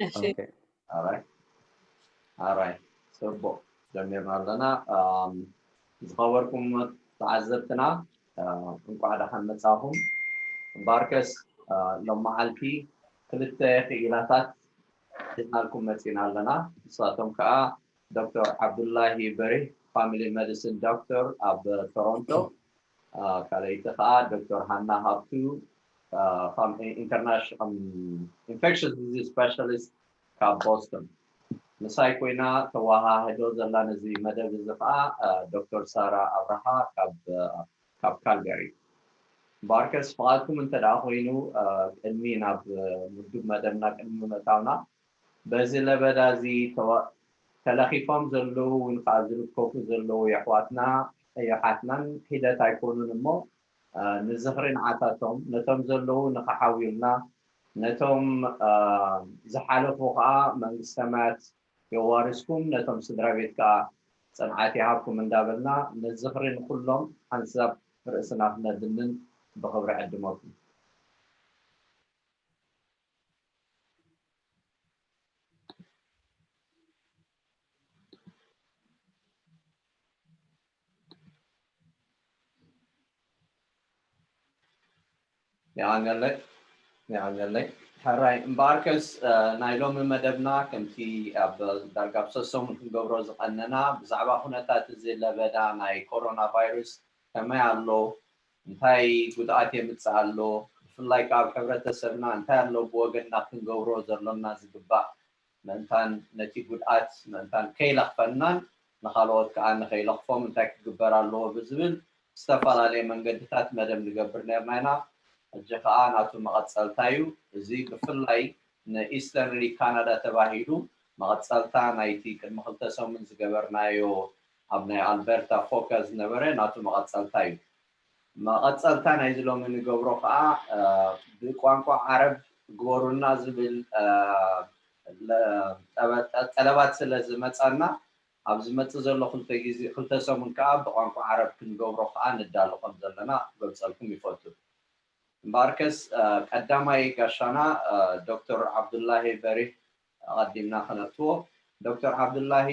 Okay. All right. All right. ጽቡቕ፣ ጀሚርና ኣለና። ዝኸበርኩም ተዓዘብትና፣ እንቋዕ ደሓን መጻኹም። እምበኣርከስ ሎመዓልቲ ክልተ ክኢላታት ሒዝናልኩም መጺና ኣለና። ንሳቶም ከኣ ዶክተር ዓብዱላሂ በሪህ፣ ፋሚሊ ሜዲሲን ዶክተር ኣብ ቶሮንቶ፣ ካልኣይቲ ከኣ ዶክተር ሃና ሃብቱ፣ ኢንተርናሽናል ኢንፌክሽስ ዲዚዝ ስፔሻሊስት ካብ ቦስተን። ምሳይ ኮይና ተዋሃህዶ ዘላ ነዚ መደብ እዚ ከኣ ዶክተር ሳራ ኣብርሃ ካብ ካልጋሪ። እምበኣርከስ ፍቓድኩም እንተ ደኣ ኮይኑ፣ ቅድሚ ናብ ምዱብ መደብና ቅድሚ ምእታውና፣ በዚ ለበዳ እዚ ተለኺፎም ዘለዉ እውን ከኣ ዝልከፉ ዘለዉ የሕዋትና የሓትናን ሒደት ኣይኮኑን እሞ፣ ንዝኽሪ ንዓታቶም፣ ነቶም ዘለዉ ንኽሓውዩልና፣ ነቶም ዝሓለፉ ከኣ መንግስተ ሰማያት የዋርስኩም፣ ነቶም ስድራ ቤት ከኣ ጽንዓት ይሃብኩም እንዳበልና፣ ንዝኽሪ ንኹሎም ሓንሳብ ርእስና ክነድንን ብኽብሪ ዕድመኩም። የቐንየለይ፣ የቐንየለይ። ሕራይ እምበኣርከስ፣ ናይ ሎሚ መደብና ከምቲ ኣብ ዳርጋ ኣብ ሰሰሙን ክንገብሮ ዝቐነና፣ ብዛዕባ ኩነታት እዚ ለበዳ ናይ ኮሮና ቫይረስ ከመይ ኣሎ፣ እንታይ ጉድኣት የምጽእ ኣሎ፣ ብፍላይ ከኣ ኣብ ሕብረተሰብና እንታይ ኣሎ ብወገንና ክንገብሮ ዘሎና ዝግባእ፣ ምእንታን ነቲ ጉድኣት ምእንታን ከይለኽፈናን ንኻልኦት ከኣ ንኸይለኽፎም እንታይ ክግበር ኣለዎ ብዝብል ዝተፈላለየ መንገድታት መደብ ንገብር ነርና ኢና። ሕጂ ከኣ ናቱ መቐጸልታ እዩ። እዚ ብፍላይ ንኢስተርሊ ካናዳ ተባሂሉ መቐጸልታ ናይቲ ቅድሚ ክልተ ሰሙን ዝገበርናዮ ኣብ ናይ ኣልበርታ ፎከስ ዝነበረ ናቱ መቐጸልታ እዩ። መቐጸልታ ናይዚ ሎሚ ንገብሮ ከኣ ብቋንቋ ዓረብ ግበሩልና ዝብል ጠለባት ስለ ዝመጻና ኣብ ዝመጽእ ዘሎ ክልተ ግዜ ክልተ ሰሙን ከኣ ብቋንቋ ዓረብ ክንገብሮ ከኣ ንዳሎ ከም ዘለና ክገልጸልኩም ይፈቱ። እምበኣርከስ ቀዳማይ ጋሻና ዶክተር ዓብዱላሂ በሪህ ኣቐዲምና ከነእትዎ። ዶክተር ዓብዱላሂ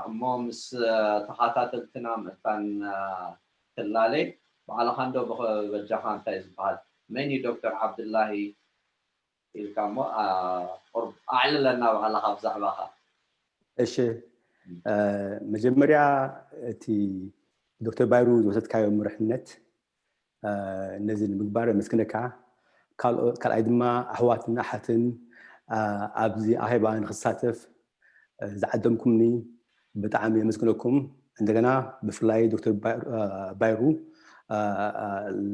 እሞ ምስ ተኸታተልትና ምእንታን ትላለ ባዕልኻ እንዶ በጃኻ እንታይ ዝበሃል መን እዩ ዶክተር ዓብዱላሂ ኢልካ እሞ ቁርብ ኣዕልለና ባዕልኻ ብዛዕባኻ። እሺ፣ መጀመርያ እቲ ዶክተር ባይሩ ዝወሰድካዮ መሪሕነት ነዚ ንምግባር የመስግነካ። ካልኣይ ድማ ኣሕዋትን ኣሓትን ኣብዚ ኣኼባ ንክሳተፍ ዝዓደምኩምኒ ብጣዕሚ የመስግነኩም። እንደገና ብፍላይ ዶክተር ባይሩ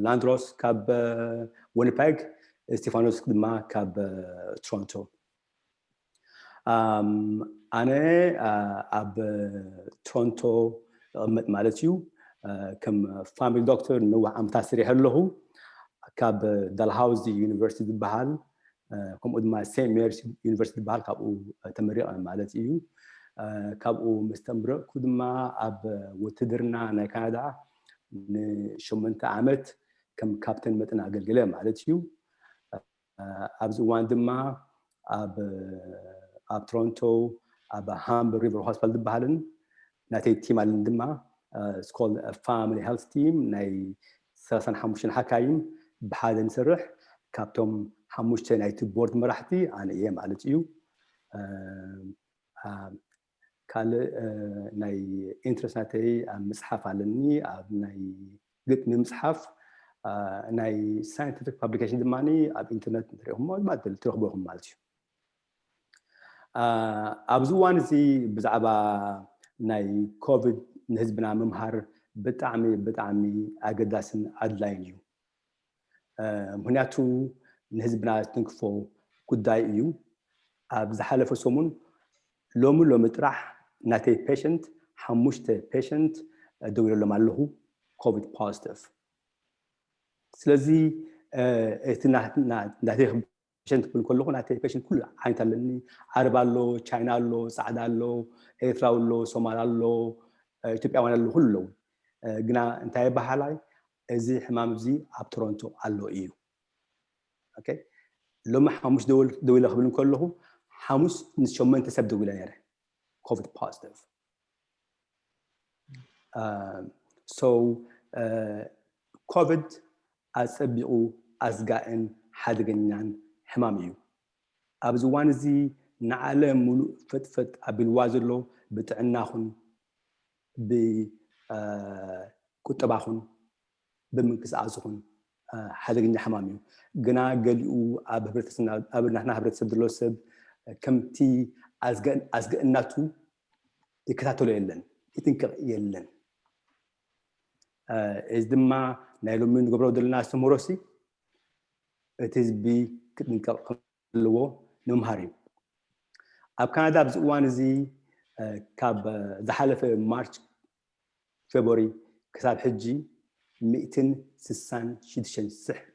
ላንድሮስ ካብ ዊኒፔግ፣ ስቴፋኖስ ድማ ካብ ቶሮንቶ። ኣነ ኣብ ቶሮንቶ እቕመጥ ማለት እዩ። ከም ፋሚሊ ዶክተር ንነዊሕ ዓመታት ሰሪሐ ኣለኹ። ካብ ዳልሃውዚ ዩኒቨርሲቲ ዝበሃል ከምኡ ድማ ሴንት ሜሪስ ዩኒቨርሲቲ ዝበሃል ካብኡ ተመሪቐ ማለት እዩ። ካብኡ ምስ ተምረቕኩ ድማ ኣብ ውትድርና ናይ ካናዳ ንሸሞንተ ዓመት ከም ካፕተን መጠን ኣገልግለ ማለት እዩ። ኣብዚ እዋን ድማ ኣብ ኣብ ቶሮንቶ ኣብ ሃምበር ሪቨር ሆስፒታል ዝበሃልን ናተይ ቲም ኣለን ድማ ስኮል ፋሚሊ ሄልት ቲም ናይ ሰላሳን ሓሙሽተን ሓካይም ብሓደ ንሰርሕ። ካብቶም ሓሙሽተ ናይቲ ቦርድ መራሕቲ ኣነ እየ ማለት እዩ። ካልእ ናይ ኢንትረስት ናተይ ኣብ ምፅሓፍ ኣለኒ። ኣብ ናይ ግጥሚ ምፅሓፍ፣ ናይ ሳይንቲፊክ ፓብሊኬሽን ድማ ኣብ ኢንተርነት እንተሪእኹሞ ድማ ትረኽቡ ኢኹም ማለት እዩ። ኣብዚ እዋን እዚ ብዛዕባ ናይ ኮቪድ ንህዝብና ምምሃር ብጣዕሚ ብጣዕሚ ኣገዳስን ኣድላይን እዩ። ምክንያቱ ንህዝብና ዝትንክፎ ጉዳይ እዩ። ኣብ ዝሓለፈ ሰሙን ሎሚ ሎሚ ጥራሕ ናተይ ፔሸንት ሓሙሽተ ፔሸንት ደዊለሎም ኣለኹ ኮቪድ ፖዚቲቭ። ስለዚ እቲ ናተይ ፔሸንት ክብል ከለኹ ናተይ ፔሸንት ኩሉ ዓይነት ኣለኒ። ዓረብ ኣሎ፣ ቻይና ኣሎ፣ ፃዕዳ ኣሎ፣ ኤርትራዊ ኣሎ፣ ሶማል ኣሎ፣ ኢትዮጵያውያን ኣሎ፣ ኩሉ ኣለዉ። ግና እንታይ ይበሃላይ እዚ ሕማም እዚ ኣብ ቶሮንቶ ኣሎ እዩ። ኦኬ፣ ሎሚ ሓሙሽ ደዊለ ክብል ከለኹ ሓሙስ ንሸመንተ ሰብ ደዊለ ነይረ፣ ኮቪድ ፖዚቲቭ። So ኮቪድ ኣጸቢቑ ኣስጋእን ሓደገኛን ሕማም እዩ። ኣብዚ እዋን እዚ ንዓለም ሙሉእ ፈጥፈጥ ኣቢልዋ ዘሎ ብጥዕናኹን ብቁጠባኹን ብምንቅስቃስኹን ሓደገኛ ሕማም እዩ። ግና ገሊኡ ኣብ ህብረተሰብና፣ ኣብ ናትና ህብረተሰብ ዘሎ ሰብ ከምቲ ኣስገእናቱ ይከታተሎ የለን፣ ይጥንቀቕ የለን። እዚ ድማ ናይ ሎሚ ንገብሮ ዘለና ኣስተምህሮ ሲ እቲ ህዝቢ ክጥንቀቕ ከም ዘለዎ ንምምሃር እዩ። ኣብ ካናዳ ኣብዚ እዋን እዚ ካብ ዝሓለፈ ማርች፣ ፌብሪ ክሳብ ሕጂ ሚእትን ስሳን ሽዱሽተን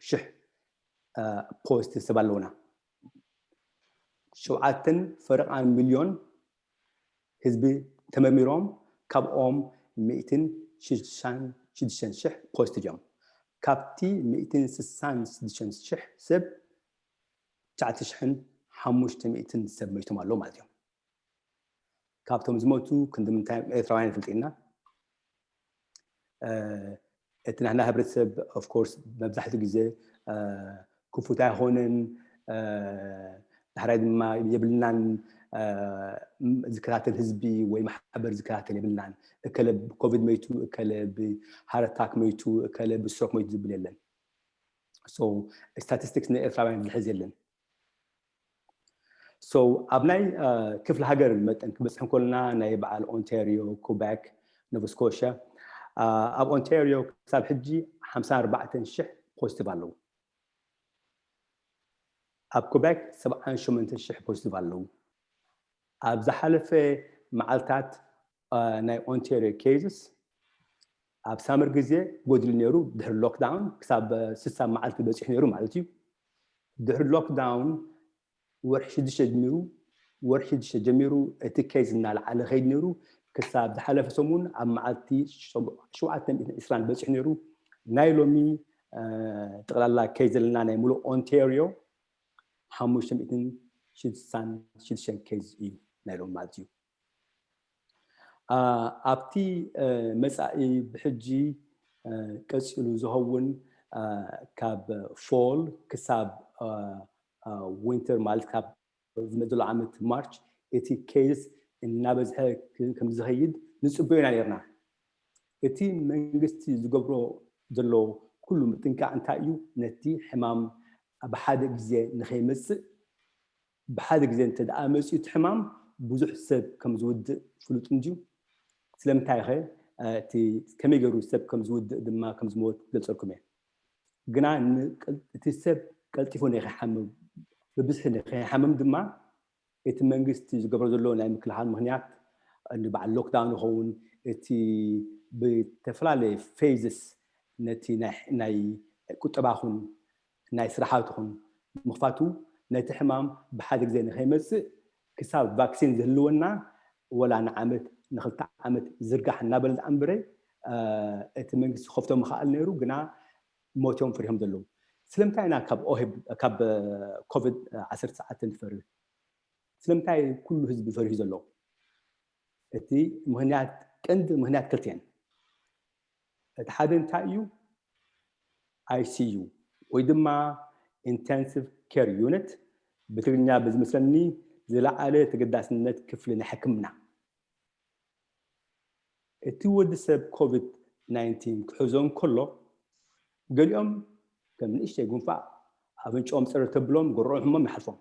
ሽሕ ፖዚቲቭ ሰብ ኣለውና። ሸውዓተን ፈረቓን ሚልዮን ህዝቢ ተመርሚሮም፣ ካብኦም ሚእትን ሽዱሽተን ሽሕ ፖዚቲቭ እዮም። ካብቲ ሚእትን ስሳን ሽዱሽተን ሽሕ ሰብ ትሽዓተ ሽሕን ሓሙሽተ ሚእትን ሰብ መይቶም ኣለዉ ማለት እዮም። ካብቶም ዝሞቱ ክንዲ ምንታይ ኤርትራውያን ይፈልጥ ኢና። እቲ ናህና ህብረተሰብ ኦፍ ኮርስ መብዛሕትኡ ግዜ ክፉት ኣይኾነን። ዳሕራይ ድማ የብልናን ዝከታተል ህዝቢ ወይ ማሕበር ዝከታተል የብልናን። እከለ ብኮቪድ መይቱ፣ እከለ ብሃርት ኣታክ መይቱ፣ እከለ ብስትሮክ መይቱ ዝብል የለን። So ስታቲስቲክስ ንኤርትራውያን ዝሕዝ የለን። So ኣብ ናይ ክፍለ ሃገር መጠን ክበፅሕ እንከልና ናይ በዓል ኦንታሪዮ፣ ኩባክ፣ ኖቫ ስኮሽያ፣ ኣብ ኦንታሪዮ ክሳብ ሕጂ ሓምሳን ኣርባዕተን ሽሕ ፖዚቲቭ ኣለዉ። ኣብ ኩባክ ሰብዓን ሸሞንተን ሽሕ ፖዚቲቭ ኣለዉ። ኣብ ዝሓለፈ መዓልታት ናይ ኦንታሪዮ ኬዝስ ኣብ ሳመር ግዜ ጎዲሉ ነይሩ። ድሕሪ ሎክዳውን ክሳብ ስሳ መዓልቲ በፂሑ ነይሩ ማለት እዩ። ድሕሪ ሎክዳውን ወርሒ ሽዱሽተ ጀሚሩ፣ ወርሒ ሽዱሽተ ጀሚሩ እቲ ኬዝ እናለዓለ ከይድ ነይሩ። ክሳብ ዝሓለፈ ሰሙን ኣብ መዓልቲ ሸውዓተ ሚእትን ዕስራን በፂሑ ነይሩ። ናይ ሎሚ ጠቕላላ ኬዝ ዘለና ናይ ሙሉእ ኦንታሪዮ ሓሙሽተ ሚእትን ሽዱሽተን ሽዱሽተን ኬዝ እዩ ናይ ሎሚ ማለት እዩ። ኣብቲ መፃኢ ብሕጂ ቀፂሉ ዝኸውን ካብ ፎል ክሳብ ዊንተር ማለት ካብ ዝመፅእ ዘሎ ዓመት ማርች እቲ ኬዝስ እናበዝሐ ከም ዝኸይድ ንፅበዮ ኢና ነርና። እቲ መንግስቲ ዝገብሮ ዘሎ ኩሉ ምጥንቃቕ እንታይ እዩ? ነቲ ሕማም ብሓደ ግዜ ንኸይመፅእ፣ ብሓደ ግዜ እንተ ደኣ መፂኡ እቲ ሕማም ብዙሕ ሰብ ከም ዝውድእ ፍሉጥ እንድዩ። ስለምንታይ ኸ እቲ ከመይ ገይሩ ሰብ ከም ዝውድእ ድማ ከም ዝመወት ክገልፀልኩም እየ። ግና እቲ ሰብ ቀልጢፉ ንኸይሓምም፣ ብብዝሒ ንኸይሓምም ድማ እቲ መንግስቲ ዝገብሮ ዘሎ ናይ ምክልኻል ምኽንያት ንበዓል ሎክዳውን ይኸውን፣ እቲ ብተፈላለየ ፌዝስ ነቲ ናይ ቁጠባኹን ናይ ስራሓትኹን ምኽፋቱ ነቲ ሕማም ብሓደ ግዜ ንኸይመፅእ ክሳብ ቫክሲን ዝህልወና ወላ ንዓመት ንክልተ ዓመት ዝርጋሕ እናበለ ዝኣንበረ እቲ መንግስቲ ክኸፍቶ ምኽኣል ነይሩ፣ ግና ሞት እዮም ፈሪሆም ዘለዉ። ስለምንታይ ኢና ካብ ኦሄብ ካብ ኮቪድ ዓሰርተ ትሽዓተ ንፈርህ? ስለምንታይ ኩሉ ህዝቢ ፈሪሁ ዘሎ? እቲ ምኽንያት፣ ቀንዲ ምኽንያት ክልተ እየን። እቲ ሓደ እንታይ እዩ? ኣይሲዩ ወይ ድማ ኢንቴንሲቭ ኬር ዩኒት፣ ብትግርኛ ብዝመስለኒ ዝለዓለ ተገዳስነት ክፍሊ ናይ ሕክምና። እቲ ወዲ ሰብ ኮቪድ ናይንቲን ክሕዞ እንከሎ ገሊኦም ከም ንእሽተይ ጉንፋዕ ኣፍንጭኦም ፀረ ተብሎም ጎረኦም ሕሞም ይሓልፎም።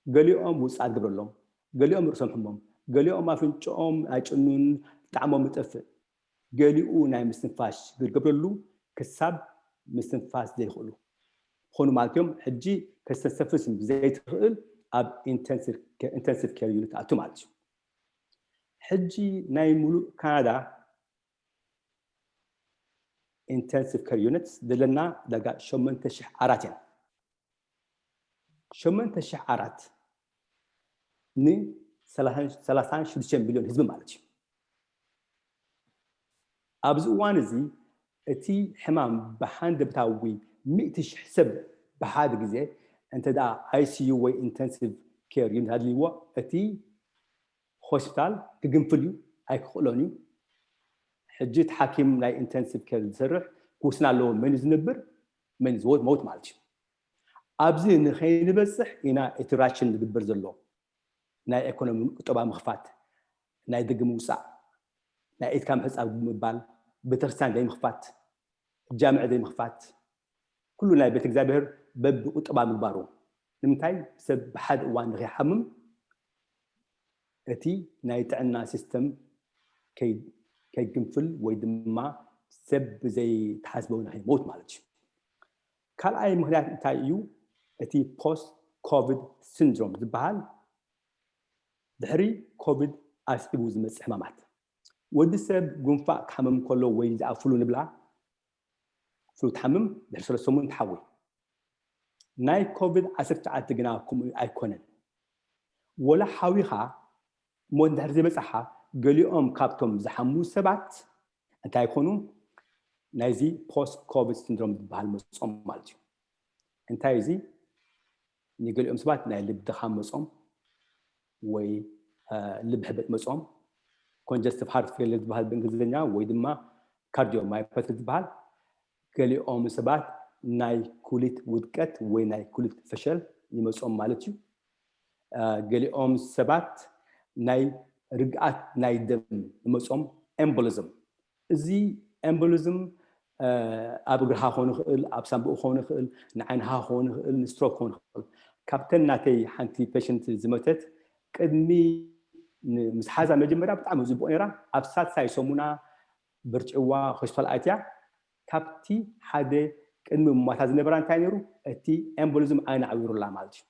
ገሊኦም ውፅኣት ግብረሎም፣ ገሊኦም ርእሶም ሕሞም፣ ገሊኦም ኣፍንጭኦም ኣይጭኑን ጣዕሞም ይጠፍእ። ገሊኡ ናይ ምስትንፋስ ሽግር ገብረሉ ክሳብ ምስትንፋስ ዘይኽእሉ ኾኑ ማለት እዮም። ሕጂ ከስተንሰፍስ ዘይትኽእል ኣብ ኢንተንሲቭ ኬር ዩኒት ኣቱ ማለት እዩ። ሕጂ ናይ ሙሉእ ካናዳ ኢንተንሲቭ ኬር ዩኒትስ ዘለና ዳርጋ ሸሞንተ ሽሕ ዓራት እየን። ሸሞንተ ሽሕ ዓራት ንሰላሳን ሽዱሽተ ሚልዮን ህዝቢ ማለት እዩ። ኣብዚ እዋን እዚ እቲ ሕማም ብሃንደበታዊ ሚእቲ ሽሕ ሰብ ብሓደ ግዜ እንተ ደኣ ኣይሲዩ ወይ ኢንተንሲቭ ኬር ዩኒት ኣድልይዎ፣ እቲ ሆስፒታል ክግንፍል እዩ፣ ኣይክኽእሎን እዩ። ሕጂ እቲ ሓኪም ናይ ኢንተንሲቭ ኬር ዝሰርሕ ክውስን ኣለዎ፣ መን እዩ ዝነብር፣ መን እዩ ዝሞት፣ ሞት ማለት እዩ። ኣብዚ ንኸይንበፅሕ ኢና እቲ ራሽን ዝግበር ዘሎ፣ ናይ ኢኮኖሚ ቁጠባ ምኽፋት፣ ናይ ደገ ምውፃእ፣ ናይ ኢድካ ምሕፃብ ምባል፣ ቤተክርስትያን ዘይምኽፋት፣ ጃምዕ ዘይምኽፋት፣ ኩሉ ናይ ቤተ እግዚኣብሔር በብቁጠባ ምግባሩ። ንምንታይ? ሰብ ብሓደ እዋን ንኸይሓምም፣ እቲ ናይ ጥዕና ሲስተም ከይ-፣ ከይግንፍል ወይ ድማ ሰብ ብዘይተሓስበው ንኸይሞት ማለት እዩ። ካልኣይ ምኽንያት እንታይ እዩ? እቲ ፖስት ኮቪድ ሲንድሮም ዝበሃል፣ ድሕሪ ኮቪድ ኣስዒቡ ዝመጽእ ሕማማት። ወዲ ሰብ ጉንፋዕ ክሓምም ከሎ ወይ ዝኣ ፍሉ ንብላ፣ ፍሉ ትሓምም፣ ድሕሪ ሰለስተ ሰሙን ትሓዊ። ናይ ኮቪድ ዓሰርተ ትሽዓተ ግና ከምኡ ኣይኮነን። ወላ ሓዊኻ ሞት እንድሕር ዘይበጽሓ፣ ገሊኦም ካብቶም ዝሓሙ ሰባት እንታይ ይኾኑ? ናይዚ ፖስት ኮቪድ ሲንድሮም ዝበሃል መጾም ማለት እዩ። እንታይ እዚ? ንገሊኦም ሰባት ናይ ልቢ ድኻም መጾም ወይ፣ እ፣ ልቢ ሕበጥ መጾም፣ ኮንጀስቲቭ ሃርት ፌለር ዝበሃል ብእንግሊዝኛ ወይ ድማ ካርዲዮማዮፓቲ ዝበሃል። ገሊኦም ሰባት ናይ ኩሊት ውድቀት ወይ ናይ ኩሊት ፈሸል ይመጾም ማለት እዩ። እ፣ ገሊኦም ሰባት ናይ ርግኣት ናይ ደም ይመጾም፣ ኤምቦሊዝም። እዚ ኤምቦሊዝም፣ እ፣ ኣብ እግርኻ ክኾን ይኽእል፣ ኣብ ሳንቡእ ክኾን ይኽእል፣ ንዓይንኻ ክኾን ይኽእል፣ ንስትሮክ ክኾን ይኽእል። ካብተን ናተይ ሓንቲ ፔሸንት ዝመተት ቅድሚ ን-፣ ምስ ሓዛ መጀመርያ ብጣዕሚ ጽቡቕ ነይራ። ኣብ ሳልሳይ ሰሙና ብርጭዋ ሆስፒታል ኣትያ። ካብቲ ሓደ ቅድሚ ሞታ ዝነበራ እንታይ ነይሩ? እቲ ኤምቦሊዝም ዓይና ዓዊሩላ ማለት እዩ።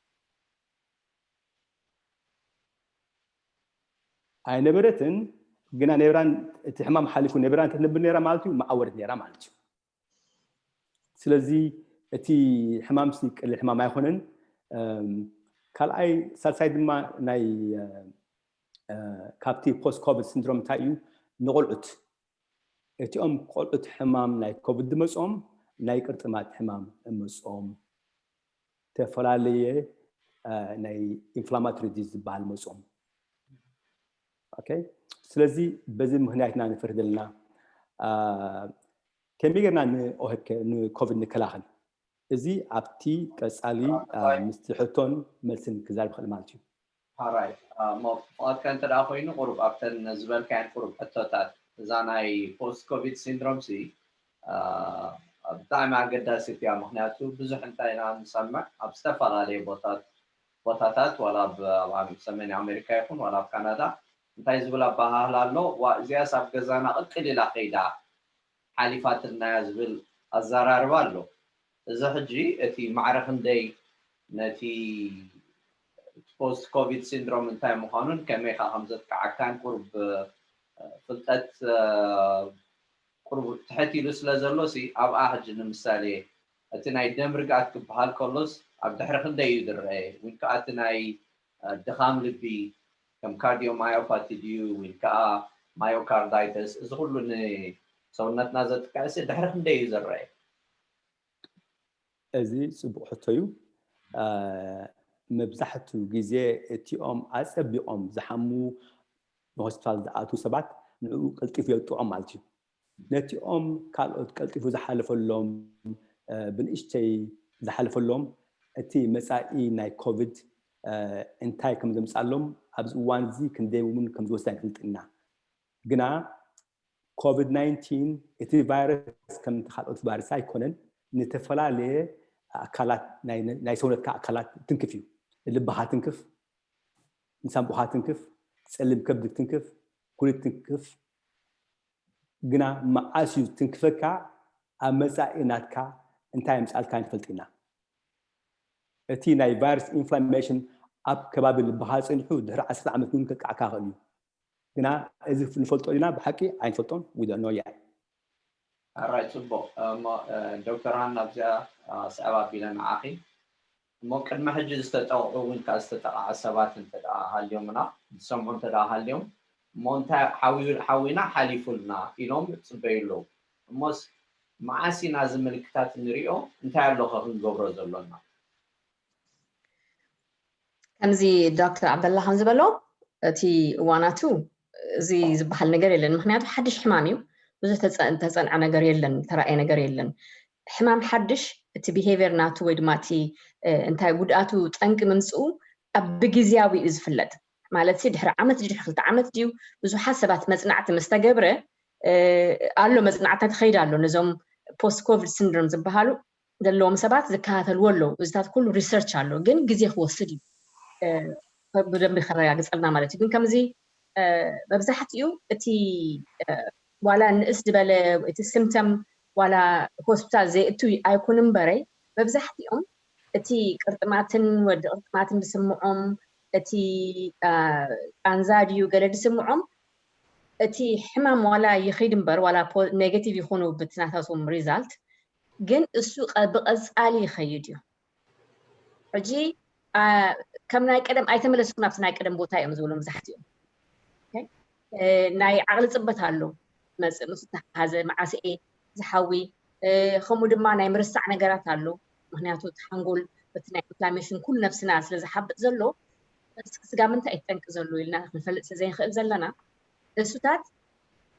ኣይነበረትን፣ ግና ነብራን እቲ ሕማም ሓሊፉ ነብራን ተትነብር ነይራ ማለት እዩ፣ መዓወረት ነይራ ማለት እዩ። ስለዚ እቲ ሕማም ሲ ቀሊል ሕማም ኣይኮነን። እም፣ ካልኣይ፣ ሳልሳይ ድማ ናይ፣ እ፣ እ፣ ካብቲ ፖስት ኮቪድ ሲንድሮም እንታይ እዩ? ንቆልዑት፣ እቲኦም ቆልዑት ሕማም ናይ ኮቪድ ዝመጾም ናይ ቅርጥማት ሕማም እመጾም፣ ተፈላለየ፣ እ፣ ናይ ኢንፍላማቶሪ ዲዝ ዝበሃል መጾም። ኦኬ፣ ስለዚ በዚ ምኽንያት ኢና ንፈርህ ዘለና። እ፣ ከመይ ጌርና ን-፣ ኦሄ፣ ከ-፣ ንኮቪድ ንከላኸል? እዚ ኣብቲ ቀጻሊ፣ እ፣ ምስቲ ሕቶን መልስን ክዛረብ ይኽእል ማለት እዩ። ሓራይ፣ እ፣ እሞ ፍቓድካ እንተ ደኣ ኮይኑ፣ ቁሩብ ኣብተን ዝበልካየን ቁሩብ ሕቶታት፣ እዛ ናይ ፖስት ኮቪድ ሲንድሮም ሲ፣ እ፣ ብጣዕሚ ኣገዳሲት እያ። ምኽንያቱ ብዙሕ እንታይ ኢና ንሰምዕ ኣብ ዝተፈላለየ ቦታት-፣ ቦታታት፣ ዋላ ኣብ፣ ኣብ ኣም-፣ ሰሜን ኣሜሪካ ይኹን ዋላ ኣብ ካናዳ፣ እንታይ ዝብል ኣበሃህላ ኣሎ? ዋ፣ እዚኣስ ኣብ ገዛና ቅቅል ኢላ ከይዳ ሓሊፋትልና እያ ዝብል ኣዘራርባ ኣሎ። እዚ ሕጂ እቲ ማዕረ ክንደይ ነቲ ፖስት ኮቪድ ሲንድሮም እንታይ ምዃኑን ከመይ ከ ከም ዘጥቅዓካን ቁሩብ፣ እ፣ ፍልጠት፣ እ፣ ቁሩብ ትሕት ኢሉ ስለ ዘሎ ሲ፣ ኣብኣ ሕጂ ንምሳሌ እቲ ናይ ደም ርግኣት ክበሃል ከሎስ ኣብ ድሕሪ ክንደይ እዩ ዝረአ? ወይ ከኣ እቲ ናይ፣ እ፣ ድኻም ልቢ ከም ካርዲዮማዮፓቲ ድዩ ወይ ከኣ ማዮካርዳይተስ፣ እዚ ኩሉ ንሰውነትና ዘጥቅዕሲ ድሕሪ ክንደይ እዩ ዝረአ? እዚ ጽቡቕ ሕቶ እዩ። እ፣ መብዛሕትኡ ግዜ እቲኦም ኣጸቢቖም ዝሓሙ ንሆስፒታል ዝኣትዉ ሰባት ንዕኡ ቀልጢፉ የጥቅዖም ማለት እዩ። ነቲኦም ካልኦት ቀልጢፉ ዝሓለፈሎም፣ እ፣ ብንእሽተይ ዝሓለፈሎም እቲ መጻኢ ናይ ኮቪድ፣ እ፣ እንታይ ከም ዘምጻሎም ኣብዚ እዋን እዚ ክንደይ እውን ከም ዝወስድ ኣይንፈልጥን ኢና። ግና ኮቪድ ናይንቲን እቲ ቫይረስ ከምቲ ካልኦት ቫይረስ ኣይኮነን፣ ንተፈላለየ ኣካላት ናይ፣ ናይ ሰውነትካ ኣካላት ትንክፍ እዩ። ንልብኻ ትንክፍ፣ ንሳንቡኻ ትንክፍ፣ ጸሊም ከብዲ ትንክፍ፣ ኩሊት ትንክፍ። ግና መዓስ እዩ ትንክፈካ፣ ኣብ መጻኢ ናትካ እንታይ የምጻልካ ንፈልጥ ኢና። እቲ ናይ ቫይረስ ኢንፍላሜሽን ኣብ ከባቢ ልብኻ ጸኒሑ ድሕሪ ዓሰርተ ዓመት እውን ከጥቅዓካ ይኽእል እዩ። ግና እዚ ንፈልጦ ኢና ብሓቂ ኣይንፈልጦን፣ we don't know yet። ኣራይ፣ ጽቡቕ። እሞ፣ እ፣ ዶክተር ሃና ኣብዚኣ፣ እ፣ ስዕብ ኣቢለ ንዓኺ። እሞ ቅድሚ ሕጂ ዝተጠቕዑ እውን ከኣ ዝተጠቕዓ ሰባት እንተ ደኣ ሃልዮምና፣ ዝሰምዑ እንተ ደኣ ሃልዮም፣ እሞ እንታይ ሓዊ-፣ ሓዊና ሓሊፉልና ኢሎም ይጽበዩ ኣለዉ። እሞስ መዓስ ኢና እዚ ምልክታት እንሪኦ? እንታይ ኣሎ ኸ ክንገብሮ ዘሎና? ከምዚ ዶክተር ዓብደላ ከም ዝበሎ፣ እቲ እዋናቱ እዚ ዝበሃል ነገር የለን። ምክንያቱ ሓድሽ ሕማም እዩ። ብዙሕ ተጸ- ተጸንዐ ነገር የለን፣ ተራእየ ነገር የለን። ሕማም ሓድሽ፣ እቲ ቢሄቪየር ናቱ ወይ ድማ እቲ እንታይ ጉድኣቱ፣ ጠንቂ ምምፅኡ ኣብ ብግዝያዊ እዩ ዝፍለጥ። ማለት ድሕሪ ዓመት ድዩ ድሕሪ ክልተ ዓመት ድዩ፣ ብዙሓት ሰባት መፅናዕቲ ምስ ተገብረ ኣሎ፣ መፅናዕትታት ይኸይድ ኣሎ። ነዞም ፖስት ኮቪድ ሲንድሮም ዝበሃሉ ዘለዎም ሰባት ዝከታተልዎ ኣለዉ። እዚታት ኩሉ ሪሰርች ኣሎ፣ ግን ግዜ ክወስድ እዩ። ብደንቢ ከረጋግፀልና ማለት እዩ። ግን ከምዚ መብዛሕትኡ እቲ ዋላ ንእስ ዝበለ እቲ ሲምተም ዋላ ሆስፒታል ዘይእቱ ኣይኩን እምበረይ፣ መብዛሕትኦም እቲ ቅርጥማትን ወዲ ቅርጥማትን ዝስምዖም፣ እቲ ቃንዛ ድዩ ገለ ዝስምዖም፣ እቲ ሕማም ዋላ ይኸይድ እምበር ዋላ ኔጋቲቭ ይኹኑ ብቲ ናታቶም ሪዛልት፣ ግን እሱ ብቐፃሊ ይኸይድ እዩ። ሕጂ ከም ናይ ቀደም ኣይተመለስኩን፣ ኣብቲ ናይ ቀደም ቦታ እዮም ዝብሉ መብዛሕትኦም። ናይ ዓቕሊ ፅበት ኣሎ መፅእ ምስ ተሓዘ መዓስኤ ዝሓዊ፣ ከምኡ ድማ ናይ ምርሳዕ ነገራት ኣሎ። ምክንያቱ እቲ ሓንጎል በቲ ናይ ኢንፍላሜሽን ኩሉ ነብስና ስለ ዝሓብጥ ዘሎ፣ ስጋ ምንታይ እዩ ጠንቂ ዘሎ ኢልና ክንፈልጥ ስለ ዘይንኽእል ዘለና፣ እሱታት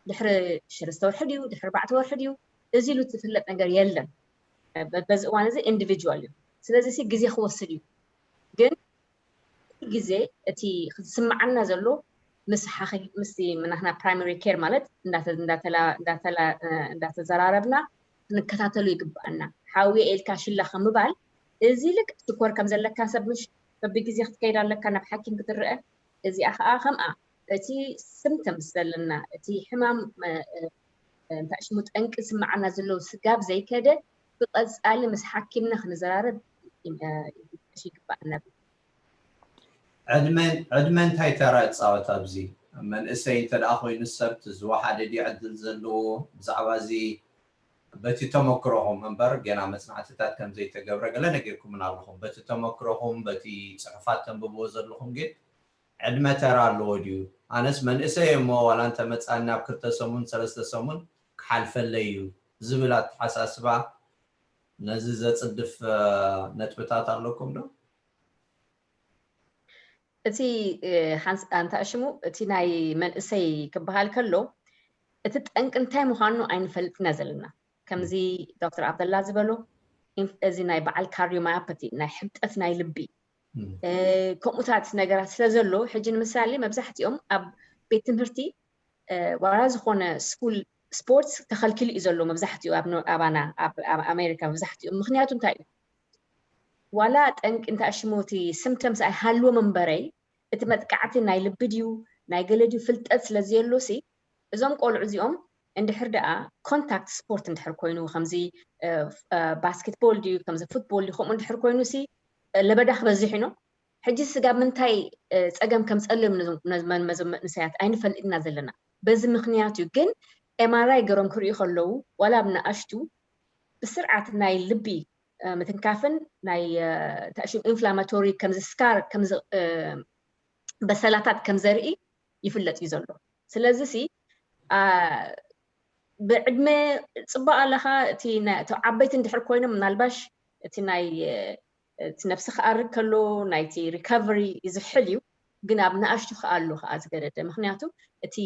ድሕሪ ሽረስተ ወርሒ ድዩ ድሕሪ ኣርባዕተ ወርሒ ድዩ እዚ ኢሉ ዝፍለጥ ነገር የለን። በዚ እዋን እዚ ኢንዲቪጁዋል እዩ። ስለዚ ግዜ ክወስድ እዩ። ግን ግዜ እቲ ዝስምዓና ዘሎ ምስ ሓኺ ምስ ናትና ፕራይመሪ ኬር ማለት እንዳተዘራረብና ክንከታተሉ ይግብኣና። ሓውየ ኢልካ ሽላ ከምባል፣ እዚ ልክ ሽኮር ከም ዘለካ ሰብ ምሽ በብግዜ ክትከይድ ኣለካ ናብ ሓኪም ክትረአ። እዚኣ ከዓ ከምኣ እቲ ስምተምስ ዘለና እቲ ሕማም እንታይ ሽሙ ጠንቂ ስምዓና ዘለዉ ስጋብ ዘይከደ ብቐፃሊ ምስ ሓኪምና ክንዘራረብ ይግባኣና። ዕድመ እንታይ ተራ ይፃወት ኣብዚ? መንእሰይ እንተ ደኣ ኮይኑ ሰብ እቲ ዝወሓደ ድዩ ዕድል ዘለዎ? ብዛዕባ እዚ በቲ ተመክሮኹም እምበር ገና መፅናዕትታት ከም ዘይተገብረ ገለ ነጊርኩምና ኣለኹም። በቲ ተመክሮኹም በቲ ፅሑፋት ተንብብዎ ዘለኹም ግን ዕድመ ተራ ኣለዎ ድዩ? ኣነስ መንእሰይ እሞ ዋላ እንተመፃኒ ኣብ ክልተ ሰሙን ሰለስተ ሰሙን ክሓልፈለይ እዩ ዝብል ኣተሓሳስባ ነዚ ዘፅድፍ ነጥብታት ኣለኩም ዶ? እቲ ሓንስ ኣንታ ሽሙ እቲ ናይ መንእሰይ ክበሃል ከሎ እቲ ጠንቂ እንታይ ምዃኑ ኣይንፈልጥና ዘለና። ከምዚ ዶክተር ኣብደላ ዝበሎ እዚ ናይ በዓል ካርዲዮማዮፓቲ ናይ ሕብጠት ናይ ልቢ ከምኡታት ነገራት ስለ ዘሎ ሕጂ ንምሳሌ መብዛሕትኦም ኣብ ቤት ትምህርቲ ዋላ ዝኾነ ስኩል ስፖርትስ ተኸልኪሉ እዩ ዘሎ መብዛሕትኡ ኣባና ኣብ ኣሜሪካ መብዛሕትኡ ምክንያቱ እንታይ እዩ ዋላ ጠንቂ እንታይ ሽሙ እቲ ስምተምስ ኣይሃልዎም እምበረይ እቲ መጥቃዕቲ ናይ ልቢ ድዩ ናይ ገለ ድዩ ፍልጠት ስለ ዘየሎ ሲ እዞም ቆልዑ እዚኦም እንድሕር ደኣ ኮንታክት ስፖርት እንድሕር ኮይኑ ከምዚ ባስኬትቦል ድዩ ከምዚ ፉትቦል ድዩ ከምኡ እንድሕር ኮይኑ ሲ ለበዳ ክበዝሕ ኢኖ ሕጂ ስጋብ ምንታይ ፀገም ከምፀልም መንመዞም መንእሰያት ኣይንፈልጥና ዘለና በዚ ምክንያት እዩ ግን ኤምኣርኣይ ገሮም ክርእዩ ከለዉ ዋላ ኣብ ንኣሽቱ ብስርዓት ናይ ልቢ ምትንካፍን ናይ ተእሽም ኢንፍላማቶሪ ከምዚ ስካር ከምዚ በሰላታት ከም ዘርኢ ይፍለጥ እዩ ዘሎ ስለዚ ሲ ብዕድመ ፅቡቅ ኣለካ እቲ ዓበይቲ እንድሕር ኮይኖም ምናልባሽ እቲ ናይ እቲ ነብሲ ክኣርግ ከሎ ናይቲ ሪካቨሪ ዝሕል እዩ ግን ኣብ ንኣሽቱ ክኣሉ ከዓ ዝገደደ ምክንያቱ እቲ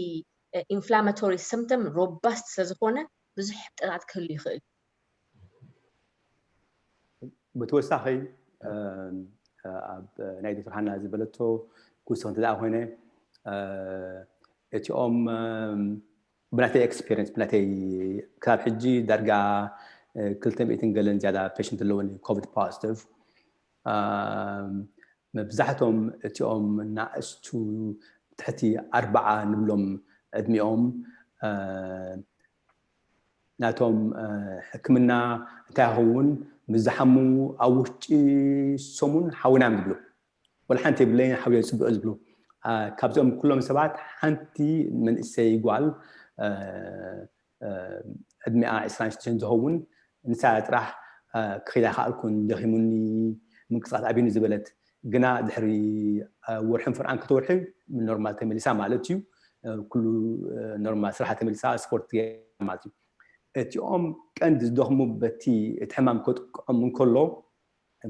ኢንፍላማቶሪ ስምተም ሮባስት ስለዝኮነ ብዙሕ ሕጠታት ክህሉ ይኽእል ብተወሳኺ ኣብ ናይ ዶክተር ሃና ዝበለቶ ክውስኽ እንተ ኮይነ እቲኦም ብናተይ ኤክስፔሪንስ ብናተይ ክሳብ ሕጂ ዳርጋ ክልተ ሚእትን ገለን ዝያዳ ፔሽንት ኣለወኒ ኮቪድ ፖዚቲቭ መብዛሕቶም እቲኦም ናእሽቱ ትሕቲ ኣርባዓ ንብሎም ዕድሚኦም ናቶም ሕክምና እንታይ ክኸውን ምስ ዝሓሙ ኣብ ውሽጢ ሰሙን ሓዊናም ዝብሉ ወላ ሓንቲ የብለይን ሓውዮ ፅቡቅ ዝብሉ ካብዚኦም ኩሎም ሰባት ሓንቲ መንእሰይ ጓል ዕድሚኣ ዕስራን ሽዱሽተን ዝኸውን ንሳ ጥራሕ ክኸይዳ ከኣልኩን ደኺሙኒ ምንቅስቃስ ኣብዩኒ ዝበለት ግና ድሕሪ ወርሕን ፍርዓን ክልተ ወርሒ ኖርማል ተመሊሳ ማለት እዩ ኩሉ ኖርማል ስራሓ ተመሊሳ ስፖርት ማለት እዩ እቲኦም ቀንዲ ዝደኽሙ በቲ እቲ ሕማም ከጥቅዖም እንከሎ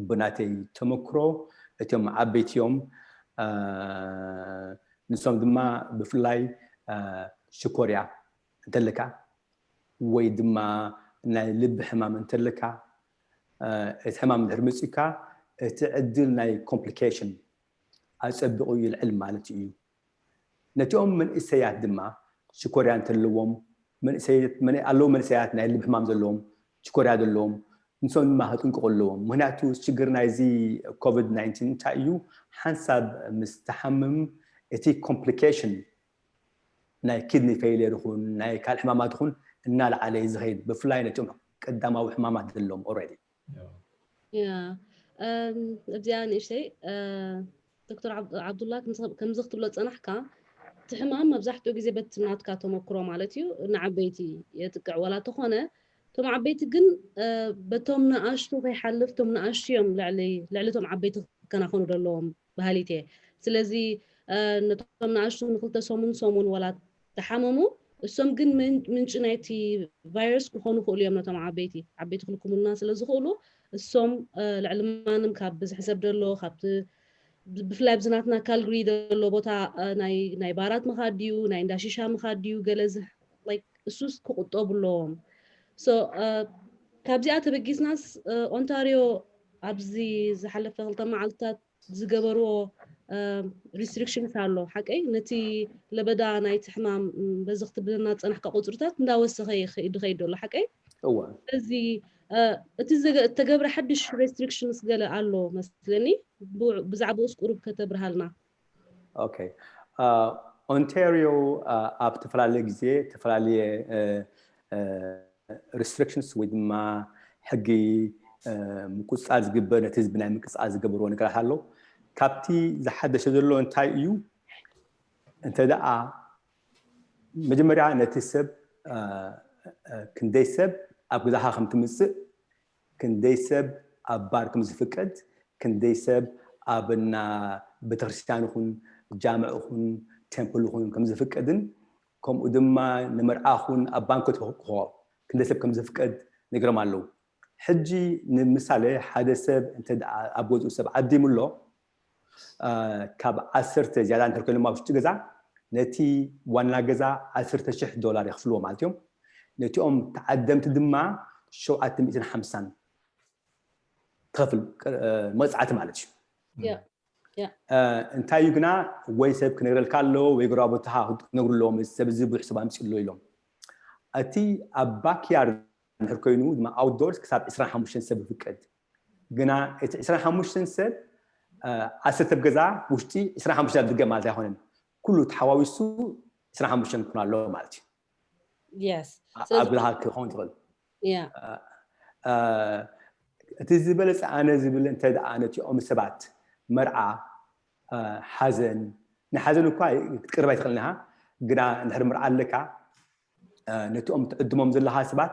ብናተይ ተመክሮ እቲኦም ዓበይቲ እዮም። ንሶም ድማ ብፍላይ ሽኮርያ እንተለካ ወይ ድማ ናይ ልቢ ሕማም እንተለካ፣ እቲ ሕማም ድሕር መፅካ እቲ ዕድል ናይ ኮምፕሊኬሽን ኣፀቢቑ ይልዕል ማለት እዩ። ነቲኦም መንእሰያት ድማ ሽኮርያ እንተለዎም፣ ኣለዉ መንእሰያት ናይ ልቢ ሕማም ዘለዎም፣ ሽኮርያ ዘለዎም፣ ንሶም ድማ ክጥንቀቑ ኣለዎም። ምክንያቱ ሽግር ናይዚ ኮቪድ ናይንቲን እንታይ እዩ? ሓንሳብ ምስ ተሓምም እቲ ኮምፕሊኬሽን ናይ ኪድኒ ፌይልየር ይኹን ናይ ካልእ ሕማማት ይኹን እናለዓለ እዩ ዝኸይድ፣ ብፍላይ ነቶም ቀዳማዊ ሕማማት ዘለዎም ኦልሬዲ። ያ እዚኣ ንእሽተይ ዶክተር ዓብዱላ ከምዚ ክትብሎ ዝፀናሕካ፣ እቲ ሕማም መብዛሕትኡ ግዜ በቲ ናትካ ተመክሮ ማለት እዩ ንዓበይቲ የጥቅዕ ዋላ ተኾነ፣ እቶም ዓበይቲ ግን በቶም ንኣሽቱ ከይሓልፍ እቶም ንኣሽቱ እዮም ልዕሊ እቶም ዓበይቲ ክከናኸኑ ዘለዎም በሃሊት እየ። ስለዚ ነቶም ንኣሽቱ ንክልተ ሰሙን ሰሙን ዋላ ተሓመሙ፣ እሶም ግን ምንጪ ናይቲ ቫይረስ ክኾኑ ክእሉ እዮም ነቶም ዓበይቲ። ዓበይቲ ክልኩሙልና ስለ ዝኽእሉ እሶም ልዕሊ ማንም ካብ ብዝሒ ሰብ ደሎ ካብቲ ብፍላይ ኣብዚ ናትና ካልግሪ ዘሎ ቦታ ናይ ባራት ምኻድ ድዩ ናይ እንዳ ሺሻ ምኻድ ድዩ ገለ እሱስ ክቁጠቡ ኣለዎም። ካብዚኣ ተበጊስናስ ኦንታሪዮ ኣብዚ ዝሓለፈ ክልተ መዓልትታት ዝገበርዎ ሪስትሪክሽንስ ኣሎ ሓቀይ? ነቲ ለበዳ ናይቲ ሕማም በዚ ክትብለና ዝፀናሕካ ቁፅርታት እንዳወሰኸ ይኸይድ ኣሎ ሓቀይ? እወ። ስለዚ እቲ ዝተገብረ ሓድሽ ሪስትሪክሽንስ ገለ ኣሎ መስለኒ፣ ብዛዕባኡስ ቁሩብ ከተብርሃልና። ኦኬ። ኦንታሪዮ ኣብ ተፈላለየ ግዜ ተፈላለየ ሪስትሪክሽንስ ወይ ድማ ሕጊ ምቁፅፃር ዝግበር ነቲ ህዝቢ ናይ ምቅፃል ዝገብርዎ ነገራት ኣሎ። ካብቲ ዝሓደሸ ዘሎ እንታይ እዩ? እንተ ደኣ መጀመርያ ነቲ ሰብ ክንደይ ሰብ ኣብ ገዛኻ ከም ትምፅእ፣ ክንደይ ሰብ ኣብ ባር ከም ዝፍቀድ፣ ክንደይ ሰብ ኣብ እና ቤተክርስትያን ይኹን ጃምዕ ይኹን ቴምፕል ይኹን ከም ዝፍቀድን ከምኡ ድማ ንመርዓ ይኹን ኣብ ባንኮት ክኾ ክንደይ ሰብ ከም ዝፍቀድ ነግሮም ኣለዉ። ሕጂ ንምሳሌ ሓደ ሰብ እንተ ኣብ ገዝኡ ሰብ ዓዲሙ ኣሎ፣ ካብ ዓሰርተ ዝያዳ እንድሕር ኮይኖም ኣብ ውሽጢ ገዛ ነቲ ዋና ገዛ ዓሰርተ ሽሕ ዶላር የኽፍልዎ ማለት እዮም። ነቲኦም ተዓደምቲ ድማ ሸውዓተ ሚእትን ሓምሳን ትኸፍል መቕፃዕቲ ማለት እዩ። እንታይ እዩ ግና ወይ ሰብ ክነግረልካ ኣለዎ ወይ ጎረባብትኻ ክነግሩ ኣለዎም፣ እዚ ሰብ እዚ ብዙሕ ሰብ ኣምፂኡ ኣሎ ኢሎም። እቲ ኣብ ባክያርድ እንድሕር ኮይኑ ድማ ኣውትዶርስ ክሳብ ዕስራን ሓሙሽተን ሰብ ይፍቀድ። ግና እቲ ዕስራን ሓሙሽተን ሰብ ዓሰርተ ሰብ ገዛ ውሽጢ ዕስራን ሓሙሽተን ኣብ ደገ ማለት ኣይኮነን። ኩሉ ተሓዋዊሱ ዕስራን ሓሙሽተን ክኾን ኣለዎ ማለት እዩ። የስ ኣብ ገዛኻ ክኸውን ትኽእል። እቲ ዝበለፀ ኣነ ዝብል እንተ ደኣ ነቲኦም ሰባት መርዓ፣ ሓዘን፣ ንሓዘን እኳ ክትቅርብ ኣይትኽእልን ኢኻ። ግና እንድሕር መርዓ ኣለካ ነቲኦም ትዕድሞም ዘለኻ ሰባት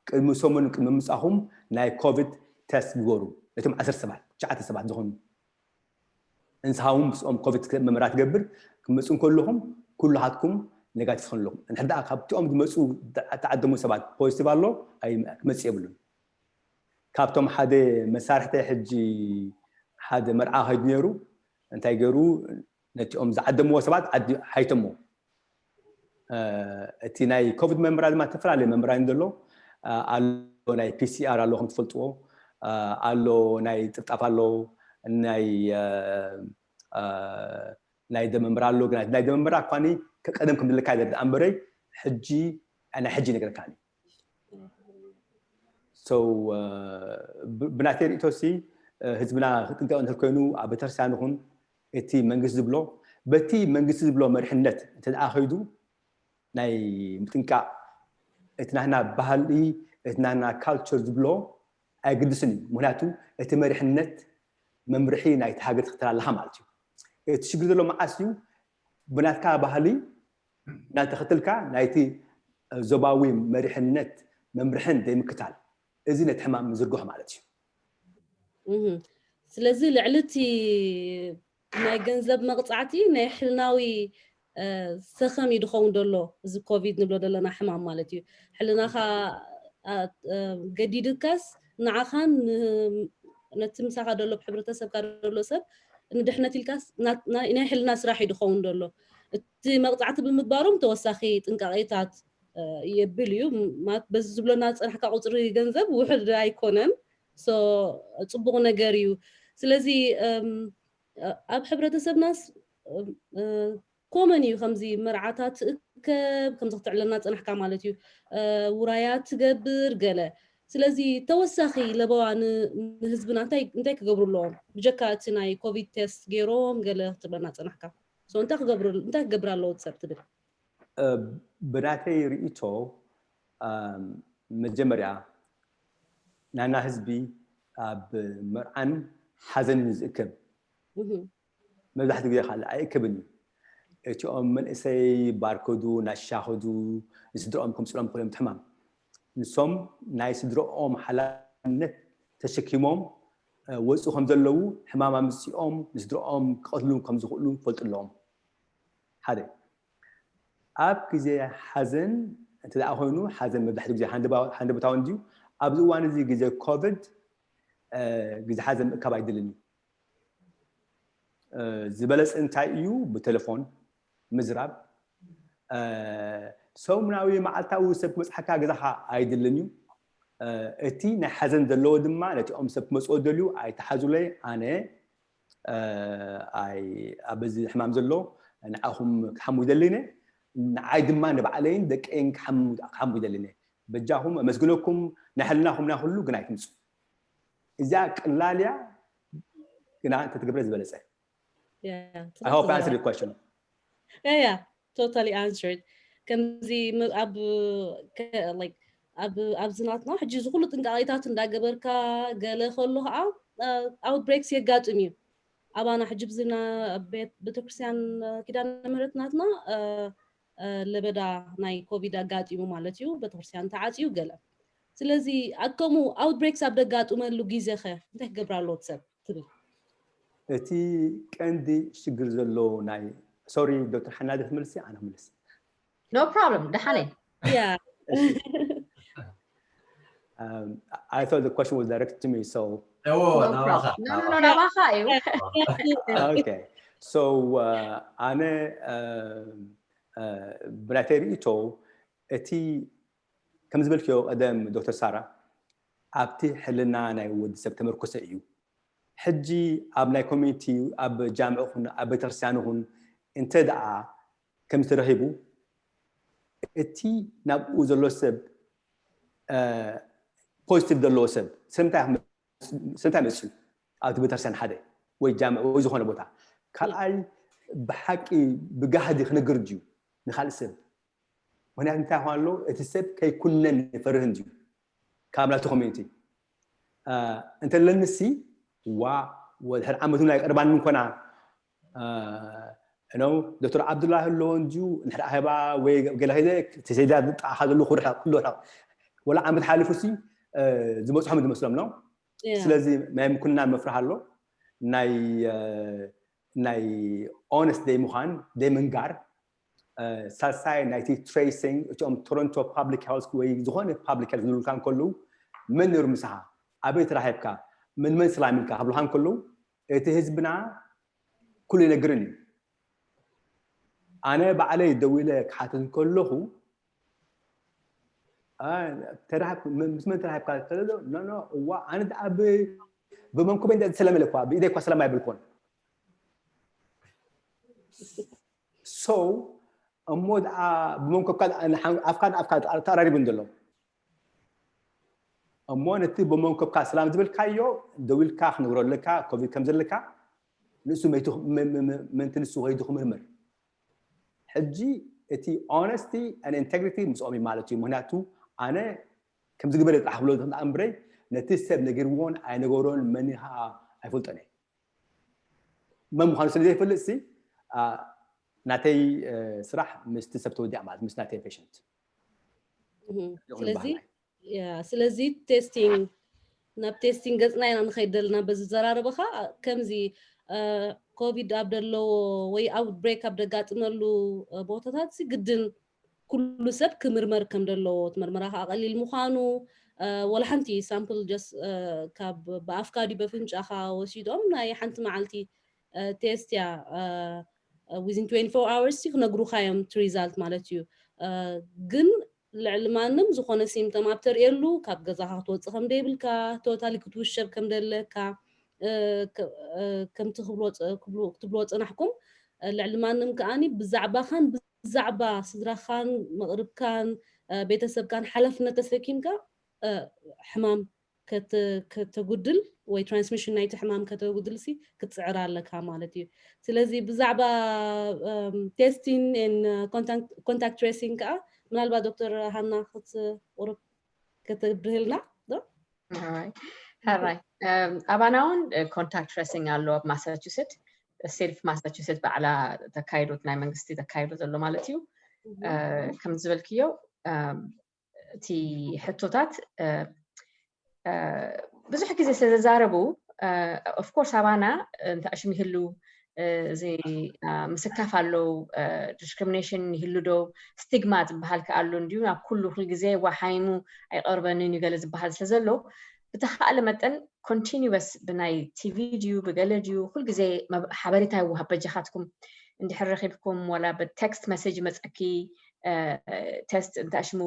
ቅድሚ ሰሙን ቅድሚ ምምፃኹም ናይ ኮቪድ ተስት ግበሩ። ነቶም ዓሰርተ ሰባት ትሽዓተ ሰባት ዝኾኑ እንስኻ እውን ምስኦም ኮቪድ ምርመራ ትገብር። ክትመፁ እንከለኹም ኩልኻትኩም ኔጋቲቭ ትኾኑ ኣለኹም። እንድሕር ደኣ ካብቲኦም ዝመፁ ተዓደሙ ሰባት ፖዚቲቭ ኣሎ ክመፅእ የብሉን። ካብቶም ሓደ መሳርሕተይ ሕጂ ሓደ መርዓ ከይዱ ነይሩ እንታይ ገይሩ ነቲኦም ዝዓደምዎ ሰባት ሓይተሞ እቲ ናይ ኮቪድ መምራ ድማ ዝተፈላለዩ መምራ ዘሎ ኣሎ። ናይ ፒሲኣር ኣሎ ከም ትፈልጥዎ ኣሎ፣ ናይ ጥፍጣፍ ኣሎ፣ ናይ ናይ ደመምራ ኣሎ። ግን ናይ ደመምራ እኳኒ ከቀደም ከም ድልካ ይደርድ ኣንበረይ ሕጂ ናይ ሕጂ ነገርካ ብናተይ ርእቶሲ ህዝብና ክጥንቀቕ እንድሕር ኮይኑ ኣብ ቤተክርስትያን ይኹን እቲ መንግስቲ ዝብሎ በቲ መንግስቲ ዝብሎ መሪሕነት እንተ ደኣ ከይዱ ናይ ምጥንቃቕ እቲ ናህና ባህሊ እቲ ናህና ካልቸር ዝብሎ ኣይግድስን እዩ። ምክንያቱ እቲ መሪሕነት መምርሒ ናይቲ ሃገር ትኽተል ኣለኻ ማለት እዩ። እቲ ሽግር ዘሎ መዓስ እዩ? ብናትካ ባህሊ እናተኸተልካ ናይቲ ዞባዊ መሪሕነት መምርሕን ዘይምክታል እዚ ነቲ ሕማም ምዝርግሖ ማለት እዩ። ስለዚ ልዕሊ እቲ ናይ ገንዘብ መቕፃዕቲ ናይ ሕልናዊ ሰኸም እዩ ድኸውን ዘሎ እዚ ኮቪድ ንብሎ ዘለና ሕማም ማለት እዩ። ሕልናኻ ገዲድካስ ንዓኻን ነቲ ምሳኻ ደሎ ሕብረተሰብካ ደሎ ሰብ ንድሕነት ኢልካስ ናይ ሕልና ስራሕ እዩ ዝኸውን ዘሎ። እቲ መቕፃዕቲ ብምግባሮም ተወሳኺ ጥንቃቄታት የብል እዩ። ማለት በዚ ዝብለና ዝፀናሕካ ቁፅሪ ገንዘብ ውሕድ ኣይኮነን። ጽቡቕ ነገር እዩ። ስለዚ ኣብ ሕብረተሰብናስ ኮመን እዩ ከምዚ መርዓታት ትእከብ፣ ከምዚ ክትዕለና ዝፀናሕካ ማለት እዩ። ውራያት ትገብር ገለ። ስለዚ ተወሳኺ ለበዋ ንህዝብና እንታይ ክገብሩ ኣለዎም? ብጀካ እቲ ናይ ኮቪድ ቴስት ገይሮም ገለ ክትብለና ዝፀናሕካ። እንታይ ክገብር ኣለዎ ሰብ ትብል? ብናተይ ርእይቶ መጀመርያ ናና ህዝቢ ኣብ መርዓን ሓዘንን ዝእከብ መብዛሕትኡ ግዜ ካልእ ኣይእከብን እዩ። እቲኦም መንእሰይ ባርከዱ ናሻኸዱ ንስድራኦም ከምፅሎም ክእሎም ትሕማም ንሶም ናይ ስድራኦም ሓላፍነት ተሸኪሞም ወፁ ከም ዘለዉ ሕማም ኣምፅኦም ንስድራኦም ክቐትሉ ከም ዝኽእሉ ፈልጡ ኣለዎም። ሓደ ኣብ ግዜ ሓዘን እንተ ደኣ ኮይኑ ሓዘን መብዛሕትኡ ግዜ ሃንደባታዊ እንድዩ። ኣብዚ እዋን እዚ ግዜ ኮቪድ ግዜ ሓዘን ምእካብ ኣይድልን እዩ። ዝበለፀ እንታይ እዩ? ብቴሌፎን ምዝራብ። ሰሙናዊ መዓልታዊ ሰብ ክመፅሓካ ገዛኻ ኣይድልን እዩ። እቲ ናይ ሓዘን ዘለዎ ድማ ነቲኦም ሰብ ክመፅኦ ደልዩ ኣይተሓዙለይ ኣነ ኣብ በዚ ሕማም ዘሎ ንዓኹም ክሓሙ ይደሊ እየ። ንዓይ ድማ ንባዕለይን ደቀይን ክሓሙ ይደሊ እየ። በጃኹም ኣመስግነኩም። ናይ ሕልናኹም ናይ ኩሉ ግን ኣይትምፁ። እዚኣ ቅላል እያ ግና እንተትገብረ ዝበለፀ። Yeah, I hope I answered your question. Yeah, yeah, totally answered. ከምዚ ኣብ like ኣብዚ ናትና ሕጂ እዚ ኩሉ ጥንቃቄታት እንዳገበርካ ገለ ከሎ ከዓ ኣውትብሬክስ የጋጥም እዩ። ኣባና ሕጂ ብዝና ቤተክርስትያን ኪዳነ ምህረት ናትና ለበዳ ናይ ኮቪድ ኣጋጢሙ ማለት እዩ። ቤተክርስትያን ተዓፅዩ ገለ። ስለዚ ከምኡ ኣውትብሬክስ ኣብ ደጋጥመሉ ግዜ ኸ እንታይ ክገብር ኣለዎ ሰብ ትብል? እቲ ቀንዲ ሽግር ዘሎ ናይ ሶሪ ዶክተር ሓናደ ክትመልሲ ኣነ ክምልስ No problem. ደሓነ Yeah. Um, I thought the question was directed to me, so No problem. No, no, no, ናባኻ እዩ። Okay. So uh, ኣነ uh, uh, ብናተይ ርእቶ እቲ ከም ዝበልክዮ ቀደም ዶክተር ሳራ ኣብቲ ሕልና ናይ ወዲ ሰብ ተመርኮሰ እዩ። ሕጂ ኣብ ናይ ኮሚኒቲ ኣብ ጃምዕ ኹን ኣብ ቤተክርስትያን ኹን እንተ ደኣ ከም ዝተረኺቡ እቲ ናብኡ ዘሎ ሰብ ፖዚቲቭ ዘለዎ ሰብ ስለምንታይ መፅኡ ኣብቲ ቤተክርስትያን ሓደ ወይ ጃምዕ ወይ ዝኾነ ቦታ ካልኣይ ብሓቂ ብጋህዲ ክነግር ድዩ ንካልእ ሰብ ምክንያቱ እንታይ ኳን ኣሎ እቲ ሰብ ከይኩነን ይፈርህን ድዩ ካብ ናብቲ ኮሚኒቲ እንተለንሲ ዋ ወድሕር ዓመት እውን ኣይቀርባን ምንኮና ነው ዶክተር ዓብዱላሂ ኣለዎ እንድዩ እንድሕር ኣህባ ወይ ገለ ከይደ ተሰይዳ ዝጣዕኻ ዘለኹ ርሕቕ ኩሉ ርሕቕ ወላ ዓመት ሓሊፉ ሲ ዝበፅሖም ዝመስሎም ነው ስለዚ ናይ ምኩንና መፍርህ ኣሎ ናይ ናይ ኦነስት ደይ ምዃን ደይ ምንጋር ሳልሳይ ናይቲ ትሬሲንግ እቲኦም ቶሮንቶ ፓብሊክ ሄልት ወይ ዝኾነ ፓብሊክ ሄልት ዝብሉልካ እንከለዉ መን ነሩ ምሳኻ ኣበይ ተራኺብካ ምን መን ሰላም ኢልካ ክብሉካ እንከለዉ እቲ ህዝብና ኩሉ ይነግርን እዩ ኣነ ባዕለይ ደዊለ ክሓትት ከለኹ ምስ መን ተራኺብካ ተለሎ ኖ እዋ ኣነ ደኣ ብመንኩበይ እንደ ዝሰለመለ እኳ ብኢደይ እኳ ሰላም ኣይብልኮን so እሞ ደኣ ብመንኮብካ ኣፍካ ኣፍካ ተኣራሪቡ እንዘሎ እሞ ነቲ ብመንኮብካ ሰላም ዝብልካዮ ደዊልካ ክነግሮ ኣለካ ኮቪድ ከም ዘለካ ንሱ መይቲ ምንቲ ንሱ ከይዱ ክምርምር ሕጂ እቲ honesty and integrity ምስኦም እዩ ማለት እዩ ምክንያቱ ኣነ ከም ዝግበር ጥራሕ ክብሎ እምበረይ ነቲ ሰብ ነጊርዎን ኣይነገሮን መን ከዓ ኣይፈልጦን እየ መን ምዃኑ ስለ ዘይፈልጥ ሲ ናተይ ስራሕ ምስቲ ሰብ ተወዲኣ ማለት ምስ ናተይ ፔሽንት ስለዚ ስለዚ ቴስቲንግ ናብ ቴስቲንግ ገፅና ኢና ንኸይድ ዘለና በዚ ዘራረበኻ ከምዚ ኮቪድ ኣብ ደለዎ ወይ ኣውትብሬክ ኣብ ደጋጥመሉ ቦታታት ግድን ኩሉ ሰብ ክምርመር ከም ዘለዎ እቲ መርመራ ከዓ ቀሊል ምዃኑ ወላ ሓንቲ ሳምፕል ጀስ ካብ ብኣፍካ ድዩ በፍንጫኻ ወሲዶም ናይ ሓንቲ መዓልቲ ቴስት እያ። Within twenty-four hours ሲ ክነግሩኻ እዮም እቲ ሪዛልት ማለት እዩ። ግን ልዕሊ ማንም ዝኾነ ሲምፕተም ኣብ ተርእየሉ ካብ ገዛኻ ክትወፅእ ከም ደይብልካ፣ ቶታሊ ክትውሸብ ከም ደለካ፣ ከምቲ ክትብልዎ ፀናሕኩም፣ ልዕሊ ማንም ከዓኒ ብዛዕባኻን ብዛዕባ ስድራኻን መቕርብካን ቤተሰብካን ሓላፍነት ተሰኪምካ ሕማም ከተጉድል ወይ ትራንስሚሽን ናይቲ ሕማም ከተጉድል ሲ ክትፅዕር ኣለካ ማለት እዩ። ስለዚ ብዛዕባ ቴስቲን ኮንታክት ትሬሲንግ ከዓ ምናልባት ዶክተር ሃና ክትቁርብ ከተብርህልና ዶ? ሕራይ። ኣባና እውን ኮንታክት ትሬሲንግ ኣሎ ኣብ ማሳቹሴት፣ ስቴት ኦፍ ማሳቹሴት ባዕላ ተካይዶት ናይ መንግስቲ ተካይዶ ዘሎ ማለት እዩ። ከም ዝበልክዮ እቲ ሕቶታት ብዙሕ ግዜ ስለዘዛረቡ ኦፍኮርስ ኣባና እንተኣሽም ይህሉ እዚ ምስካፍ ኣለዉ፣ ዲስክሪሚኔሽን ይህሉ ዶ፣ ስቲግማ ዝበሃል ከ ኣሎ እንድዩ፣ ናብ ኩሉ ኩል ግዜ ዋሓይሙ ኣይቐርበንን እዩ ገለ ዝበሃል ስለ ዘሎ ብተኻእለ መጠን ኮንቲኒወስ ብናይ ቲቪ ድዩ ብገለ ድዩ ኩል ግዜ ሓበሬታ ይወሃብ በጃኻትኩም እንድሕር ረኺብኩም ዋላ ብቴክስት መሴጅ መፀኪ ቴስት እንተኣሽሙ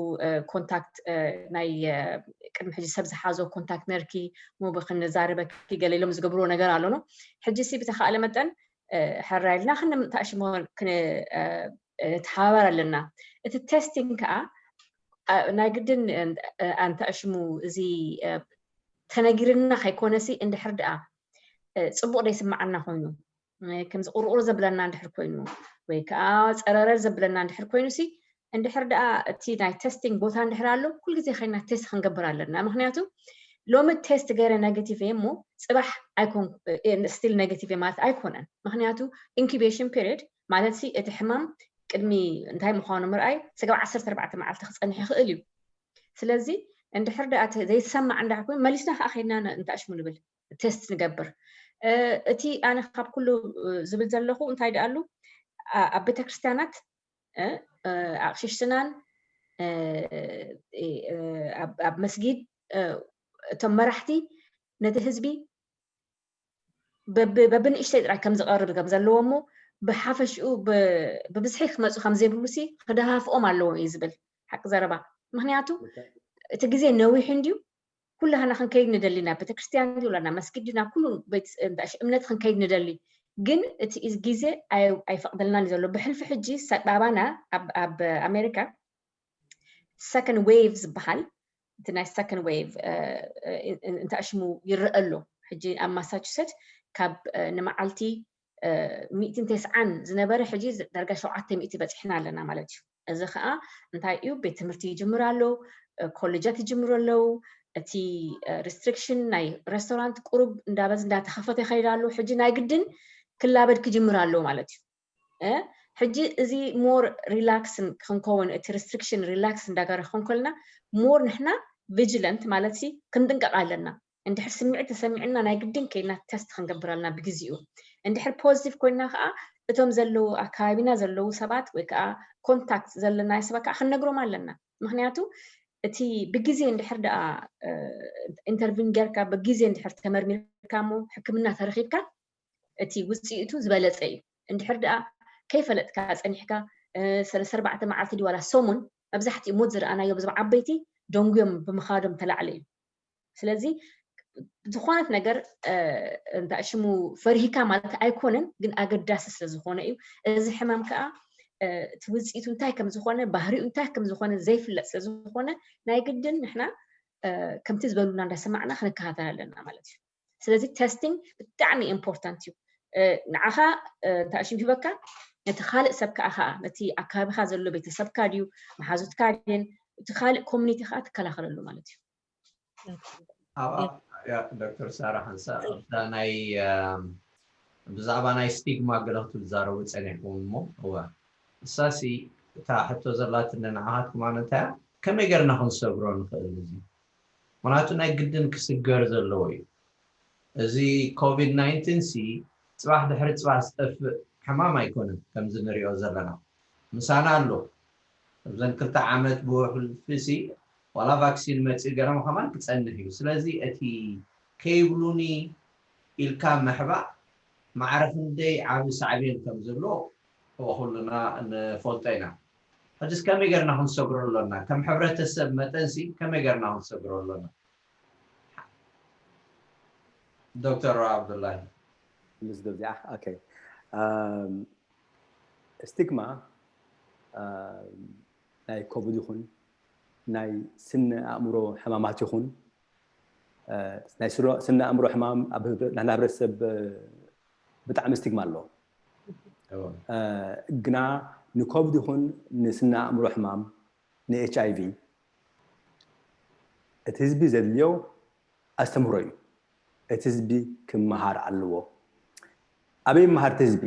ኮንታክት ናይ ቅድሚ ሕጂ ሰብ ዝሓዞ ኮንታክት ነርኪ ሞ ብክንዛረበኪ ገለ ኢሎም ዝገብርዎ ነገር ኣሎ ነው። ሕጂ ሲ ብተኻእለ መጠን ሕራይ ኢልና ክንተኣሽሞ ንተሓባበር ኣለና። እቲ ቴስቲንግ ከዓ ናይ ግድን ኣንተኣሽሙ እዚ ተነጊርና ከይኮነሲ እንድሕር ደኣ ፅቡቕ ዘይስምዓና ኮይኑ ከምዚ ቁርቁር ዘብለና እንድሕር ኮይኑ ወይ ከዓ ፀረረር ዘብለና እንድሕር ኮይኑ ሲ እንድሕር ደኣ እቲ ናይ ቴስቲንግ ቦታ እንድሕር ኣሎ ኩልግዜ ከይና ቴስት ክንገብር ኣለና። ምክንያቱ ሎሚ ቴስት ገይረ ኔጋቲቭ እየ እሞ ፅባሕ ኣይኮን ስቲል ኔጋቲቭ እየ ማለት ኣይኮነን። ምክንያቱ ኢንኩቤሽን ፔሪድ ማለት ሲ እቲ ሕማም ቅድሚ እንታይ ምዃኑ ምርኣይ ስጋብ ዓሰርተ ኣርባዕተ መዓልቲ ክፀንሕ ይኽእል እዩ። ስለዚ እንድሕር ደኣ ዘይሰማዕ እንዳ ኮይኑ መሊስና ከዓ ከይድና እንተኣሽሙ ንብል ቴስት ንገብር። እቲ ኣነ ካብ ኩሉ ዝብል ዘለኹ እንታይ ደኣሉ ኣብ ቤተክርስትያናት ኣቕሽሽትናን ኣብ መስጊድ እቶም መራሕቲ ነቲ ህዝቢ በብንእሽተይ ጥራይ ከም ዝቐርብ ከም ዘለዎ እሞ ብሓፈሽኡ ብብዝሒ ክመፁ ከም ዘይብሉ ሲ ክደፋፍኦም ኣለዎ እዩ ዝብል ሓቂ ዘረባ። ምክንያቱ እቲ ግዜ ነዊሑ እንድዩ ኩላህና ክንከይድ ንደሊ ናብ ቤተክርስትያን ድዩ ናብ መስጊድ ድዩ ናብ ኩሉ ቤት እምነት ክንከይድ ንደሊ ግን እቲ ግዜ ኣይፈቅደልናን እዩ ዘሎ። ብሕልፊ ሕጂ ሰባባና ኣብ ኣሜሪካ ሰኮንድ ዌቭ ዝበሃል እቲ ናይ ሰኮንድ ዌቭ እንተኣሽሙ ይረአ ኣሎ። ሕጂ ኣብ ማሳቹሰት ካብ ንመዓልቲ ሚእትን ተስዓን ዝነበረ ሕጂ ዳርጋ ሸውዓተ ሚእቲ በፂሕና ኣለና ማለት እዩ። እዚ ከዓ እንታይ እዩ? ቤት ትምህርቲ ይጅምር ኣሎ፣ ኮሌጃት ይጅምሩ ኣለዉ። እቲ ሪስትሪክሽን ናይ ሬስቶራንት ቁሩብ እንዳበዝ እንዳተኸፈተ ይኸይድ ኣሎ። ሕጂ ናይ ግድን ክላበድ ክጅምር ኣለዎ ማለት እዩ። ሕጂ እዚ ሞር ሪላክስ ክንከውን እቲ ሪስትሪክሽን ሪላክስ እንዳገረ ክንከልና ሞር ንሕና ቪጅለንት ማለት ሲ ክንጥንቀቕ ኣለና። እንድሕር ስምዒት ተሰሚዕና ናይ ግድን ከይድና ተስት ክንገብር ኣለና ብግዜኡ። እንድሕር ፖዚቲቭ ኮይና ከዓ እቶም ዘለዉ ኣከባቢና ዘለዉ ሰባት ወይ ከዓ ኮንታክት ዘለና ሰባት ከዓ ክንነግሮም ኣለና። ምክንያቱ እቲ ብግዜ እንድሕር ደኣ ኢንተርቪን ጌርካ ብግዜ እንድሕር ተመርሚርካ እሞ ሕክምና ተረኪብካ እቲ ውፅኢቱ ዝበለፀ እዩ። እንድሕር ደኣ ከይፈለጥካ ፀኒሕካ ሰለስተ ኣርባዕተ መዓልቲ ድዩ ዋላ ሰሙን መብዛሕትኡ ሞት ዝረኣናዮ ብዞም ዓበይቲ ደንጉዮም ብምኻዶም ተላዕለ እዩ። ስለዚ ዝኾነት ነገር እንታይ ሽሙ ፈሪህካ ማለት ኣይኮነን፣ ግን ኣገዳሲ ስለዝኾነ እዩ። እዚ ሕማም ከዓ እቲ ውፅኢቱ እንታይ ከም ዝኾነ ባህሪኡ እንታይ ከም ዝኾነ ዘይፍለጥ ስለዝኾነ ናይ ግድን ንሕና ከምቲ ዝበሉና እንዳሰማዕና ክንከታተል ኣለና ማለት እዩ። ስለዚ ቴስቲንግ ብጣዕሚ ኢምፖርታንት እዩ። ንዓኻ እንታይ ሽም ሂበካ ነቲ ካልእ ሰብ ከዓ ከዓ ነቲ ኣካባቢኻ ዘሎ ቤተሰብካ ድዩ መሓዙትካ ድን እቲ ካልእ ኮሚኒቲ ከዓ ትከላኸለሉ ማለት እዩ። ኣብኣ ዶክተር ሳራ ሓንሳእ ኣብታ ናይ ብዛዕባ ናይ ስቲግማ ገለ ክትዛረቡ ፀኒሕኩም እሞ እወ እሳሲ እታ ሕቶ ዘላትኒ ንዓኻትኩም ኣነ እንታይ እያ ከመይ ገርና ክንሰግሮ ንኽእል እዚ ምክንያቱ ናይ ግድን ክስገር ዘለዎ እዩ እዚ ኮቪድ ናይንቲን ሲ ፅባሕ ድሕሪ ፅባሕ ዝጠፍእ ሕማም ኣይኮነን ከምዚ ንሪኦ ዘለና ምሳና ኣሎ እብዘን ክልተ ዓመት ብውሕልፊ ሲ ዋላ ቫክሲን መፂኡ ገለ ምዃማን ክፀንሕ እዩ ስለዚ እቲ ከይብሉኒ ኢልካ ምሕባእ ማዕረ ክንደይ ዓብዪ ሳዕቤን ከም ዘለዎ ኩልና ንፈልጦ ኢና። ሕጅስ ከመይ ጌርና ክንሰግሮ ኣሎና? ከም ሕብረተሰብ መጠንሲ ከመይ ጌርና ክንሰግሮ ኣሎና? ዶክተር ዓብዱላሂ። ምስ ዶ እዚኣ ኦኬ። ኣም፣ ስቲግማ ኣም፣ ናይ ኮቪድ ይኹን ናይ ስነ ኣእምሮ ሕማማት ይኹን እ፣ ናይ ስነ ኣእምሮ ሕማም ኣብ ህብረ- ናህና ህብረተሰብ እ፣ ብጣዕሚ ስቲግማ ኣለዎ። እ፣ ግና ንኮቪድ ይኹን ንስነ ኣእምሮ ሕማም ንኤች ኣይ ቪ እቲ ህዝቢ ዘድልዮ ኣስተምህሮ እዩ። እቲ ህዝቢ ክመሃር ኣለዎ። ኣበይ ይመሃር እቲ ህዝቢ?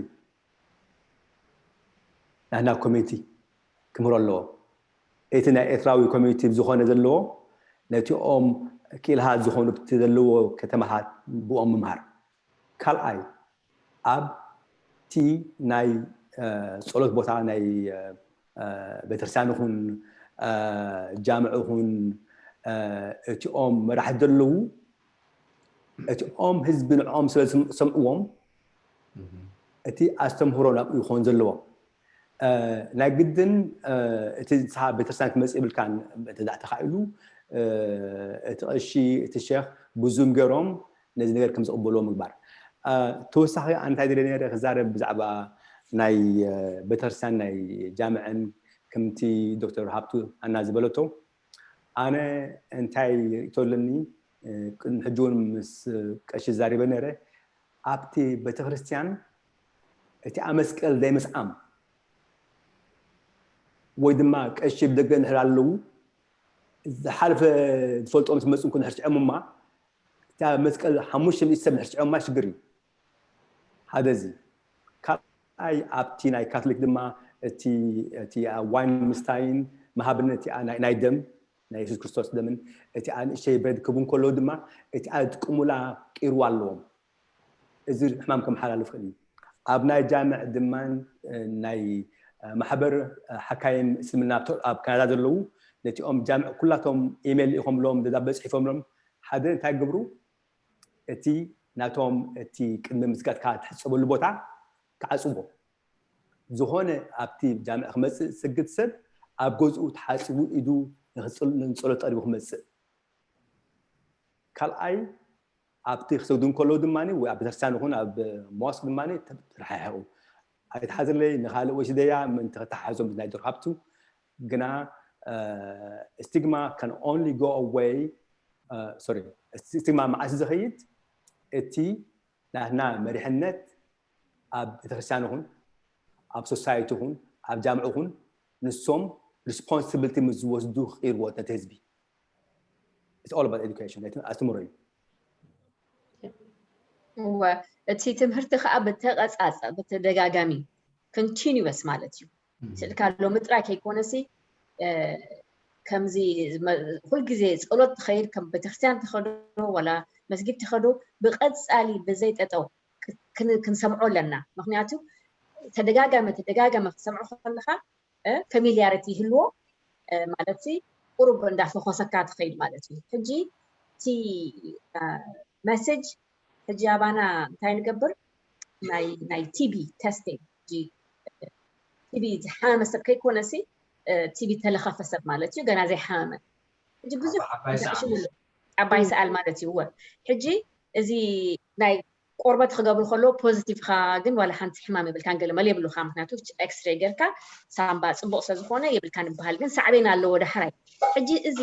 ናህና ኮሚኒቲ ክምህሮ ኣለዎ። እቲ ናይ ኤርትራዊ ኮሚኒቲ ዝኾነ ዘለዎ ነቲኦም ክኢልሃት ዝኾኑ ብቲ ዘለዎ ከተማታት ብኦም ምምሃር። ካልኣይ ኣብቲ ናይ እ፣ ጸሎት ቦታ ናይ እ፣ እ፣ ቤተክርስትያን ይኹን እ፣ ጃምዕ ይኹን እ፣ እቲኦም መራሕቲ ዘለዉ እቲኦም ህዝቢ ንዕኦም ስለ ዝሰምዕዎም እቲ ኣስተምህሮ ናብኡ ይኾን ዘለዎ። እ፣ ናይ ግድን እ፣ እቲ ንስኻ ቤተክርስትያን ክመጽእ የብልካን እንተ ደኣ ተኻኢሉ እ፣ እቲ ቀሺ እቲ ሸኽ ብዙም ገይሮም ነዚ ነገር ከም ዝቕበልዎ ምግባር። እ፣ ተወሳኺ እንታይ ደለ ነረ ክዛረብ ብዛዕባ ናይ እ፣ ቤተክርስትያን ናይ ጃምዕን ከምቲ ዶክተር ሃብቱ ኣና ዝበለቶ ኣነ እንታይ ርእቶ ኣለኒ እ፣ ቅድሚ ሕጂ እውን ምስ ቀሺ ዛሪበ ነረ ኣብቲ ቤተክርስትያን እቲ ኣመስቀል ዘይምስዓም ወይ ድማ ቀሺ ብደገ እንድሕር ኣለዉ ዝሓለፈ ዝፈልጦም ዝመፁ እንኮ እንድሕር ስዕሞማ እታ መስቀል ሓሙሽተ ሚእቲ ሰብ እንድሕር ስዕሞማ ሽግር እዩ። ሓደ እዚ ካልኣይ ኣብቲ ናይ ካቶሊክ ድማ እቲ እቲ ዋይን ምስታይን መሃብነት እቲኣ ናይ ናይ ደም ናይ የሱስ ክርስቶስ ደምን እቲኣ ንእሽተይ ብሬድ ክቡ እንከለዉ ድማ እቲኣ ዝጥቀሙላ ቂርዋ ኣለዎም። እዚ ሕማም ከመሓላልፍ ይኽእል እዩ። ኣብ ናይ ጃምዕ ድማ ናይ ማሕበር ሓካይም እስልምና ኣብ ካናዳ ዘለዉ ነቲኦም ጃምዕ ኩላቶም ኢሜይል ልኢኾምሎም ደብዳበ ፅሒፎምሎም ሓደ እንታይ ግብሩ እቲ ናቶም እቲ ቅድሚ ምስጋድካ ትሕፀበሉ ቦታ ክዓፅዎ ዝኾነ ኣብቲ ጃምዕ ክመፅእ ዝሰግድ ሰብ ኣብ ገዝኡ ተሓፂቡ ኢዱ ንክፅል- ንፀሎት ቀሪቡ ክመፅእ ካልኣይ ኣብቲ ክሰግዱ እንከለዉ ድማ ወይ ኣብ ቤተክርስትያን ይኹን ኣብ ሞስክ ድማ ተረሓሕቑ ኣይትሓዝለይ ንካልእ ወስደያ ምእንቲ ከተሓሕዞም ናይ ዶር ሃብቱ ግና ስቲግማ can only go away sorry ስቲግማ መዓስ ዝኸይድ እቲ ናትና መሪሕነት ኣብ ቤተክርስትያን ይኹን ኣብ ሶሳይቲ ይኹን ኣብ ጃምዕ ይኹን ንሶም ሪስፖንሲቢሊቲ ምስ ዝወስዱ ክቕይርዎ ነቲ ህዝቢ it's all about education ኣስተምሮ እዩ እወ እቲ ትምህርቲ ከዓ ብተቐፃፀ ብተደጋጋሚ continuous ማለት እዩ ስእልካ ሎሚ ጥራይ ከይኮነሲ ከምዚ ሁልግዜ ፀሎት ትኸይድ ከም ቤተክርስትያን ትኸዶ ወላ መስጊድ ትኸዶ ብቐፃሊ ብዘይጠጠው ክንሰምዖ ኣለና ምክንያቱ ተደጋጋሚ ተደጋጋሚ ክትሰምዖ ከለካ familiarity ይህልዎ ማለት ቁሩብ እንዳፈኮሰካ ትኸይድ ማለት እዩ ሕጂ እቲ message ሕጂ ኣባና እንታይ ንገብር ናይ ቲቢ testing ቲቢ ዝሓመመ ሰብ ከይኮነሲ ቲቢ ተለኸፈ ሰብ ማለት እዩ ገና ዘይሓመመ ሕጂ ብዙሕ ዓባይ ሰኣል ማለት እዩ እወ ሕጂ እዚ ናይ ቆርበት ክገብሩ ከለዎ positive ኻ ግን ዋላ ሓንቲ ሕማም የብልካን ገለ መለ የብሉካ ምክንያቱ ኤክስሬ ጌርካ ሳምባ ፅቡቕ ስለ ዝኾነ የብልካን ይበሃል ግን ሳዕቤን ኣለዎ ዳሕራይ ሕጂ እዚ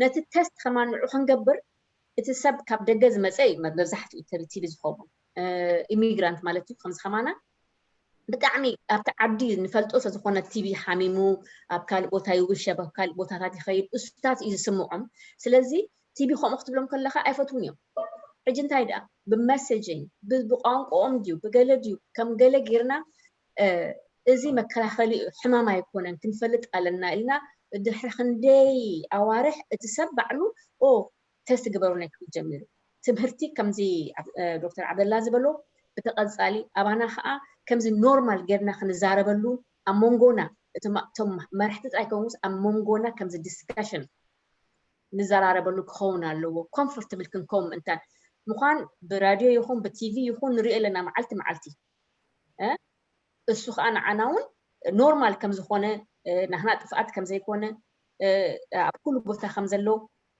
ነቲ test ከማን ንዑ ክንገብር እቲ ሰብ ካብ ደገ ዝመፀ እዩ መብዛሕትኡ ተብቲቢ ዝኸውን ኢሚግራንት ማለት እዩ ከምዚ ከማና ብጣዕሚ ኣብቲ ዓዲ ንፈልጦ ስለዝኾነ ቲቢ ሓሚሙ ኣብ ካልእ ቦታ ይውሸብ ኣብ ካልእ ቦታታት ይኸይድ እሱታት እዩ ዝስምዖም ስለዚ ቲቢ ከምኡ ክትብሎም ከለካ ኣይፈትውን እዮም ሕጂ እንታይ ደኣ ብመሴጅን ብቋንቋኦም ድዩ ብገለ ድዩ ከም ገለ ጌርና እዚ መከላኸሊ ሕማም ኣይኮነን ክንፈልጥ ኣለና ኢልና ድሕሪ ክንደይ ኣዋርሕ እቲ ሰብ ባዕሉ ኦ test ግበሩለይ ክብል ጀሚሩ ትምህርቲ ከምዚ ዶክተር ዓብደላ ዝበሎ ብተቐፃሊ ኣባና ከዓ ከምዚ ኖርማል ጌርና ክንዛረበሉ ኣብ መንጎና እቶም መራሕቲ ጥራይ ከውንስ ኣብ መንጎና ከምዚ discussion ንዘራረበሉ ክኸውን ኣለዎ comfortable ክንከውን ምእንታን ምዃን ብራድዮ ይኹን ብቲቪ ይኹን ንሪኦ ኣለና መዓልቲ መዓልቲ። እሱ ከዓ ንዓና እውን ኖርማል ከም ዝኾነ፣ ናህና ጥፍኣት ከም ዘይኮነ፣ ኣብ ኩሉ ቦታ ከም ዘሎ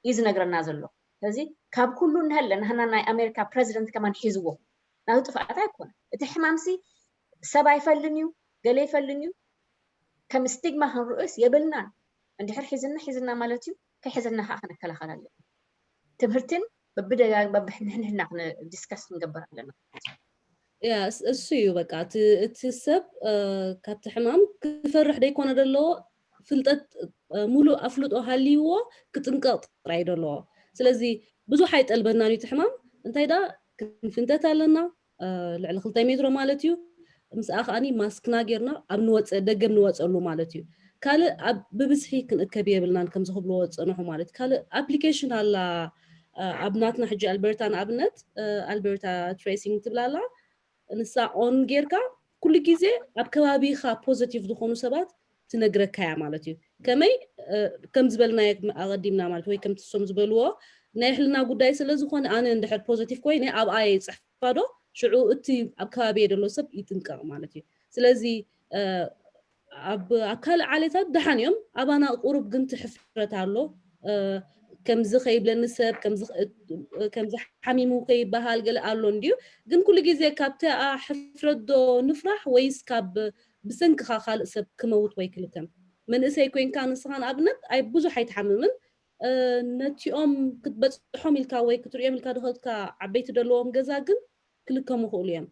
እዩ ዝነግረና ዘሎ። ስለዚ ካብ ኩሉ እንሀለ ናህና ናይ ኣሜሪካ ፕረዚደንት ከማን ሒዝዎ ናቱ ጥፍኣት ኣይኮነ። እቲ ሕማምሲ ሰብ ኣይፈልን እዩ፣ ገለ ይፈልን እዩ። ከም ስቲግማ ክንርእስ የብልናን። እንድሕር ሒዝና ሒዝና ማለት እዩ፣ ከይሕዝና ከዓ ክንከላኸል ኣለና። ትምህርትን በብደጋ በብሕንሕንሕና ዲስከስ ክንገብር ኣለና። ያ እሱ እዩ በቃ እቲ ሰብ ካብቲ ሕማም ክፈርሕ ደይኮነ ዘለዎ ፍልጠት ሙሉእ ኣፍልጦ ሃልይዎ ክጥንቀቕ ጥራይ ደለዎ። ስለዚ ብዙሕ ኣይጠልበናን እዩ እቲ ሕማም። እንታይ ዳ ክንፍንተት ኣለና ልዕሊ ክልተ ሜትሮ ማለት እዩ። ምስኣ ከዓኒ ማስክና ጌርና ኣብ ንወፀ ደገ ንወፀሉ ማለት እዩ። ካልእ ኣብ ብብዝሒ ክንእከብ የብልናን ከምዚ ክብልዎ ዝፀንሑ ማለት እዩ። ካልእ ኣፕሊኬሽን ኣላ ኣብ ናትና ሕጂ ኣልበርታ ንኣብነት ኣልበርታ ትሬሲንግ ትብላ ኣላ። ንሳ ኦን ጌርካ ኩሉ ግዜ ኣብ ከባቢኻ ፖዘቲቭ ዝኾኑ ሰባት ትነግረካ እያ ማለት እዩ። ከመይ ከም ዝበልናዮ ኣቐዲምና ማለት ወይ ከምቲ እሶም ዝበልዎ ናይ ሕልና ጉዳይ ስለ ዝኾነ ኣነ እንድሕር ፖዘቲቭ ኮይነ ኣብኣ እየ ዝፅሕፋ ዶ ሽዑ እቲ ኣብ ከባቢ ዘሎ ሰብ ይጥንቀቕ ማለት እዩ። ስለዚ ኣብ ኣብ ካልእ ዓሌታት ደሓን እዮም። ኣባና ቁሩብ ግን ትሕፍረት ኣሎ። ከምዚ ከይብለኒ ሰብ ከምዚ ሓሚሙ ከይበሃል ገለ ኣሎ እንድዩ። ግን ኩሉ ግዜ ካብቲ ሕፍረት ዶ ንፍራሕ ወይስ ካብ ብሰንክኻ ካልእ ሰብ ክመውት ወይ ክልከም? መንእሰይ ኮይንካ ንስኻ ንኣብነት ኣይ ብዙሕ ኣይትሓምምን። ነቲኦም ክትበፅሖም ኢልካ ወይ ክትርእዮም ኢልካ ድኸድካ ዓበይቲ ደለዎም ገዛ ግን ክልከሙ ክእሉ እዮም።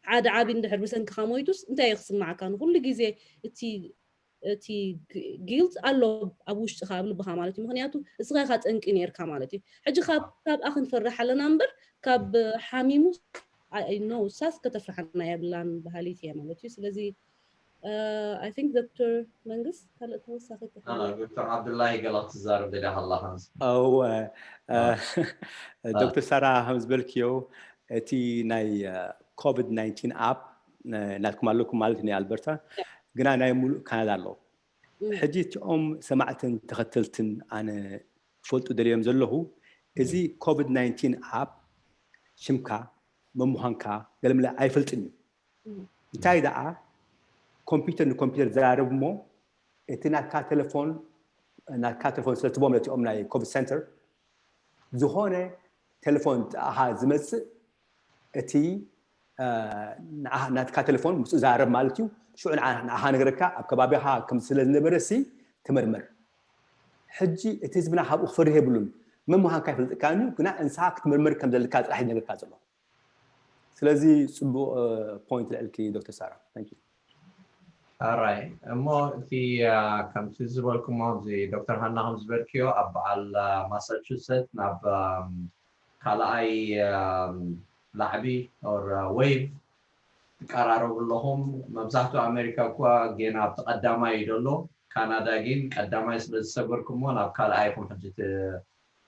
ሓደ ዓቢ እንድሕር ብሰንክኻ ሞይቱስ እንታይ እዩ ክስማዓካ? ንኹሉ ግዜ እቲ እቲ ጊልት ኣሎ ኣብ ውሽጥኻ ኣብ ልብኻ ማለት እዩ። ምክንያቱ እስኻ ኢኻ ጠንቂ ነርካ ማለት እዩ። ሕጂ ካብ ካብኣ ክንፈርሕ ኣለና እምበር ካብ ሓሚሙ ኖ ሳስ ከተፍርሓና የብላን በሃሊት እየ ማለት እዩ። ስለዚ I think ዶክተር መንግስት ካልእ ተወሳኺ ዶክተር ዓብዱላሂ ገላ ክትዛረብ ደሊኻ ኣለኻ። እወ ዶክተር ሳራ ከም ዝበልክዮ እቲ ናይ ኮቪድ ናይንቲን ኣፕ ናትኩም ኣለኩም ማለት ናይ ኣልበርታ ግና ናይ ሙሉእ ካናዳ ኣሎ። ሕጂ እቲኦም ሰማዕትን ተኸተልትን ኣነ ክፈልጡ ደልዮም ዘለኹ እዚ ኮቪድ ናይንቲን ኣፕ ሽምካ መምዃንካ ገለምለ ኣይፈልጥን እዩ። እንታይ ደኣ ኮምፒውተር ንኮምፒውተር ዘራርብ እሞ እቲ ናትካ ቴሌፎን ናትካ ቴሌፎን ስለትቦም ነቲኦም ናይ ኮቪድ ሰንተር ዝኾነ ቴሌፎን ጥኣኻ ዝመፅእ እቲ ናትካ ቴሌፎን ምስኡ ዘራረብ ማለት እዩ። ሽዑ ንዓኻ ነገረካ ኣብ ከባቢኻ ከም ስለ ዝነበረ ሲ ተመርመር። ሕጂ እቲ ህዝብና ካብኡ ክፈርህ የብሉን። መን ምዃንካ ይፈልጥካን እዩ ግና እንስኻ ክትምርምር ከም ዘለካ ጥራሕ ይነግርካ ዘሎ። ስለዚ ፅቡቕ ፖይንት ልዕልኪ ዶክተር ሳራ። ራይ እሞ እቲ ከምቲ ዝበልኩሞ እዚ ዶክተር ሃና ከም ዝበልክዮ ኣብ በዓል ማሳቹሰት ናብ ካልኣይ ላዕቢ ኦር ዌቭ ትቀራረቡ ኣለኹም። መብዛሕትኡ ኣሜሪካ እኳ ጌና ኣብቲ ቀዳማይ እዩ ዘሎ። ካናዳ ግን ቀዳማይ ስለ ዝሰገርኩሞ ናብ ካልኣይ ኢኹም ሕጂ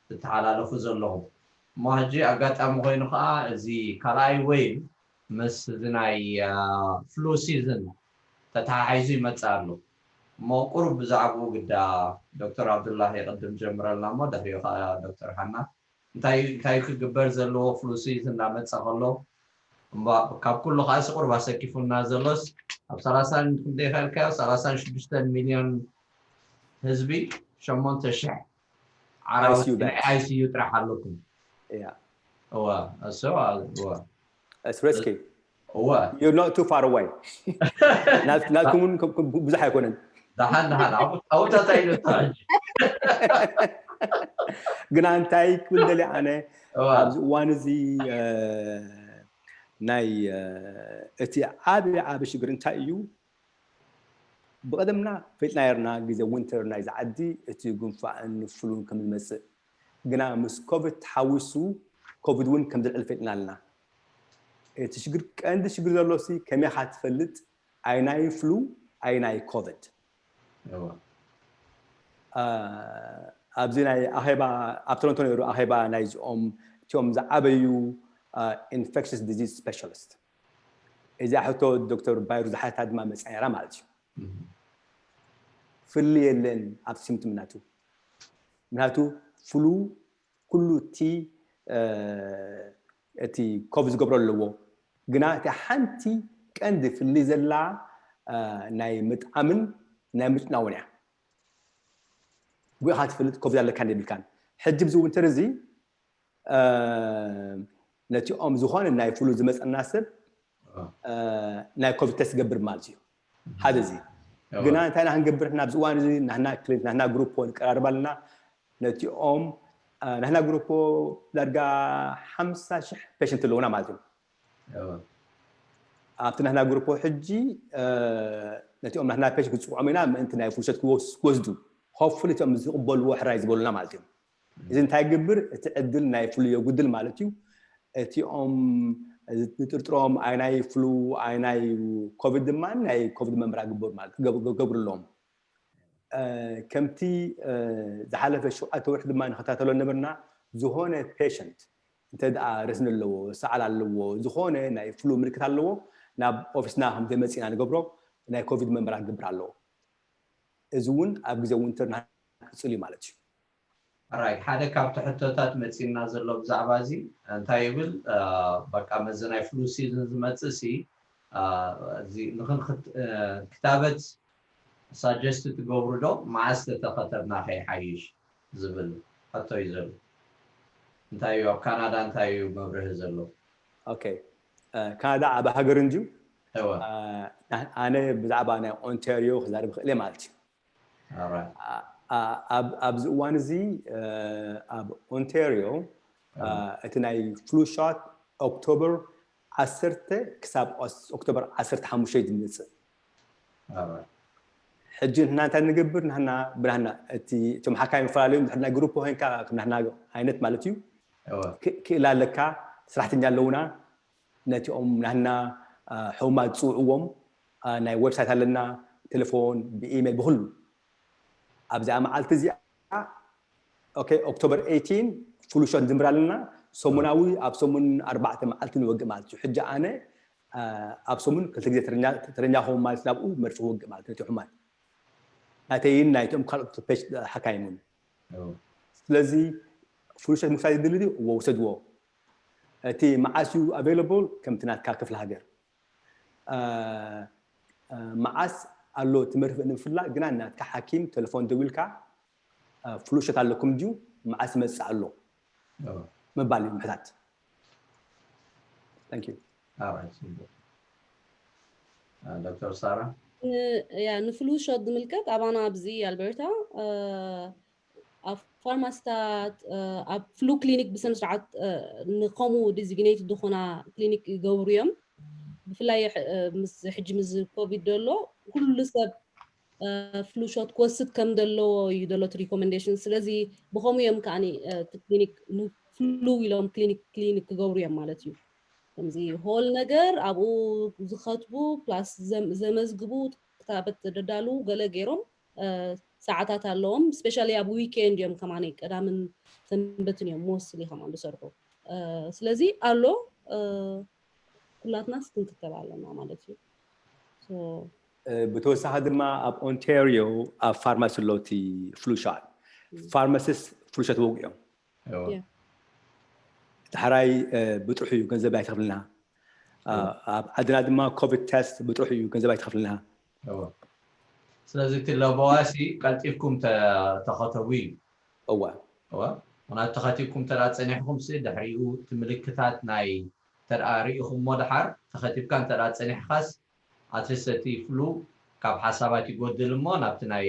ትተሓላለፉ ዘለኹም። እሞ ሕጂ ኣጋጣሚ ኮይኑ ከዓ እዚ ካልኣይ ዌቭ ምስ እዚ ናይ ፍሉ ሲዝን ተተሓሒዙ ይመፅእ ኣሎ። እሞ ቁሩብ ብዛዕባኡ ግዳ ዶክተር ዓብዱላሂ ቅድም ጀምረልና እሞ ድሕሪኡ ከዓ ዶክተር ሃና እንታይ እንታይ ክግበር ዘለዎ ፍሉ ሲዝን እናመፀ ከሎ ካብ ኩሉ ከዓ ቁሩብ ኣሰኪፉና ዘሎስ ኣብ ሰላሳን ክንደይ ከልካዮ ሰላሳን ሽዱሽተን ሚልዮን ህዝቢ ሸሞንተ ሽሕ ዓራዊት ናይ ኣይሲዩ ጥራሕ ኣለኩም። እዋ እሰዋ እዋ It's risky. እዋ You're not too far away. ናትኩም እውን ብዙሕ ኣይኮነን። ደሓን ደሓን ኣብታታ ኢሉታ ግና እንታይ ክብል ደልየ ኣነ ኣብዚ እዋን እዚ ናይ እቲ ዓቢ ዓቢ ሽግር እንታይ እዩ? ብቐደምና ፈሊጥና ነርና ግዜ ዊንተር ናይዚ ዓዲ እቲ ጉንፋዕን ፍሉን ከም ዝመጽእ፣ ግና ምስ ኮቪድ ተሓዊሱ ኮቪድ እውን ከም ዝልዕል ፈሊጥና ኣለና። እቲ ሽግር ቀንዲ ሽግር ዘሎሲ ከመይ ኢኻ ትፈልጥ ኣየናይ ፍሉ ኣየናይ ኮቪድ? ኣብዚ ናይ ኣኼባ ኣብ ቶሮንቶ ነይሩ ኣኼባ ናይዚኦም እቲኦም ዝዓበዩ ኢንፌክሽስ ዲዚዝ ስፔሻሊስት እዚኣ ሕቶ ዶክተር ባይሩ ዝሓታ ድማ መፅያ ነራ ማለት እዩ። ፍሊ የለን ኣብ ሲምትም ናቱ ምክንያቱ ፍሉ ኩሉ እቲ እቲ ኮቪድ ዝገብሮ ኣለዎ። ግና እቲ ሓንቲ ቀንዲ ፍልይ ዘላ ናይ ምጥዓምን ናይ ምጭናውን እያ። ጉዕኻ ትፈልጥ ኮቪድ ኣለካ የብልካን። ሕጂ ብዚ ዊንተር እዚ ነቲኦም ዝኾነ ናይ ፍሉ ዝመፀና ሰብ ናይ ኮቪድ ተስት ገብር ማለት እዩ። ሓደ እዚ ግና እንታይ ኢና ክንገብር ንሕና ኣብዚ እዋን እዚ ናህና ክሊንት ናህና ግሩፖ ንቀራርብ ኣለና። ነቲኦም ናህና ግሩፖ ዳርጋ ሓምሳ ሽሕ ፔሽንት ኣለውና ማለት እዩ። ኣብቲ ናህና ግሩፖ ሕጂ ነቲኦም ናህና ፔሽንት ክፅውዖም ኢና ምእንቲ ናይ ፍሉሸት ክወስዱ ሆፕፉሊ እቲኦም ዝቕበልዎ ሕራይ ዝበሉና ማለት እዮም። እዚ እንታይ ግብር እቲ ዕድል ናይ ፍሉ የጉድል ማለት እዩ። እቲኦም ዝጥርጥሮም ኣይ ናይ ፍሉ ኣይ ናይ ኮቪድ ድማ ናይ ኮቪድ መምርያ ግበሩ ማለት ገብሩ ኣለዎም። ከምቲ ዝሓለፈ ሸውዓተ ወርሒ ድማ ንከታተሎ ነበርና። ዝኾነ ፔሸንት እንተ ደኣ ረስኒ ኣለዎ፣ ሰዓል ኣለዎ፣ ዝኾነ ናይ ፍሉ ምልክት ኣለዎ ናብ ኦፊስና ከም ዘይመጽእ ኢና ንገብሮ። ናይ ኮቪድ መምርያ ክገብር ኣለዎ። እዚ እውን ኣብ ግዜ ዊንተር ክቕጽል እዩ ማለት እዩ። ራይት ሓደ ካብቲ ሕቶታት መፂና ዘሎ ብዛዕባ እዚ እንታይ ይብል በቃ መዚ ናይ ፍሉ ሲዝን ዝመፅእ ሲ ክታበት ሳጀስት ትገብሩ ዶ መዓስ ተተኸተብና ከይሓይሽ ዝብል ሕቶ እዩ ዘሎ። እንታይ እዩ ኣብ ካናዳ እንታይ እዩ መብርሂ ዘሎ? ኦኬ ካናዳ ዓብ ሃገር እንድዩ። ኣነ ብዛዕባ ናይ ኦንታሪዮ ክዛርብ ክእል ማለት እዩ። ኣብዚ እዋን እዚ ኣብ ኦንታሪዮ እቲ ናይ ፍሉ ሻት ኦክቶበር ዓሰርተ ክሳብ ኦክቶበር ዓሰርተ ሓሙሽተ ዝመፅእ። ሕጂ ንሕና እንታይ ንገብር? ንሕና ብናህና እቲ እቶም ሓካይ መፈላለዮም ድሕር ናይ ግሩፕ ኮይንካ ከም ናህና ዓይነት ማለት እዩ። ክእላ ኣለካ፣ ስራሕተኛ ኣለውና። ነቲኦም ናህና ሕሙማት ዝፅውዕዎም ናይ ዌብሳይት ኣለና፣ ቴሌፎን፣ ብኢሜይል፣ ብኩሉ። ኣብዚኣ መዓልቲ እዚኣ ኦክቶበር ኤይቲን ፍሉ ሾት ንጅምር ኣለና። ሰሙናዊ ኣብ ሰሙን ኣርባዕተ መዓልቲ ንወግእ ማለት እዩ። ሕጂ ኣነ ኣብ ሰሙን ክልተ ግዜ ተረኛ ክኸውን ማለት ናብኡ መርፊ ክወግእ ማለት ነቲ ሕሙማት ናተይን ናይቶም ካልኦት ፔሽ ሓካይሙን። ስለዚ ፍሉ ሾት ምክሳድ ዝድሊ ድዩ? እዎ ውሰድዎ። እቲ መዓስ እዩ ኣቬይለብል ከምቲ ናትካ ክፍለ ሃገር መዓስ ኣሎ ትምህርቲ ንምፍላጥ ግና ናትካ ሓኪም ቴሌፎን ደዊልካ ፍሉሸት ኣለኩም ድዩ መዓስ ይመፅእ ኣሎ ምባል እዩ ምሕታት። ዶክተር ሳራ ያ ንፍሉ ሾት ዝምልከት ኣባና ኣብዚ ኣልበርታ ኣብ ፋርማስታት ኣብ ፍሉ ክሊኒክ ብስነ ስርዓት ንከምኡ ዲዚግኔት ዝኾና ክሊኒክ ይገብሩ እዮም። ብፍላይ ምስ ሕጂ ምስ ኮቪድ ዘሎ ኩሉ ሰብ ፍሉ ሾት ክወስድ ከም ዘለዎ እዩ ዘሎ ሪኮመንዴሽን። ስለዚ ብኸምኡ እዮም ከዓኒ ክሊኒክ ንፍሉ ኢሎም ክሊኒክ ክሊኒክ ክገብሩ እዮም ማለት እዩ። ከምዚ ሆል ነገር ኣብኡ ዝኸትቡ ፕላስ ዘመዝግቡ ክታበት ዘደዳሉ ገለ ገይሮም ሰዓታት ኣለዎም። ስፔሻሊ ኣብ ዊኬንድ እዮም ከማኒ ቀዳምን ሰንበትን እዮም ሞስሊ ከማን ዝሰርሑ። ስለዚ ኣሎ ኩላትናስ ክንክተብ ኣለና ማለት እዩ። ብተወሳኺ ድማ ኣብ ኦንታሪዮ ኣብ ፋርማሲ ኣሎ እቲ ፍሉ ሻት ፋርማሲስት ፍሉ ሻት ወጉ እዮም። ዳሕራይ ብጥርሑ እዩ ገንዘብ ኣይትኸፍልና። ኣብ ዓድና ድማ ኮቪድ ቴስት ብጥርሑ እዩ ገንዘብ ኣይትኸፍልና። ስለዚ እቲ ለበዋሲ ቀልጢፍኩም ተኸተቡ እዩ። እዋ ምክንያቱ ተኸቲብኩም ተዳ ፀኒሕኩም ሲ ድሕሪኡ እቲ ምልክታት ናይ ተዳ ርኢኹሞ ድሓር ተኸቲብካ እንተዳ ፀኒሕካስ ኣትሊስት እቲ ፍሉ ካብ ሓሳባት ይጎድል እሞ ናብቲ ናይ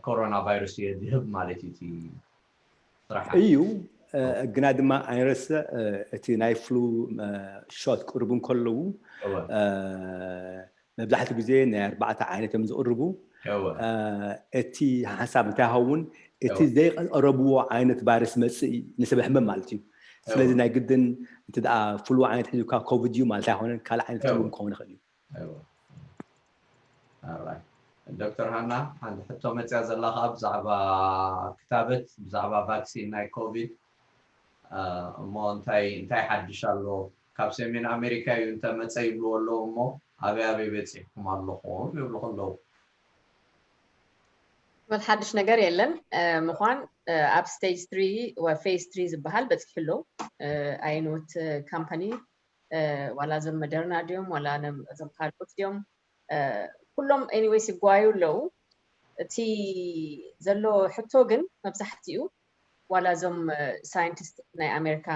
ኮሮና ቫይረስ የድህብ ማለት እዩ እቲ ስራሕ እዩ። ግና ድማ ኣይንረስዕ እቲ ናይ ፍሉ ሾት ቅርቡ እንከለዉ መብዛሕትኡ ግዜ ናይ ኣርባዕተ ዓይነት እዮም ዝቕርቡ። እቲ ሓንሳብ እንታይ ይኸውን እቲ ዘይቀረብዎ ዓይነት ቫይረስ መፅእ ንሰብ ሕመም ማለት እዩ። ስለዚ ናይ ግድን እቲ ደኣ ፍሉ ዓይነት ሒዙካ ኮቪድ እዩ ማለት ኣይኮነን፣ ካልእ ዓይነት እውን ክኸውን ይኽእል እዩ። ዶክተር ሃና ሓንቲ ሕቶ መፅያ ዘላ ከዓ ብዛዕባ ክታበት ብዛዕባ ቫክሲን ናይ ኮቪድ እሞ እንታይ እንታይ ሓድሽ ኣሎ ካብ ሰሜን ኣሜሪካ እዩ እንተመፀ ይብልዎ ኣለዉ እሞ ኣበይ ኣበይ በፂሕኩም ኣለኹም ይብሉ ከለዉ ወል ሓድሽ ነገር የለን። ምዃን ኣብ stage three ወይ phase three ዝበሃል በፂሑ ኣሎ። ኣይኖት ካምፓኒ ዋላ እዞም መደርና ድዮም ዋላ እዞም ካልኦት ድዮም፣ ኩሎም anyways ይጓዩ ኣለዉ። እቲ ዘሎ ሕቶ ግን መብዛሕትኡ ዋላ እዞም ሳይንቲስት ናይ ኣሜሪካ፣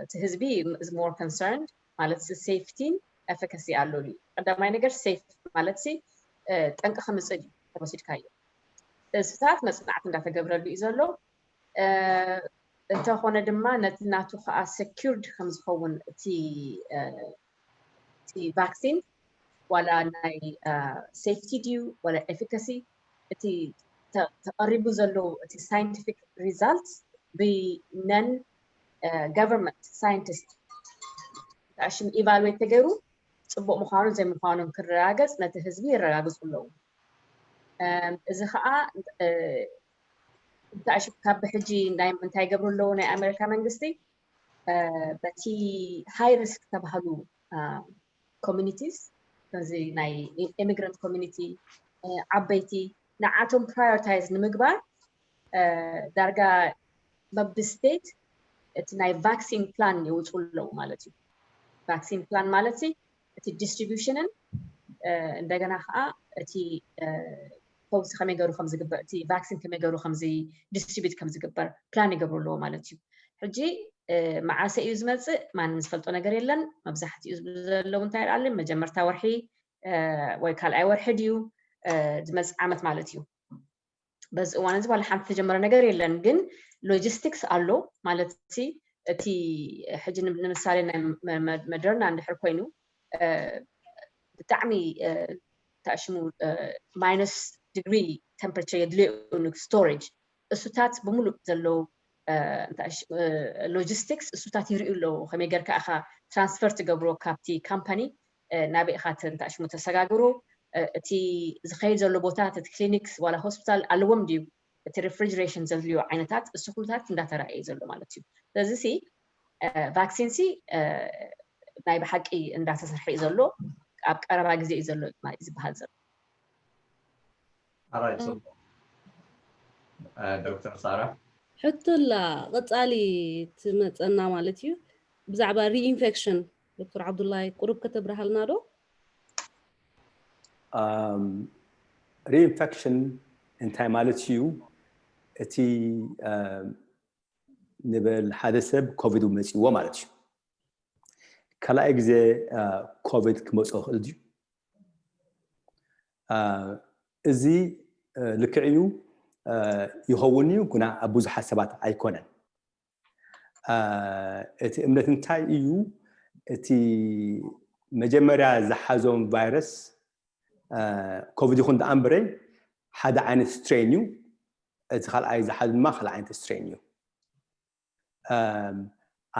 እቲ ህዝቢ is more concerned ማለት safety ን efficacy ኣሎ እዩ። ቀዳማይ ነገር safe ማለት ሲ ጠንቂ ከምፅእ እዩ ተወሲድካዮ። እሱታት መፅናዕቲ እንዳተገብረሉ እዩ ዘሎ። እንተኾነ ድማ ነቲ ናቱ ከዓ secured ከምዝኸውን እቲ እቲ vaccine ዋላ ናይ safety ድዩ ዋላ efficacy እቲ ተቐሪቡ ዘሎ እቲ scientific result ብ non government scientist ተኣሽም evaluate ተገይሩ ፅቡቅ ምዃኑን ዘይምዃኑን ክረጋገፅ ነቲ ህዝቢ የረጋግፁ ኣለዉ። እዚ ከዓ ካብ ብሕጂ እንታይ ይገብሩ ኣለዉ ናይ ኣሜሪካ መንግስቲ በቲ high risk ተባሃሉ communities ከምዚ ናይ immigrant community ዓበይቲ ንዓቶም prioritize ንምግባር ዳርጋ በቢ state እቲ ናይ vaccine plan የውፅኡ ኣለዉ ማለት እዩ። Vaccine plan ማለት እቲ distribution ን እንደገና ከዓ እቲ ፈውሲ ከመይ ገሩ ከምዝግበር እቲ vaccine ከመይ ገሩ ከምዚ distribute ከምዝግበር plan ይገብሩ ኣለዎ ማለት እዩ። ሕጂ መዓሰ እዩ ዝመፅእ ማንም ዝፈልጦ ነገር የለን። መብዛሕትኡ ዘለዉ እንታይ ይኣልን መጀመርታ ወርሒ ወይ ካልኣይ ወርሒ ድዩ ዝመፅእ ዓመት ማለት እዩ። በዚ እዋን እዚ ዋላ ሓንቲ ተጀመረ ነገር የለን፣ ግን logistics ኣሎ ማለት እቲ ሕጂ ንምሳሌ ናይ መደርና እንድሕር ኮይኑ ብጣዕሚ ታሽሙ minus degree temperature የድልዮ storage እሱታት ብምሉእ ዘለዉ logistics እሱታት ይርእዩ ኣለዉ። ከመይ ገርካ ኢኻ transfer ትገብሮ ካብቲ company ናበይ ኢኻ ተሽሙ ተሰጋግሩ፣ እቲ ዝኸይድ ዘሎ ቦታት እቲ clinics ዋላ hospital ኣለዎም ድዩ፣ እቲ refrigeration ዘድልዮ ዓይነታት እሱ ኩሉታት እንዳተራእየ ዘሎ ማለት እዩ። ስለዚ ሲ vaccine ሲ ናይ ብሓቂ እንዳተሰርሐ እዩ ዘሎ፣ ኣብ ቀረባ ግዜ እዩ ዘሎ ዝበሃል ዘሎ። ኣራይ ጽቡቅ። ዶክተር ሳራ ሕቶ ኣላ ቀጻሊ ትመጸና ማለት እዩ። ብዛዕባ reinfection ዶክተር ዓብዱላይ ቁሩብ ከተብርሃልና ዶ? reinfection እንታይ ማለት እዩ? እቲ ንበል ሓደ ሰብ ኮቪድ መፅዎ ማለት እዩ። ካልኣይ ግዜ ኮቪድ ክመፅኦ ይኽእል ድዩ? እዚ ልክዕ እዩ ይኸውን እዩ፣ ግና ኣብ ብዙሓት ሰባት ኣይኮነን። እቲ እምነት እንታይ እዩ? እቲ መጀመርያ ዝሓዞም ቫይረስ ኮቪድ ይኹን ደኣ እምበረ ሓደ ዓይነት strain እዩ። እቲ ካልኣይ ዝሓዙ ድማ ካልእ ዓይነት strain እዩ።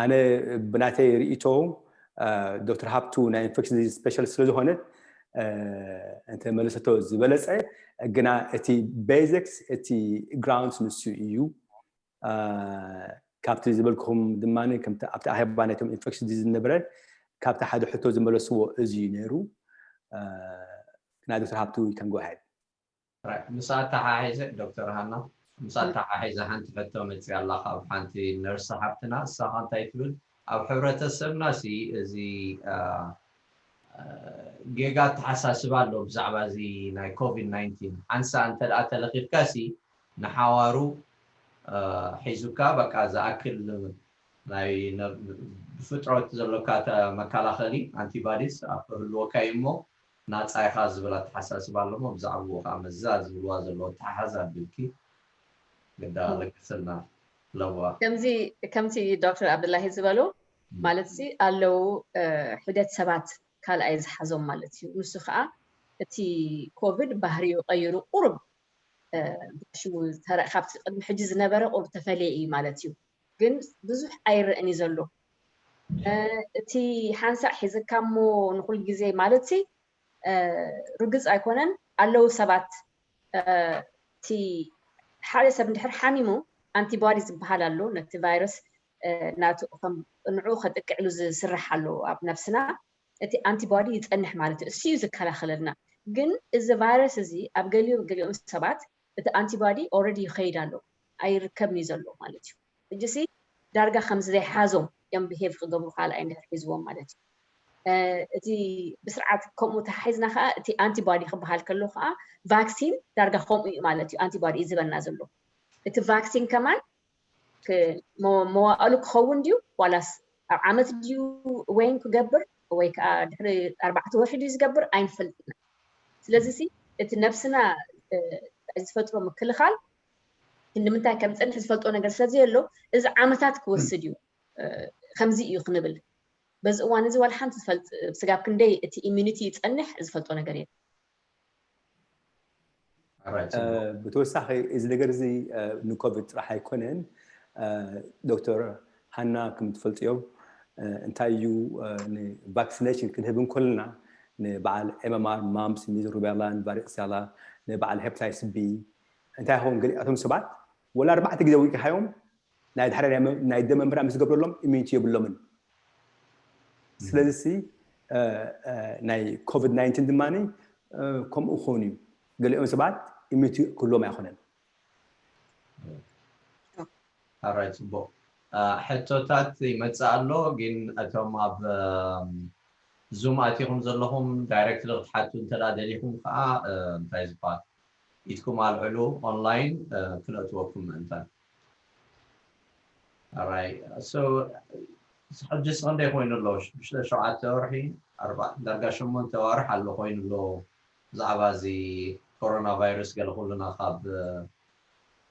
ኣነ ብናተይ ርእይቶ ዶክተር ሃብቱ ናይ infection disease specialist ስለዝኾነ እንተ መለሰቶ ዝበለፀ፣ ግና እቲ basics እቲ grounds ንሱ እዩ። ካብቲ ዝበልኩኹም ድማ ኣብቲ ኣኼባ ናይቶም infection disease ዝነበረ ካብቲ ሓደ ሕቶ ዝመለስዎ እዚ እዩ ነይሩ። ግና ዶክተር ሃብቱ you can go ahead። ምስ ኣተሓሒዘ ዶክተር ሃና ምስ ኣተሓሒዘ ሓንቲ ሕቶ መፅያ ኣላ ካብ ሓንቲ ነርስ ሓብትና። እሳ ከ እንታይ ትብል? ኣብ ሕብረተሰብና ሲ እዚ ጌጋ ኣተሓሳስባ ኣሎ ብዛዕባ እዚ ናይ ኮቪድ ናይንቲን። ሓንሳ እንተ ደኣ ተለኺፍካ ሲ ንሓዋሩ ሒዙካ በቃ ዝኣክል ናይ ብፍጥረት ዘሎካ መከላኸሊ antibodies ኣብ ክህልወካ እዩ እሞ ናፃ ኢኻ ዝብል ኣተሓሳስባ ኣለሞ። ብዛዕባኡ ከዓ መዛ ዝብልዋ ዘለዎ ተሓዝ ኣቢልኪ ግዳ ለግስልና ኣለዋ። ከምዚ ከምቲ ዶክተር ኣብደላሂ ዝበሉ ማለት ሲ ኣለዉ ሒደት ሰባት ካልኣይ ዝሓዞም ማለት እዩ። ንሱ ከዓ እቲ ኮቪድ ባህሪኡ ቀይሩ ቁሩብ ሽሙ ካብቲ ቅድሚ ሕጂ ዝነበረ ቁሩብ ተፈለየ እዩ ማለት እዩ። ግን ብዙሕ ኣይረእን እዩ ዘሎ። እቲ ሓንሳእ ሒዝካ እሞ ንኩል ግዜ ማለት ሲ ርግፅ ኣይኮነን። ኣለዉ ሰባት እቲ ሓደ ሰብ እንድሕር ሓሚሙ antibody ዝበሃል ኣሎ ነቲ ቫይረስ ናቱ ከም ንዑ ከጥቅዕ ኢሉ ዝስራሕ ኣሎ ኣብ ነብስና። እቲ antibody ይፀንሕ ማለት እዩ። እሱ እዩ ዝከላኸለልና። ግን እዚ ቫይረስ እዚ ኣብ ገሊኡ ገሊኦም ሰባት እቲ ኣንቲባዲ ኦረዲ ይኸይድ ኣሎ ኣይርከብን እዩ ዘሎ ማለት እዩ። ሕጂ ሲ ዳርጋ ከምዚ ዘይሓዞም እዮም ብሄቭ ክገብሩ ካልኣይ እንድሕር ሒዝዎም ማለት እዩ። እቲ ብስርዓት ከምኡ ተሓሒዝና ከዓ እቲ ኣንቲባዲ ክበሃል ከሎ ከዓ ቫክሲን ዳርጋ ከምኡ እዩ ማለት እዩ። ኣንቲባዲ እዩ ዝበና ዘሎ። እቲ ቫክሲን ከማን መዋእሉ ክኸውን ድዩ ዋላስ ኣብ ዓመት ድዩ ወይን ክገብር ወይ ከዓ ድሕሪ ኣርባዕተ ወርሒ ድዩ ዝገብር ኣይንፈልጥና። ስለዚ ሲ እቲ ነብስና ዝፈጥሮ ምክልኻል ክንዲ ምንታይ ከም ዝፀንሕ ዝፈልጦ ነገር ስለዘየሎ እዚ ዓመታት ክወስድ እዩ። ከምዚ እዩ ክንብል በዚ እዋን እዚ ዋላ ሓንቲ ዝፈልጥ ስጋብ ክንደይ እቲ ኢሚኒቲ ይፀንሕ ዝፈልጦ ነገር የለን። ብተወሳኺ እዚ ነገር እዚ ንኮቪድ ጥራሕ ኣይኮነን። ዶክተር ሃና ከም ትፈልጥዮ እንታይ እዩ ንቫክሲኔሽን ክንህብ እንኮልና ንበዓል ኤምኤምኣር ማምፕስ ሚዝል ሩቤላ ንቫሪክሲያላ ንበዓል ሄፕታይስ ቢ እንታይ ይኸውን ገሊኣቶም ሰባት ወላ ኣርባዕተ ግዜ ወቂኻዮም ናይ ድሕሪ ናይ ደመ ምርመራ ምስ ገብረሎም ኢሚኒቲ የብሎምን። ስለዚ ናይ ኮቪድ ናይንቲን ድማ ከምኡ ክኸውን እዩ። ገሊኦም ሰባት ኢሚኒቲ ክህልዎም ኣይኮነን። ኣራይ ፅቡቅ ሕቶታት ይመፅእ ኣሎ፣ ግን እቶም ኣብ ዙም ኣቲኹም ዘለኹም ዳይሬክትሊ ክትሓቱ እንተ ደሊኹም ከዓ እንታይ ዝበሃል ኢድኩም ኣልዕሉ ኦንላይን ክነእትወኩም ምእንታን። ኣራይ ሕጂ ስ ክንደይ ኮይኑ ኣሎ? ሽዱሽተ ሸውዓተ ወርሒ ዳርጋ ሸሞንተ ዋርሕ ኣሎ ኮይኑ ኣሎ። ብዛዕባ እዚ ኮሮና ቫይረስ ገለ ኩልና ካብ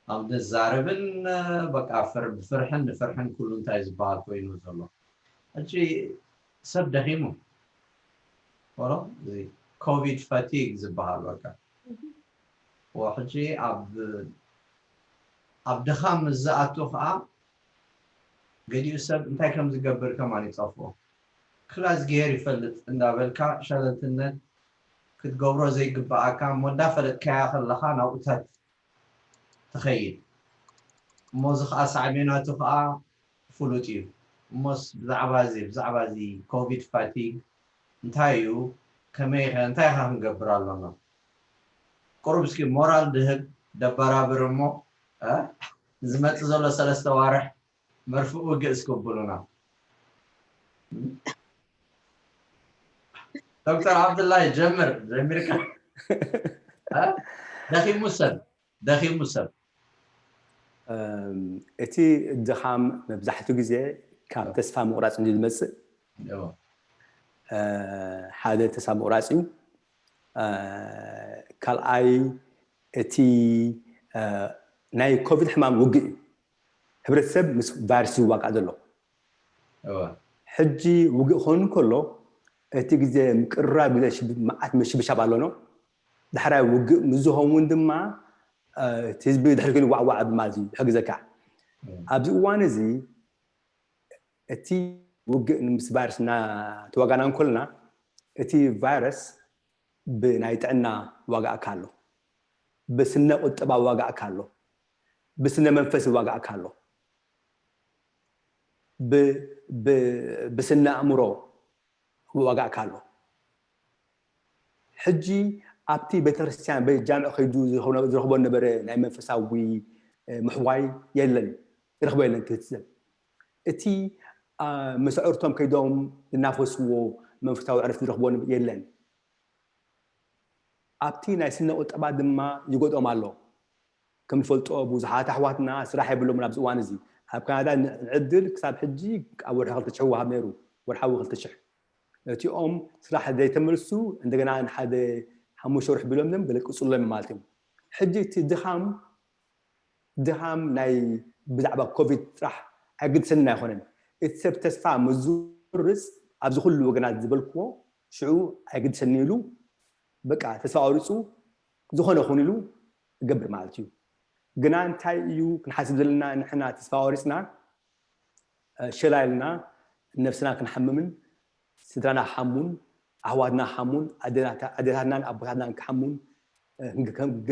ኣብ ንዛረብን በቃ ብፍርሕን ንፍርሕን ኩሉ እንታይ ዝበሃል ኮይኑ ዘሎ። ሕጂ ሰብ ደኺሙ ወሎ እዚ ኮቪድ ፋቲግ ዝበሃል በቃ ሕጂ ኣብ ኣብ ድኻም ምስ ዝኣቱ ከዓ ገሊኡ ሰብ እንታይ ከም ዝገብር ከማን ይጠፍኦ። ክላስ ገይር ይፈልጥ እንዳበልካ ሸለልትነት ክትገብሮ ዘይግበኣካ እሞ እንዳፈለጥካያ ከለኻ ናብኡታት ትኸይድ። እሞ እዚ ከዓ ሳዕቤናቱ ከዓ ፍሉጥ እዩ። እሞስ ብዛዕባ እዚ ብዛዕባ እዚ ኮቪድ ፋቲግ እንታይ እዩ? ከመይ ከ እንታይ ከ ክንገብር ኣለና? ቁሩብ እስኪ ሞራል ድህብ ደበራብር እሞ ዝመፅእ ዘሎ ሰለስተ ዋርሕ መርፍእ ውግእ እስክብሉና። ዶክተር ዓብዱላይ ጀምር ጀሚርካ። ደኺሙ ሰብ ደኺሙ ሰብ። እቲ ድኻም መብዛሕትኡ ግዜ ካብ ተስፋ ምቑራፅ እንዲ ዝመፅእ ሓደ ተስፋ ምቑራፅ እዩ። ካልኣይ እቲ ናይ ኮቪድ ሕማም ውግእ እዩ። ህብረተሰብ ምስ ቫይረስ ዝዋጋእ ዘሎ ሕጂ ውግእ ክኸውን ከሎ እቲ ግዜ ምቅርራብ ግዜ መዓት ምሽብሻብ ኣሎ ነው። ዳሕራይ ውግእ ምስ ዝኸውን ድማ እቲ ህዝቢ ድሕሪ ኮይኑ ዋዕዋዕ ማለት እዩ ዝሕግዘካ። ኣብዚ እዋን እዚ እቲ ውግእ ምስ ቫይረስ እናተዋጋና እንኮልና እቲ ቫይረስ ብናይ ጥዕና ዋጋ ኣካ ኣሎ፣ ብስነ ቁጠባ ዋጋ ኣካ ኣሎ፣ ብስነ መንፈስ ዋጋ ኣካ ኣሎ፣ ብስነ ኣእምሮ ዋጋ ኣካ ኣሎ። ሕጂ ኣብቲ ቤተክርስትያን በጃምዕ ከይዱ ዝረኽቦ ነበረ ናይ መንፈሳዊ ምሕዋይ የለን፣ ይረኽቦ የለን። ክህትዘብ እቲ ምስ ኣዕርቶም ከይዶም ዝናፈስዎ መንፈሳዊ ዕረፍቲ ዝረኽቦ የለን። ኣብቲ ናይ ስነ ቁጠባ ድማ ይጎድኦም ኣሎ። ከም ንፈልጦ ብዙሓት ኣሕዋትና ስራሕ የብሎምን ኣብዚ እዋን እዚ። ኣብ ካናዳ ንዕድል ክሳብ ሕጂ ኣብ ወርሒ ክልተ ሽሕ ይወሃብ ነይሩ፣ ወርሓዊ ክልተ ሽሕ። እቲኦም ስራሕ ዘይተመልሱ እንደገና ንሓደ ሓሙሽተ ወርሒ ቢሎም ም ገለ ቅፅሎም ማለት እዮም። ሕጂ እቲ ድኻም ድኻም ናይ ብዛዕባ ኮቪድ ጥራሕ ኣይግድሰንን ኣይኮነን። እቲ ሰብ ተስፋ ምስ ዝቆርፅ ኣብዚ ኩሉ ወገናት ዝበልክዎ ሽዑ ኣይግድሰኒ ኢሉ በቃ ተስፋ ቆሪፁ ዝኾነ ኹን ኢሉ ይገብር ማለት እዩ። ግና እንታይ እዩ ክንሓስብ ዘለና ንሕና ተስፋ ቆሪፅና ሸላ ኢልና ነብስና ክንሓምምን ስድራና ክሓሙን ኣሕዋትና ክሓሙን ኣዴታትናን ኣቦታትናን ክሓሙን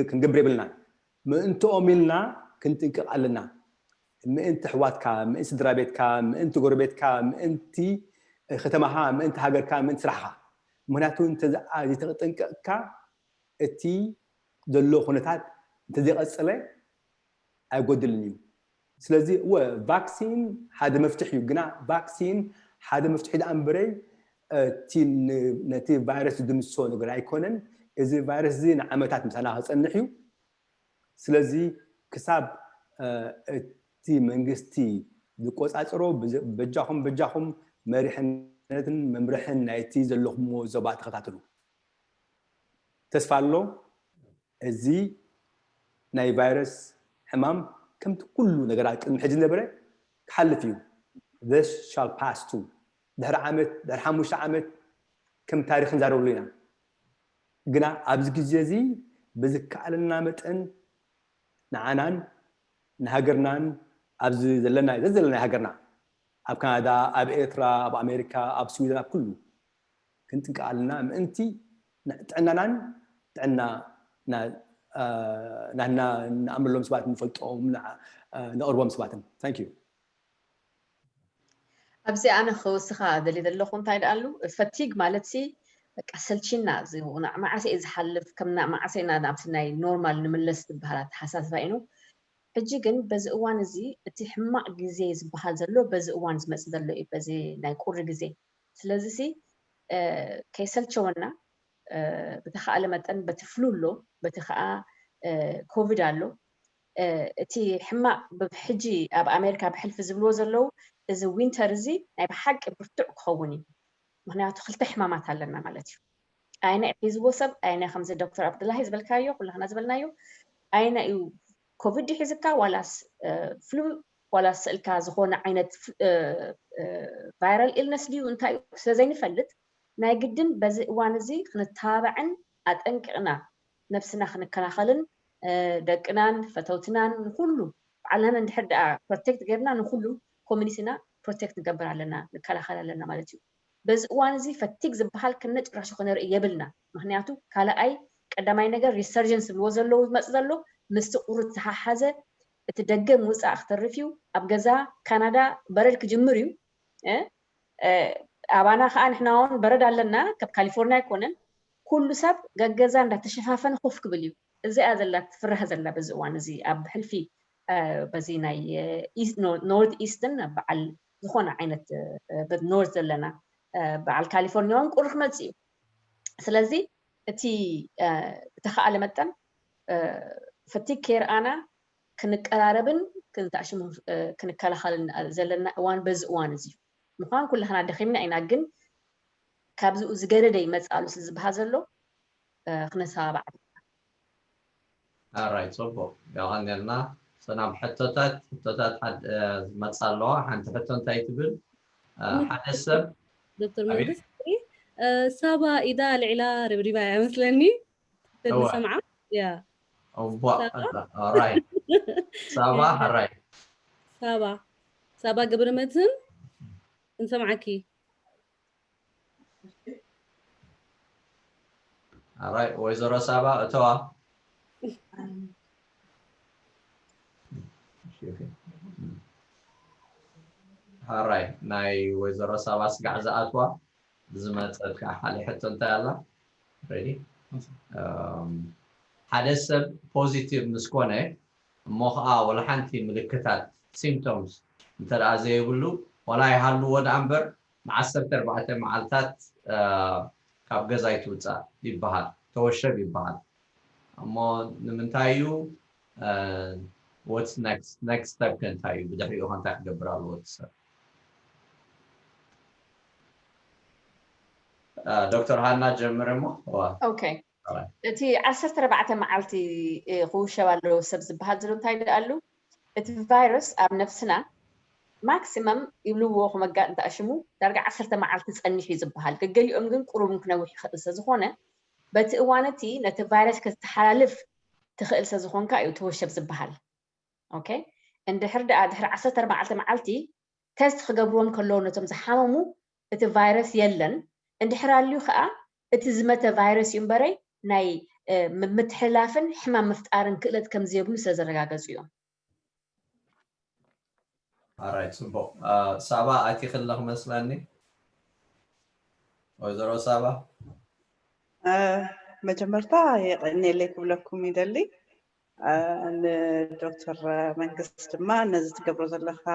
ክንገብር የብልናን። ምእንትኦም ኢልና ክንጥንቅቕ ኣለና። ምእንቲ ኣሕዋትካ፣ ምእንቲ ስድራ ቤትካ፣ ምእንቲ ጎረቤትካ፣ ምእንቲ ከተማኻ፣ ምእንቲ ሃገርካ፣ ምእንቲ ስራሕኻ። ምክንያቱ እንተዘይተጠንቀቕካ እቲ ዘሎ ኩነታት እንተዘይቀፀለ ኣይጎድልን እዩ። ስለዚ እወ ቫክሲን ሓደ መፍትሒ እዩ፣ ግና ቫክሲን ሓደ መፍትሒ ደኣ እምበረይ እቲ ን- ነቲ ቫይረስ ዝድምስሶ ነገር ኣይኮነን። እዚ ቫይረስ እዚ ንዓመታት ምሳና ክፀንሕ እዩ። ስለዚ ክሳብ እቲ መንግስቲ ዝቆፃፀሮ በጃኹም በጃኹም መሪሕነትን መምርሕን ናይቲ ዘለኹምዎ ዞባ ተኸታተሉ። ተስፋ ኣሎ። እዚ ናይ ቫይረስ ሕማም ከምቲ ኩሉ ነገራት ቅድሚ ሕጂ ዝነበረ ክሓልፍ እዩ። This shall pass too። ድሕሪ ዓመት ድሕሪ ሓሙሽተ ዓመት ከም ታሪክ ንዛረበሉ ኢና። ግና ኣብዚ ግዜ እዚ ብዝከኣለና መጠን ንዓናን ንሃገርናን ኣብዚ ዘለና ዘዘለና ሃገርና ኣብ ካናዳ ኣብ ኤርትራ ኣብ ኣሜሪካ ኣብ ስዊድን ኣብ ኩሉ ክንጥንቀቕ ኣለና ምእንቲ ጥዕናናን ጥዕና ናህና ንኣምሎም ሰባት ንፈልጦም ንቕርቦም ሰባትን። Thank you። ኣብዚ ኣነ ክውስኻ ደሊ ዘለኹ እንታይ ደኣሉ ፈቲግ ማለት ሲ በቃ ሰልቺና ዝውናዕ መዓሰ እዩ ዝሓልፍ ከምና መዓሰ ኢና ናብቲ ናይ ኖርማል ንምለስ ዝበሃል ኣተሓሳስባ ኢኑ። ሕጂ ግን በዚ እዋን እዚ እቲ ሕማቕ ግዜ ዝበሃል ዘሎ በዚ እዋን ዝመፅእ ዘሎ እዩ፣ በዚ ናይ ቁሪ ግዜ። ስለዚ ሲ ከይሰልቸወና ብተኸኣለ መጠን በቲ ፍሉ ኣሎ፣ በቲ ከዓ ኮቪድ ኣሎ። እቲ ሕማቕ ብሕጂ ኣብ ኣሜሪካ ብሕልፊ ዝብልዎ ዘለዉ እዚ ዊንተር እዚ ናይ ብሓቂ ብርቱዕ ክኸውን እዩ። ምክንያቱ ክልተ ሕማማት ኣለና ማለት እዩ። ኣይነ ሒዝዎ ሰብ ኣይነ ከምዚ ዶክተር ኣብዱላሂ ዝበልካዮ ኩላህና ዝበልናዮ ኣይነ እዩ ኮቪድ ሒዝካ ዋላስ ፍሉ ዋላስ ስእልካ ዝኾነ ዓይነት ቫይራል ኢልነስ ድዩ እንታይ እዩ ስለዘይንፈልጥ ናይ ግድን በዚ እዋን እዚ ክንተባባዕን ኣጠንቂቕና ነብስና ክንከላኸልን ደቅናን ፈተውትናን ንኩሉ ባዕልናን እንድሕር ደኣ ፕሮቴክት ጌርና ንኩሉ ኮሚኒቲና ፕሮቴክት ንገብር ኣለና ንከላኸል ኣለና ማለት እዩ። በዚ እዋን እዚ ፈቲግ ዝበሃል ክነ ጭራሹ ክነርኢ የብልና። ምክንያቱ ካልኣይ ቀዳማይ ነገር ሪሰርጀንስ ዝብልዎ ዘለዉ ዝመፅ ዘሎ ምስቲ ቁሪ ዝተሓሓዘ እቲ ደገ ምውፃእ ክተርፍ እዩ። ኣብ ገዛ ካናዳ በረድ ክጅምር እዩ። ኣባና ከዓ ንሕና እውን በረድ ኣለና፣ ካብ ካሊፎርኒያ ኣይኮነን። ኩሉ ሰብ ገገዛ እንዳተሸፋፈነ ኮፍ ክብል እዩ። እዚኣ ዘላ ትፍራህ ዘላ በዚ እዋን እዚ ኣብ ሕልፊ በዚ ናይ ኖርት ኢስትን በዓል ዝኾነ ዓይነት ኖርት ዘለና በዓል ካሊፎርኒያ እውን ቁሪ ክመፅእ እዩ። ስለዚ እቲ ብተኸኣለ መጠን ፈቲግ ከይርኣና ክንቀራረብን ክንተኣሽሙ ክንከላኸልን ዘለና እዋን በዚ እዋን እዚ እዩ። ምዃን ኩላህና ደኺምና ኢና፣ ግን ካብዚኡ ዝገደደ ይመፅእ ኣሎ ዝበሃል ዘሎ ክነተባባዕ ኣራይ ፅቡቅ የቐንየልና። ሰናብ ሕቶታት ሕቶታት ዝመፃ ኣለዋ። ሓንቲ ሕቶ እንታይ ትብል? ሓደ ሰብ ዶክተር መንግስቲ ሳባ ኢዳ ልዕላ ርብሪባ እያ መስለኒ ተድሰምዓ ያ ራይ ሳባ ራይ ሳባ ሳባ ገብረ መድህን እንሰምዓኪ ኣራይ ወይዘሮ ሳባ እተዋ ኣራይ ናይ ወይዘሮ ሳባ ስጋዕ ዝኣትዋ ዝመፀት ከዓ ካልእ ሕቶ እንታይ ኣላ? ሓደ ሰብ ፖዚቲቭ ምስ ኮነ እሞ ከዓ ወላ ሓንቲ ምልክታት ሲምፕቶምስ እንተ ደኣ ዘይብሉ ዋላ ይሃልዎ ደኣ እምበር ንዓሰርተ ኣርባዕተ መዓልታት ካብ ገዛ ኣይትውፃእ ይበሃል፣ ተወሸብ ይበሃል። እሞ ንምንታይ እዩ? What's next? Next step ከ እንታይ እዩ? ብድሕሪኡ ከ እንታይ ክገብር ኣለዎ እቲ ሰብ? ዶክተር ሃና ጀምር እሞ። ኦኬ፣ እቲ ዓሰርተ ኣርባዕተ መዓልቲ ክውሸብ ኣለዎ ሰብ ዝበሃል ዘሎ እንታይ ደኣ ኣሉ? እቲ ቫይረስ ኣብ ነብስና ማክሲመም ይብልዎ ክመጋጥ እንተኣሽሙ ዳርጋ ዓሰርተ መዓልቲ ጸኒሕ እዩ ዝበሃል። ገገሊኦም ግን ቁሩብ ክነውሕ ይኽእል ስለዝኾነ በቲ እዋን እቲ ነቲ ቫይረስ ከተሓላልፍ ትኽእል ስለዝኾንካ እዩ ተወሸብ ዝበሃል። ኦኬ፣ እንድሕር ደኣ ድሕሪ ዓሰርተ ኣርባዕተ መዓልቲ ተስት ክገብርዎም ከለዉ ነቶም ዝሓመሙ እቲ ቫይረስ የለን፣ እንድሕር ኣልዩ ከዓ እቲ ዝመተ ቫይረስ እዩ እምበረይ ናይ ምምትሕልላፍን ሕማም ምፍጣርን ክእለት ከም ዘየብሉ ስለ ዘረጋገፁ እዮም። ኣራይ ፅቡቅ። ሳባ ኣቲክለ ክመስለኒ ወይዘሮ ሳባ። መጀመርታ የቀኔለይ ክብለኩም ይደሊ። ንዶክተር መንግስት ድማ ነዚ ትገብሮ ዘለካ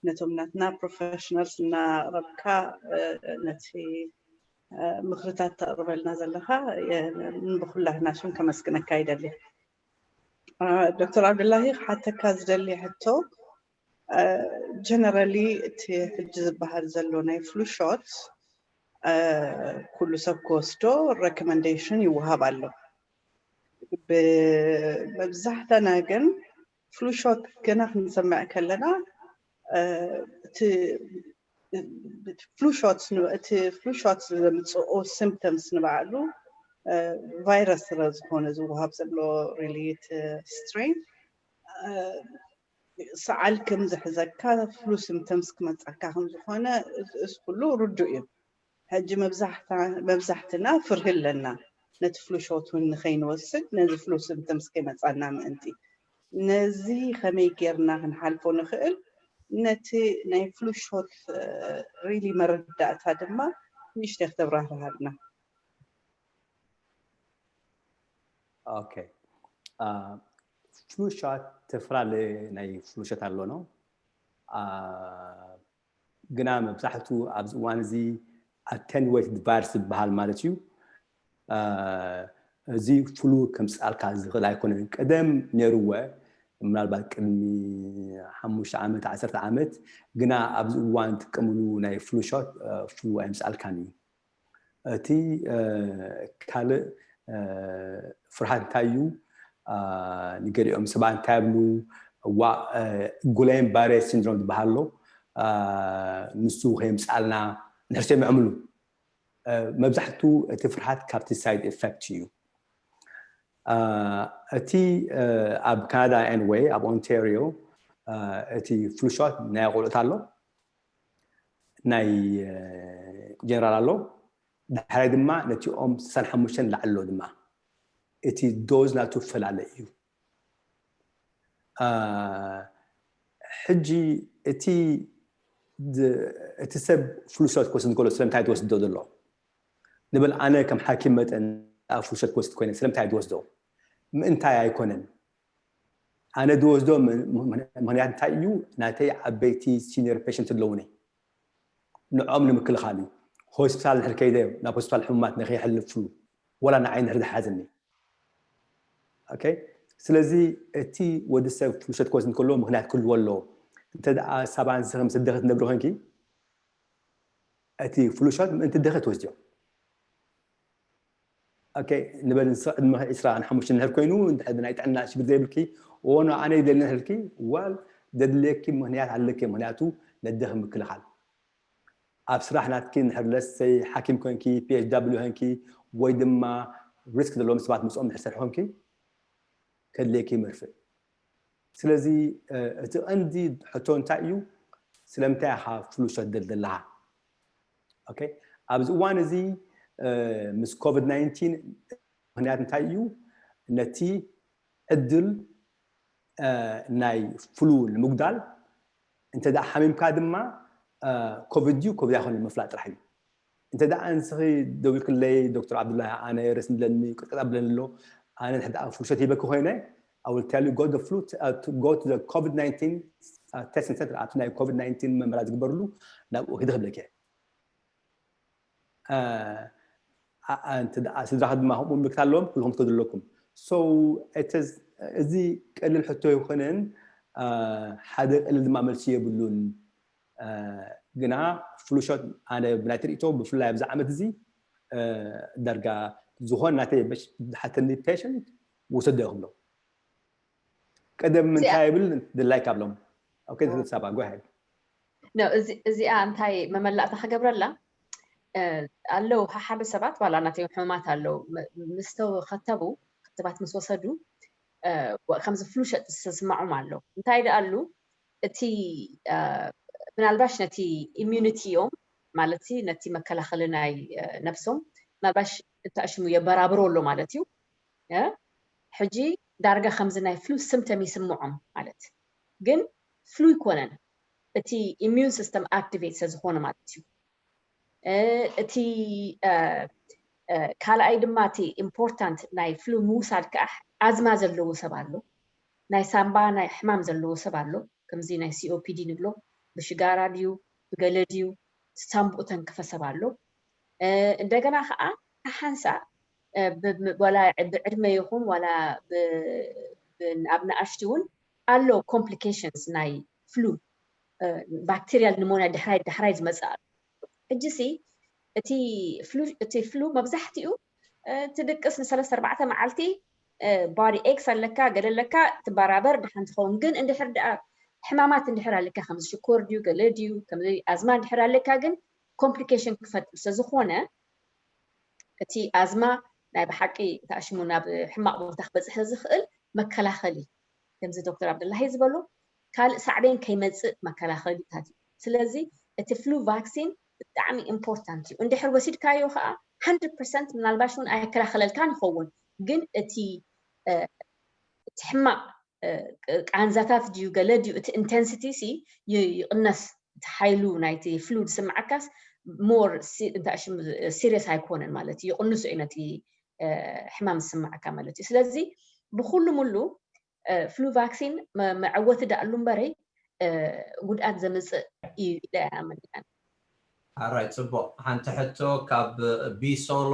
ነቶም ናትና ፕሮፌሽናልስ እናቕረብካ ነቲ ምኽርታት ተቕርበልና ዘለካ ብኩላህና ሽም ከመስግነካ ይደሊ። ዶክተር ዓብዱላሂ ክሓተካ ዝደሊ ሕቶ ጀነራሊ እቲ ሕጂ ዝበሃል ዘሎ ናይ ፍሉ ሾት ኩሉ ሰብ ክወስዶ ሬኮመንዴሽን ይወሃብ ኣሎ። መብዛሕተና ግን ፍሉ ሾት ገና ክንሰምዕ ከለና እቲ ፍሉ ሾት እቲ ፍሉ ሾት ዘምፅኦ ሲምፕተምስ ንባዕሉ ቫይረስ ስለ ዝኾነ ዝወሃብ ዘሎ ሪሊት ስትሬን ሰዓል ከም ዝሕዘካ ፍሉ ሲምፕተምስ ክመፃካ ከም ዝኾነ እዚ ኩሉ ርዱእ እዩ። ሕጂ መብዛሕትና ፍርሂ ኣለና ነቲ ፍሉ ሾት እውን ንኸይንወስድ ነዚ ፍሉ ሲምፕተምስ ከይመፃና ምእንቲ። ነዚ ከመይ ጌርና ክንሓልፎ ንኽእል? ነቲ ናይ ፍሉ ሾት ሪሊ መረዳእታ ድማ ንእሽተይ ክተብራህርሃልና። ኦኬ ፍሉ ሾት ተፈላለየ ናይ ፍሉ ሾት ኣሎ ነው። ግና መብዛሕቱ ኣብዚ እዋን እዚ ኣተንዌትድ ቫይረስ ዝበሃል ማለት እዩ። እዚ ፍሉ ከምፅኣልካ ዝኽእል ኣይኮነን። ቀደም ነይርወ ምናልባት ቅድሚ ሓሙሽተ ዓመት ዓሰርተ ዓመት፣ ግና ኣብዚ እዋን ጥቀምሉ ናይ ፍሉ ሾት ፍሉ ኣይምፅኣልካን እዩ። እቲ ካልእ ፍርሃት እንታይ እዩ? ንገሊኦም ሰባት እንታይ ይብሉ? ዋ ጉላይን ባሬ ሲንድሮም ዝበሃል ኣሎ። ንሱ ከየምፅኣልና ንሕር ሰሚዖምሉ። መብዛሕቱ እቲ ፍርሃት ካብቲ ሳይድ ኤፌክት እዩ። እቲ ኣብ ካናዳ ኤንወይ ኣብ ኦንታሪዮ እቲ ፍሉሾት ናይ ቆልዑት ኣሎ፣ ናይ ጀነራል ኣሎ፣ ዳሕራይ ድማ ነቲኦም ስሳን ሓሙሽተን ላዕሊ ኣሎ ድማ እቲ ዶዝ ናቱ ፈላለ እዩ። ሕጂ እቲ እቲ ሰብ ፍሉሾት ክወስድ ከሎ ስለምንታይ ትወስዶ ዘሎ ንብል? ኣነ ከም ሓኪም መጠን ፍሉሾት ክወስድ ኮይነ ስለምንታይ ትወስዶ? ምእንታይ ኣይኮነን። ኣነ ዝወስዶ ምክንያት እንታይ እዩ? ናተይ ዓበይቲ ሲኒየር ፔሽንት ኣለውኒ፣ ንዖም ንምክልኻል እዩ። ሆስፒታል ንድሕር ከይደ ናብ ሆስፒታል ሕሙማት ንከይሕልፍሉ፣ ወላ ንዓይ ንድሕር ዝሓዘኒ። ኦኬ፣ ስለዚ እቲ ወዲ ሰብ ፍሉሸት ክወስድ እንከሎ ምክንያት ክህልዎ ኣለዎ። እንተ ደኣ ሳባን ዝኽም ስደኸት ነብሪ ኮንኪ፣ እቲ ፍሉሾት ምእንቲ ደኸ ትወስድዮ። ኦኬ፣ ንበል ንስኻ ዕድመ ዒስራን ሓሙሽተን እንድሕር ኮይኑ፣ እንድሕር ናይ ጥዕና ሽግር ዘይብልኪ፣ እዎ፣ ኣነ ይደሊ እንድሕር ኢልኪ፣ ዋል፣ ዘድልየኪ ምክንያት ኣለኪ፣ ምክንያቱ ነደኺ ምክልኻል። ኣብ ስራሕ ናትኪ እንድሕር ለሰይ ሓኪም ኮንኪ፣ ፒ ኤች ዳብሊው ኮንኪ፣ ወይ ድማ ሪስክ ዘለዎም ሰባት ምስኦም እንድሕር ትሰርሒ ኮንኪ፣ ከድልየኪ መርፍእ። ስለዚ እቲ ቀንዲ ሕቶ እንታይ እዩ? ስለምንታይ ኢኻ ፍሉሾት ትደሊ ዘለኻ? ኦኬ፣ ኣብዚ እዋን እዚ ምስ ኮቪድ ናይንቲን ምክንያት እንታይ እዩ? ነቲ ዕድል ናይ ፍሉ ንምጉዳል፣ እንተ ደኣ ሓሚምካ ድማ ኮቪድ ድዩ ኮቪድ ኣይኮነን ምፍላጥ ጥራሕ እዩ። እንተ ደኣ ንስኺ ደዊልክለይ፣ ዶክተር ዓብዱላሂ፣ ኣነ ርእሲ ኣለኒ፣ ቅጥቀጥ ኣብለኒ ኣሎ፣ ኣነ እንተ ደኣ ፍሉሸት ሂበኪ ኮይነ፣ I will tell you, go to the flu, uh, to go to the ኮቪድ ናይንቲን testing center፣ ኣብቲ ናይ ኮቪድ ናይንቲን መርመራ ዝግበርሉ ናብኡ ኪዲ ክብለኪ። እንተ ደኣ ስድራኺ ድማ ከምኡ ምልክት ኣለዎም፣ ኩልኹም ትከዱ ኣለኩም። So እዚ ቀሊል ሕቶ ኣይኮነን፣ ሓደ ቀሊል ድማ መልሲ የብሉን። ግና ፍሉሾት ኣነ ብናይ ትርኢቶ ብፍላይ ኣብዚ ዓመት እዚ ዳርጋ ዝኾን ናተይ ዝሓተኒ ፔሽንት ውሰዶ ክብሎ። ቀደም እንታይ ይብል ድላይ ካብሎም። ኦኬ፣ ሳባ፣ go ahead። እዚኣ እንታይ መመላእታ ክገብረላ ኣለዉ? ሓደ ሰባት ዋላ ናተዮም ሕሙማት ኣለዉ፣ ምስ ተኸተቡ፣ ክትባት ምስ ወሰዱ ከምዚ ፍሉሸት ዝስማዖም ኣሎ። እንታይ ደኣሉ እቲ ምናልባሽ ነቲ ኢሚዩኒቲ እዮም ማለት ነቲ መከላኸሊ ናይ ነብሶም ምናልባሽ እታሽሙ የበራብሮ ኣሎ ማለት እዩ። ሕጂ ዳርጋ ከምዚ ናይ ፍሉ ስምተም ይስምዖም ማለት ግን ፍሉ ይኮነን፣ እቲ ኢሚዩን ሲስተም ኣክቲቬት ስለዝኮነ ማለት እዩ። እቲ ካልኣይ ድማ እቲ ኢምፖርታንት ናይ ፍሉ ምውሳድ ከዓ ኣዝማ ዘለዎ ሰብ ኣሎ፣ ናይ ሳምባ ናይ ሕማም ዘለዎ ሰብ ኣሎ፣ ከምዚ ናይ C O P D ንብሎ፣ ብሽጋራ ድዩ ብገለ ድዩ ሳምቡኡ ተንክፈ ሰብ ኣሎ። እንደገና ከዓ ሓንሳ ዋላ ብዕድመ ይኹን ዋላ ኣብ ንኣሽቲ እውን ኣሎ complications ናይ flu bacterial pneumonia ድሕራይ ድሕራይ ዝመፅእ ኣሎ። ሕጂ ሲ እቲ flu መብዛሕትኡ ትድቅስ ንሰለስተ ኣርባዕተ መዓልቲ body aches ኣለካ ገለ ኣለካ ትበራበር ድሓን ትኸውን። ግን እንድሕር ደኣ ሕማማት እንድሕር ኣለካ ከምዚ ሽኮር ድዩ ገለ ድዩ ከምዚ ኣዝማ እንድሕር ኣለካ ግን complication ክፈጥር ስለዝኾነ እቲ ኣዝማ ናይ ብሓቂ ተኣሽሙ ናብ ሕማቕ ቦታ ክበፅሕ ዝኽእል መከላኸሊ ከምዚ ዶክተር ኣብደላሂ ዝበሎ ካልእ ሳዕቤን ከይመፅእ መከላኸሊታት እዩ። ስለዚ እቲ flu vaccine ብጣዕሚ important እዩ። እንድሕር ወሲድካዮ ከዓ hundred percent ምናልባሽ እውን ኣይከላኸለልካን ይኸውን፣ ግን እቲ እቲ ሕማቕ ቃንዛታት ድዩ ገለ ድዩ እቲ intensity ሲ ይቕነስ፣ እቲ ሓይሉ ናይቲ flu ዝስምዓካስ more serious ኣይኮነን ማለት እዩ፣ ይቕንሶ እዩ ነቲ ሕማም ዝስምዓካ ማለት እዩ። ስለዚ ብኩሉ ሙሉ flu vaccine መዐወቲ ደኣሉ እምበረይ ጉድኣት ዘምፅእ እዩ ኢለ ኣይኣምን። ሓራይ ፅቡቕ። ሓንቲ ሕቶ ካብ ቢሶሎ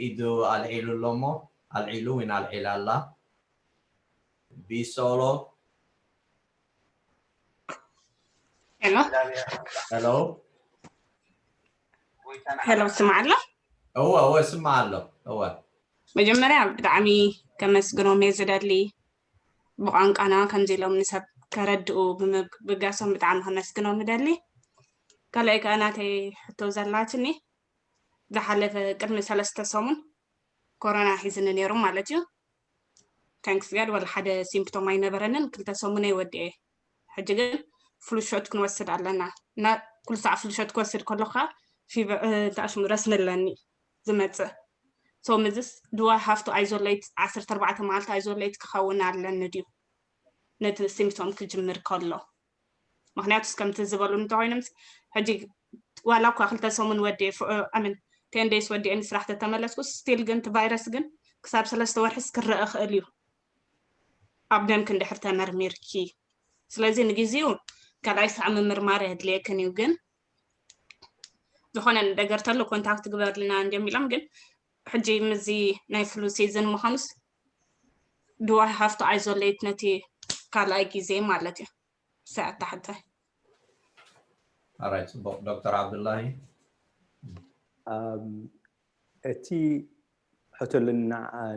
ኢዱ ኣልዒሉ ኣሎ እሞ ኣልዒሉ ወይ ኣልዒላ ኣላ። ቢሶሎ ሄሎ ሄሎ ሄሎ ስማዕ ኣሎ። እወ እወ ስማዕ ኣሎ እወ። መጀመርያ ብጣዕሚ ከመስግኖም እየ ዝደሊ ብቋንቋና ከምዚ ኢሎም ንሰብ ከረድኡ ብምብጋሶም ብጣዕሚ ከመስግኖም እደሊ። ካልኣይ ከዓ ናተይ ሕቶ ዘላትኒ ዝሓለፈ ቅድሚ ሰለስተ ሰሙን ኮሮና ሒዝኒ ነይሩ ማለት እዩ። Thanks God ወላ ሓደ symptom ኣይነበረንን ክልተ ሰሙን እየ ወዲኤ። ሕጂ ግን flu shot ክንወስድ ኣለና እና ኩሉ ሰዓት flu shot ክወስድ ከለኹ ከዓ fever ረስኒ ኣለኒ ዝመፅእ። So ምዝስ do I have to isolate ዓሰርተ ኣርባዕተ መዓልቲ isolate ክኸውን ኣለኒ ድዩ ነቲ symptom ክጅምር ከሎ? ምክንያቱስ ከምቲ ዝበሉ እንተኮይኖም ሕጂ ዋላ እኳ ክልተ ሰሙን ወዲኤ I mean ten days ወዲኤ ንስራሕ ተተመለስኩ still ግን እቲ ቫይረስ ግን ክሳብ ሰለስተ ወርሕስ ክረአ ክእል እዩ ኣብ ደምኪ እንድሕር ተመርሚርኪ። ስለዚ ንግዜኡ ካልኣይ ሳዕ ምምርማር የድልየክን እዩ ግን ዝኾነ ነገር ተሎ contact ግበርልና እንዲም ኢሎም ግን ሕጂ ምዚ ናይ flu season ምዃኑስ do I have to isolate ነቲ ካልኣይ ግዜ ማለት እዩ። ሰዓት ታሕታይ ኣራይ ፅቡቕ ዶክተር ዓብዱላሂ እቲ ሕቶ ለና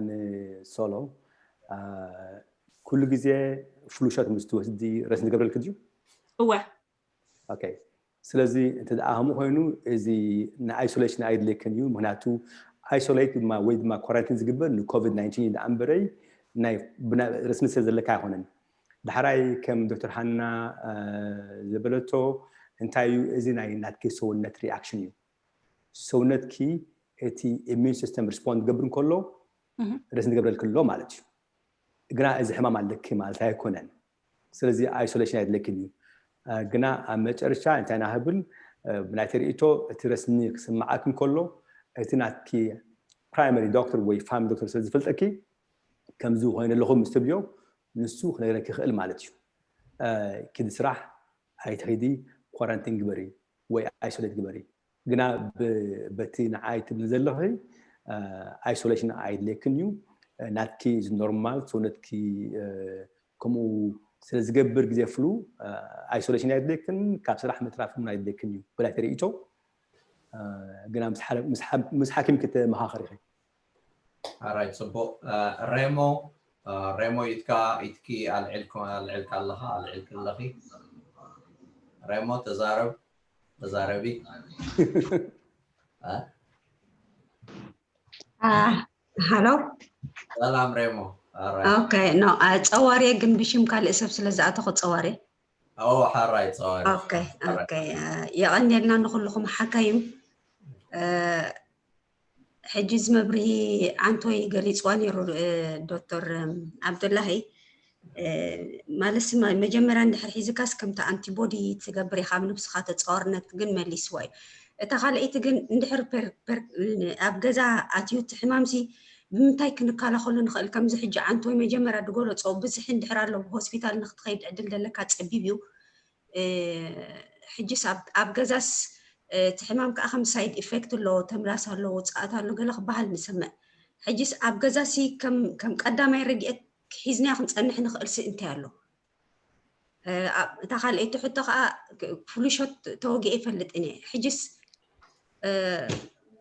ንሶሎ ኩሉ ግዜ flu shot ምስ ትወስዲ ረስኒ ዝገብረልክ ድዩ? እወ okay ስለዚ እንተ ደኣ ከምኡ ኮይኑ እዚ ንኣይሶሌሽን ኣይድለየክን እዩ። ምክንያቱ ኣይሶሌት ድማ ወይ ድማ ኳራንቲን ዝግበር ንኮቪድ ናይንቲን እዩ ደኣ እምበረይ ናይ ረስኒ ስለ ዘለካ ኣይኮነን። ዳሕራይ ከም ዶክተር ሃና ዝበለቶ እንታይ እዩ እዚ ናይ ናትኪ ሰውነት ሪኣክሽን እዩ። ሰውነትኪ እቲ ኢሚዩን ሲስተም ሪስፖንድ ክገብር እንከሎ ረስኒ ዝገብረልክ ኣሎ ማለት እዩ። ግና እዚ ሕማም ኣለኪ ማለት ኣይኮነን። ስለዚ ኣይሶሌሽን ኣይድለክን እዩ። ግና ኣብ መጨረሻ እንታይ ኢና ክብል ብናይ ተርእቶ እቲ ረስኒ ክስምዓክ እንከሎ እቲ ናትኪ ፕራይመሪ ዶክተር ወይ ፋሚሊ ዶክተር ስለ ዝፈልጠኪ ከምዚ ኮይኑ ኣለኹ ምስ ትብዮ ንሱ ክነግረኪ ይኽእል ማለት እዩ። ኪዲ ስራሕ ኣይትኺዲ ኳራንቲን ግበሪ ወይ ኣይሶሌት ግበሪ። ግና በቲ ንዓይ ትብል ዘለኺ ኣይሶሌሽን ኣይድልየክን እዩ። ናትኪ እዚ ኖርማል ሰውነትኪ ከምኡ ስለ ዝገብር ግዜ ፍሉ ኣይሶሌሽን ኣይድልየክን፣ ካብ ስራሕ ምትራፍ እውን ኣይድልየክን እዩ በላይ ተርእቶ። ግና ምስ ሓኪም ክተመኻኸር ኢኺ። ኣራይ ፅቡቅ። ሬሞ ሬሞ ኢትካ ኢትኪ ኣልዕልካ ኣለኻ ኣልዕልክ ኣለኺ። ሬሞ ተዛረብ ተዛረቢ። ሃሎ ሰላም ሬሞ። ኦኬ ኖ ጸዋርየ ግን ብሽም ካልእ ሰብ ስለ ዝኣተኹ ጸዋርየ። ኦ ሓራይ ጸዋርየ። ኦኬ ኦኬ የቐንየልና ንኹልኹም ሓካይም። ሕጂ እዚ መብርሂ ኣንቶይ ገሊፅዋ ነይሩ ዶክተር ዓብዱላሂ። ማለትሲ መጀመርያ እንድሕር ሒዝካስ ከምቲ ኣንቲቦዲ ትገብር ኢኻ ኣብ ነብስኻ ተፃዋርነት ግን መሊስዋ እዩ። እታ ካልኣይቲ ግን እንድሕር ኣብ ገዛ ኣትዩ እቲ ሕማምሲ ብምንታይ ክንከላኸሉ ንኽእል? ከምዚ ሕጂ ዓንት ወይ መጀመርያ ዝገለጾ ብዝሒ እንድሕር ኣሎ ብሆስፒታል ንክትኸይድ ዕድል ዘለካ ጸቢብ እዩ። ሕጅስ ኣብ ገዛስ እቲ ሕማም ከዓ ከም ሳይድ ኢፌክት ኣሎ፣ ተምላስ ኣሎ፣ ውፅኣት ኣሎ ገለ ክበሃል ንሰምዕ። ሕጅስ ኣብ ገዛሲ ከም ቀዳማይ ረድኤት ሒዝናዮ ክንፀንሕ ንኽእልሲ እንታይ ኣሎ? እታ ካልኣይቲ ሕቶ ከዓ ፍሉሾት ተወጊአ ይፈልጥን እየ። ሕጅስ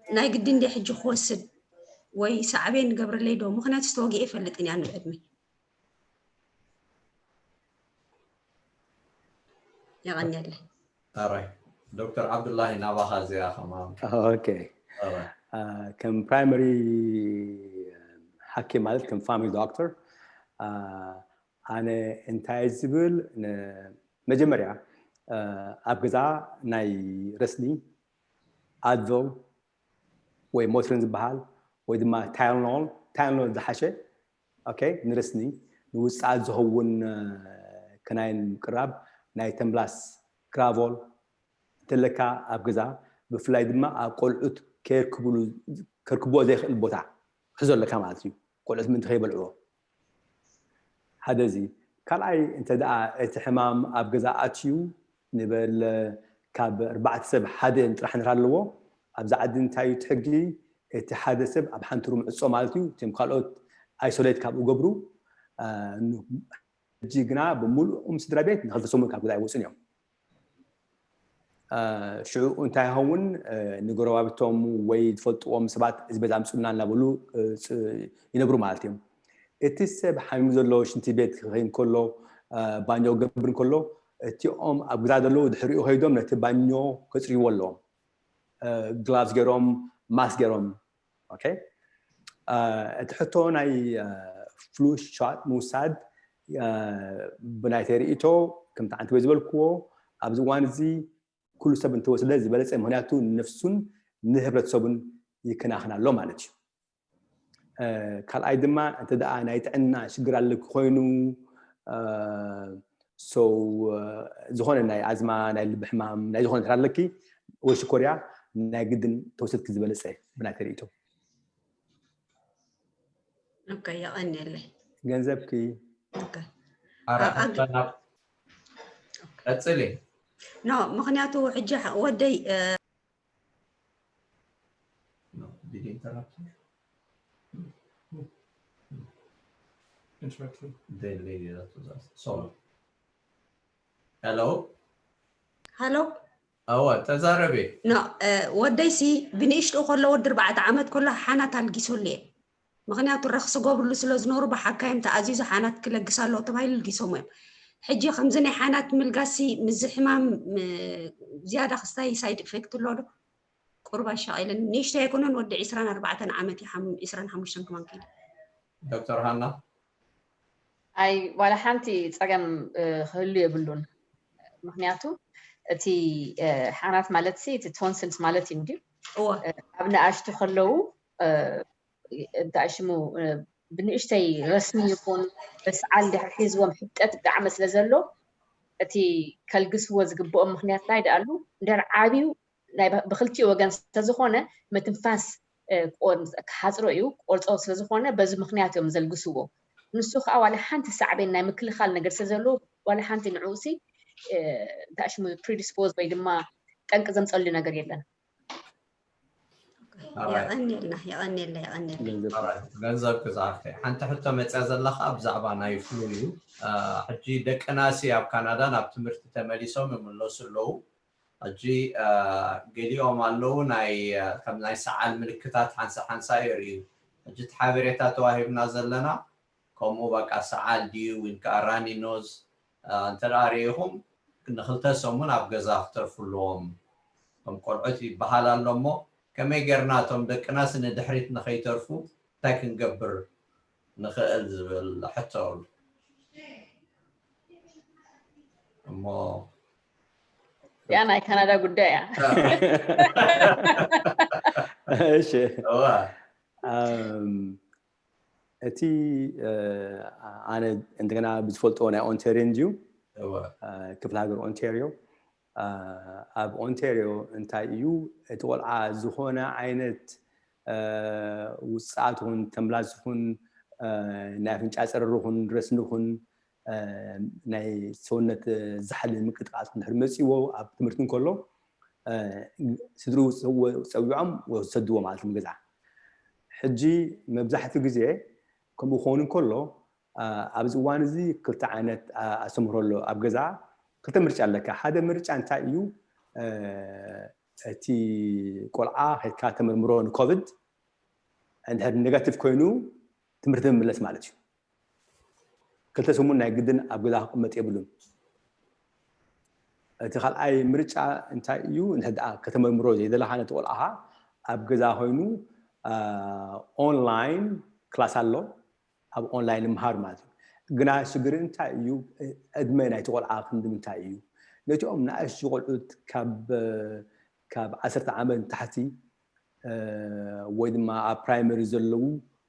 ናይ ግዲ እንደ ሕጂ ክወስድ ወይ ሳዕቤን ንገብረለይ ዶ? ምክንያቱ ተወጊአ ይፈልጥን እየ ኣነ ብዕድመይ። የቐንየለይ። ኣራይ ዶክተር ዓብዱላሂ ናባኻ እዚኣ ከማን። ኦኬ። ከም ፕራይመሪ ሓኪም ማለት ከም ፋሚሊ ዶክተር ኣነ እንታይ ዝብል መጀመርያ ኣብ ገዛ ናይ ረስኒ ኣድቨል ወይ ሞትሪን ዝበሃል ወይ ድማ ታይሎኖል ታይሎኖል ዝሓሸ ኦኬ ንረስኒ ንውፅኣት ዝኸውን ክናይን ምቅራብ ናይ ተምላስ ክራቮል እንተለካ ኣብ ገዛ ብፍላይ ድማ ኣብ ቆልዑት ከርክብዎ ዘይኽእል ቦታ ሕዞ ኣለካ ማለት እዩ። ቆልዑት ምንቲ ከይበልዕዎ ሓደ እዚ። ካልኣይ እንተ ደኣ እቲ ሕማም ኣብ ገዛ ኣትዩ ንበል ካብ ኣርባዕተ ሰብ ሓደ ጥራሕ ንራ ኣለዎ። ኣብዚ ዓዲ እንታይ እዩ እቲ ሕጊ? እቲ ሓደ ሰብ ኣብ ሓንቲ ሩም ዕጾ ማለት እዩ። እቶም ካልኦት ኣይሶሌት ካብ እገብሩ ሕጂ ግና ብምሉኦም ስድራ ቤት ንክልተ ሰሙን ካብ ገዛ ኣይወፁን እዮም። ሽዑ እንታይ ይኸውን ንጎረባብቶም ወይ ዝፈልጥዎም ሰባት እዚ ቤት ኣምፁልና እናበሉ ይነብሩ ማለት እዮም። እቲ ሰብ ሓሚሙ ዘሎ ሽንቲ ቤት ክኸይን ከሎ ባኞ ክገብር ከሎ እቲኦም ኣብ ግዛ ዘለዉ ድሕሪኡ ከይዶም ነቲ ባኞ ከፅርይዎ ኣለዎም። ግላቭስ ገይሮም ማስክ ገይሮም ኦኬ እቲ ሕቶ ናይ ፍሉ ሻት ምውሳድ ብናይተይ ርእቶ ከምቲ ዓንቲበ ዝበልክዎ ኣብዚ እዋን እዚ ኩሉ ሰብ እንተወስደ ዝበለፀ ምክንያቱ ንነፍሱን ንህብረተሰቡን ይከናኸን ኣሎ ማለት እዩ። ካልኣይ ድማ እንተ ደኣ ናይ ጥዕና ሽግር ኣለኪ ኮይኑ ሰው ዝኾነ ናይ ኣዝማ ናይ ልቢ ሕማም ናይ ዝኾነ እንተ ኣለኪ ወይ ሽኮርያ ናይ ግድን ተወሰድኪ ዝበለፀ ብናይተይ ርእቶ። ኦኬ የቐንየለይ። ገንዘብኪ ቀፅሊ። ኖ ምክንያቱ ሕጂ ወደይ ሄሎ ሃሎ እወ ተዛረቢ። ኖ ወደይሲ ብንእሽትኡ ከሎ ወዲ ኣርባዕተ ዓመት ከሎ ሓናት ኣልጊሰሉ እየ። ምክንያቱ ረኽሲ ገብርሉ ስለ ዝነበሩ ብሓካይም ተኣዚዙ ሓናት ክለግስ ኣለዎ ተባሂሉ ልጊሶሞ እዮም። ሕጂ ከምዚ ናይ ሓናት ምልጋሲ ምስዚ ሕማም ዝያዳ ክስታይ ሳይድ ኢፌክት ኣሎ ዶ? ቁሩብ ኣሻቒለኒ። ንእሽተይ ኣይኮነን ወዲ ዒስራን ኣርባዕተን ዓመት እዩ፣ ሓም- ዒስራን ሓሙሽተን ከማን ከይዱ። ዶክተር ሃና ኣይ ዋላ ሓንቲ ፀገም ክህሉ የብሉን። ምክንያቱ እቲ ሓናት ማለት ሲ እቲ ቶንስልስ ማለት እዩ እንድዩ እወ ኣብ ንኣሽቱ ከለዉ እንታይ ሽሙ ብንእሽተይ ረስኒ ይኹን በስዓል ድሕር ሒዝዎም ሕብጠት ብጣዕሚ ስለ ዘሎ እቲ ከልግስዎ ዝግብኦም ምክንያት ናይ ደኣሉ እንድሕር ዓብዩ ናይ ብክልቲኡ ወገን ስለዝኾነ ምትንፋስ ክሓፅሮ እዩ ቆርፀው ስለዝኾነ በዚ ምክንያት እዮም ዘልግስዎ። ንሱ ከዓ ዋላ ሓንቲ ሳዕቤን ናይ ምክልኻል ነገር ስለዘለዎ ዋላ ሓንቲ ንዕኡሲ እንታይ ሽሙ ፕሪዲስፖዝ ወይ ድማ ጠንቂ ዘምፀሉ ነገር የለን። የቐንየልና የቐንየልና የቐንየልና። ገንዘብ ክዝኣክተ ሓንቲ ሕቶ መፅያ ዘለካ ብዛዕባ ናይ ፍሉ እዩ። ሕጂ ደቅናሲ ኣብ ካናዳ ናብ ትምህርቲ ተመሊሶም ይምለሱ ኣለዉ። ሕጂ ገሊኦም ኣለዉ ናይ ከም ናይ ሰዓል ምልክታት ሓንሳ ሓንሳ የርእዩ። ሕጂ እቲ ሓበሬታ ተዋሂብና ዘለና ከምኡ በቃ ሰዓል ድዩ ወይ ከዓ ራኒ ኖዝ እንተ ደኣ ርኢኹም ንክልተ ሰሙን ኣብ ገዛ ክተርፉ ኣለዎም። ከም ቆልዑት ይበሃል ኣሎ እሞ ከመይ ጌርና እቶም ደቅናስ ንድሕሪት ንኸይተርፉ እንታይ ክንገብር ንኽእል ዝብል ሕቶ ኣሎ እሞ ያ ናይ ካናዳ ጉዳይ እያ። እሺ እቲ ኣነ እንደገና ብዝፈልጦ ናይ ኦንቴሪዮ እንድዩ ክፍለ ሃገር ኦንቴሪዮ ኣብ ኦንቴሪዮ እንታይ እዩ እቲ ቆልዓ ዝኾነ ዓይነት ውፅኣት ኹን፣ ተምላስ ኹን፣ ናይ ኣፍንጫ ፀረር ኹን፣ ረስኒ ኹን፣ ናይ ሰውነት ዛሕሊ ምቅጥቃጥ ኹን ድሕሪ መፅዎ ኣብ ትምህርቲ እንከሎ ስድሩ ፀዊዖም ወሰድዎ ማለት ምግዛ። ሕጂ መብዛሕትኡ ግዜ ከምኡ ክኸውን እንከሎ ኣብዚ እዋን እዚ ክልተ ዓይነት ኣስተምህሮ ኣሎ ኣብ ገዛ። ክልተ ምርጫ ኣለካ። ሓደ ምርጫ እንታይ እዩ? እቲ ቆልዓ ከድካ ተመርምሮ ንኮቪድ፣ እንድሕር ኔጋቲቭ ኮይኑ ትምህርቲ ምምለስ ማለት እዩ። ክልተ ሰሙን ናይ ግድን ኣብ ገዛ ክቕመጥ የብሉን። እቲ ካልኣይ ምርጫ እንታይ እዩ? እንተ ደኣ ከተመርምሮ ዘይደለኻ ነቲ ቆልዓኻ ኣብ ገዛ ኮይኑ ኦንላይን ክላስ ኣሎ፣ ኣብ ኦንላይን ምሃር ማለት እዩ። ግና ሽግር እንታይ እዩ? ዕድመ ናይቲ ቆልዓ ክንዲ ምንታይ እዩ? ነቲኦም ንኣሽቱ ቆልዑት ካብ ካብ ዓሰርተ ዓመት ንታሕቲ ወይ ድማ ኣብ ፕራይመሪ ዘለዉ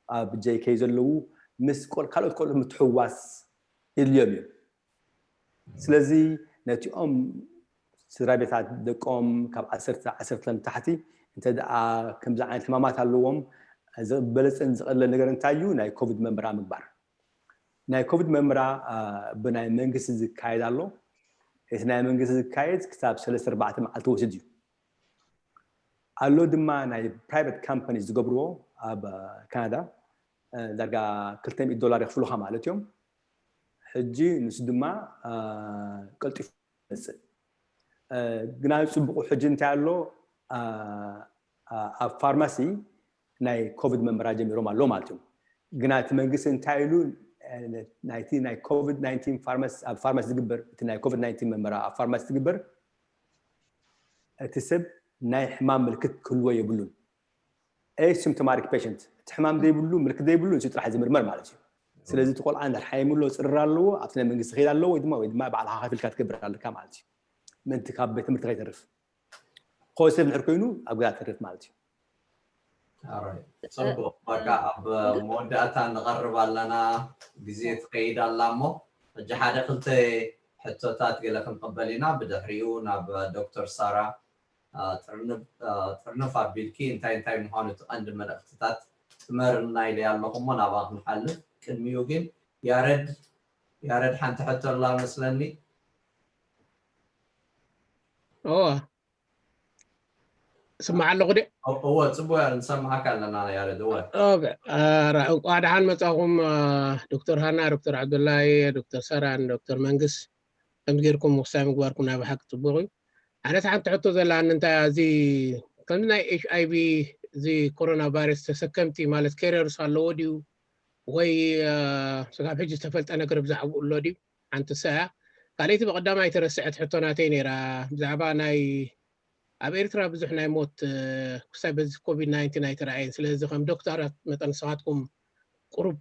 ኣብ ጄኬ ዘለዉ ምስ ካልኦት ቆልዑ ምትሕዋስ የድልዮም እዩ። ስለዚ ነቲኦም ስድራ ቤታት ደቆም ካብ ዓሰርተ ዓሰርተ ንታሕቲ እንተ ደኣ ከምዚ ዓይነት ሕማማት ኣለዎም ዝበለፀን ዝቐለለ ነገር እንታይ እዩ? ናይ ኮቪድ መመራ ምግባር። ናይ ኮቪድ መመራ ብናይ መንግስቲ ዝካየድ ኣሎ። እቲ ናይ መንግስቲ ዝካየድ ክሳብ ሰለስተ ኣርባዕተ መዓልቲ ወስድ እዩ። ኣሎ ድማ ናይ ፕራይቬት ካምፓኒ ዝገብርዎ ኣብ ካናዳ ዳርጋ ክልተ ሚእቲ ዶላር የኽፍሉኻ ማለት እዮም። ሕጂ ንሱ ድማ ቀልጢፉ ይመፅእ። ግና ፅቡቁ ሕጂ እንታይ ኣሎ? ኣብ ፋርማሲ ናይ ኮቪድ መመራ ጀሚሮም ኣሎ ማለት እዮም። ግና እቲ መንግስቲ እንታይ ኢሉ ናይቲ ናይ ኮቪድ ናይንቲን ፋርማሲ ኣብ ፋርማሲ ዝግበር እቲ ናይ ኮቪድ ናይንቲን መመራ ኣብ ፋርማሲ ዝግበር እቲ ሰብ ናይ ሕማም ምልክት ክህልዎ የብሉን። ኤሲምፕቶማቲክ ፔሸንት እቲ ሕማም ዘይብሉ ምልክት ዘይብሉ ንሱ ጥራሕ ዝምርመር ማለት እዩ። ስለዚ እቲ ቆልዓ እንዳሓየሙ ኣሎ ፅርር ኣለዎ ኣብቲ ናይ መንግስቲ ከይድ ኣለዎ ወይ ድማ ወይ ድማ ባዕልካ ከፊልካ ትገብር ኣለካ ማለት እዩ። ምእንቲ ካብ ቤት ትምህርቲ ከይተርፍ ኮሰብ ንድሕር ኮይኑ ኣብ ገዛ ተርፍ ማለት እዩ። ፅቡቅ በቃ ኣብ መወዳእታ ንቐርብ ኣለና። ግዜ ትኸይድ ኣላ እሞ ሕጂ ሓደ ክልተ ሕቶታት ገለ ክንቕበል ኢና። ብድሕሪኡ ናብ ዶክተር ሳራ ጥርንፍ ኣቢልኪ እንታይ እንታይ ምዃኑ እቲ ቀንዲ መልእኽትታት ጥመርና ኢለ ኣለኹ እሞ ናብኣ ክንሓልፍ። ቅድሚኡ ግን ያረድ ያረድ ሓንቲ ሕቶ ኣላ መስለኒ። እወ ስማዕ ኣለኹ ደ እወ ፅቡቅ ያ ንሰማዓካ ኣለና ያረድ እወ እንቋዕ ደሓን መፃኹም። ዶክተር ሃና፣ ዶክተር ዓብዱላይ፣ ዶክተር ሰራን ዶክተር መንግስ ከምዚ ጌርኩም ምክሳይ ምግባርኩም ናይ ብሓቂ ፅቡቅ እዩ። ኣነስ ሓንቲ ሕቶ ዘላኒ እንታይ እዚ ከምዚ ናይ ኤች ኣይቪ እዚ ኮሮና ቫይረስ ተሰከምቲ ማለት ኬረርስ ኣለዎ ድዩ ወይ ስጋብ ሕጂ ዝተፈልጠ ነገር ብዛዕባኡ ኣሎ ድዩ? ሓንቲ ሰያ ካልኣይቲ ብቀዳማይ ተረስዐት ሕቶ ናተይ ነይራ ብዛዕባ ናይ ኣብ ኤርትራ ብዙሕ ናይ ሞት ክሳብ በዚ ኮቪድ ናይንቲን ኣይተረኣየን። ስለዚ ከም ዶክተራት መጠን ንስኻትኩም ቁሩብ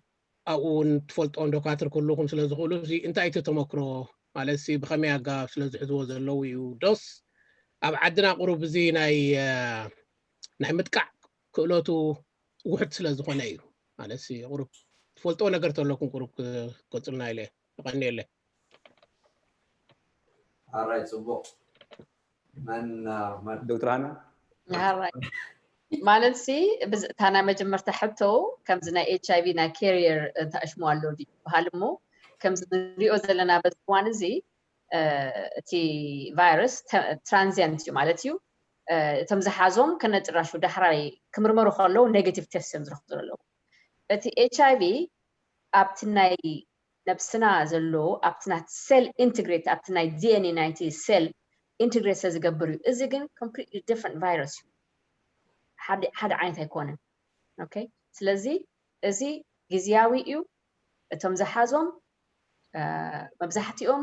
ኣብኡ እውን ትፈልጦ ዶካትር ክህልኹም ስለ ዝኽእሉ እዚ እንታይ እቲ ተመክሮ ማለት ሲ ብኸመይ ኣገባብ ስለ ዝሕዝዎ ዘለዉ እዩ ዶስ ኣብ ዓድና ቁሩብ እዚ ናይ ናይ ምጥቃዕ ክእለቱ ውሕድ ስለ ዝኾነ እዩ ማለት ሲ ቁሩብ ትፈልጦ ነገር ተለኩም ቁሩብ ክገልጹልና ኢለ ይቐንየለ። ኣራይ ፅቡቅ መን መን ዶክተር ሃና ማለት ሲ እታ ናይ መጀመርታ ሕቶ ከምዚ ናይ ኤች ኣይቪ ናይ ካሪየር ተኣሽሙ ኣሎ ድዩ በሃል እሞ ከምዚ ንሪኦ ዘለና በዚ እዋን እዚ እቲ ቫይረስ ትራንዚየንት እዩ ማለት እዩ። እቶም ዝሓዞም ከነጭራሹ ዳሕራይ ክምርመሩ ከለዉ ኔጌቲቭ ቴስት እዮም ዝረኽቡ ዘለዉ። እቲ ኤች ኣይቪ ኣብቲ ናይ ነብስና ዘሎ ኣብቲ ናት ሴል ኢንትግሬት ኣብቲ ናይ ዲኤንኤ ናይቲ ሴል ኢንትግሬት ስለ ዝገብር እዩ። እዚ ግን ኮምፕሊትሊ ዲፍረንት ቫይረስ እዩ። ሓደ ዓይነት ኣይኮነን። ኦኬ ስለዚ እዚ ግዝያዊ እዩ። እቶም ዝሓዞም መብዛሕትኦም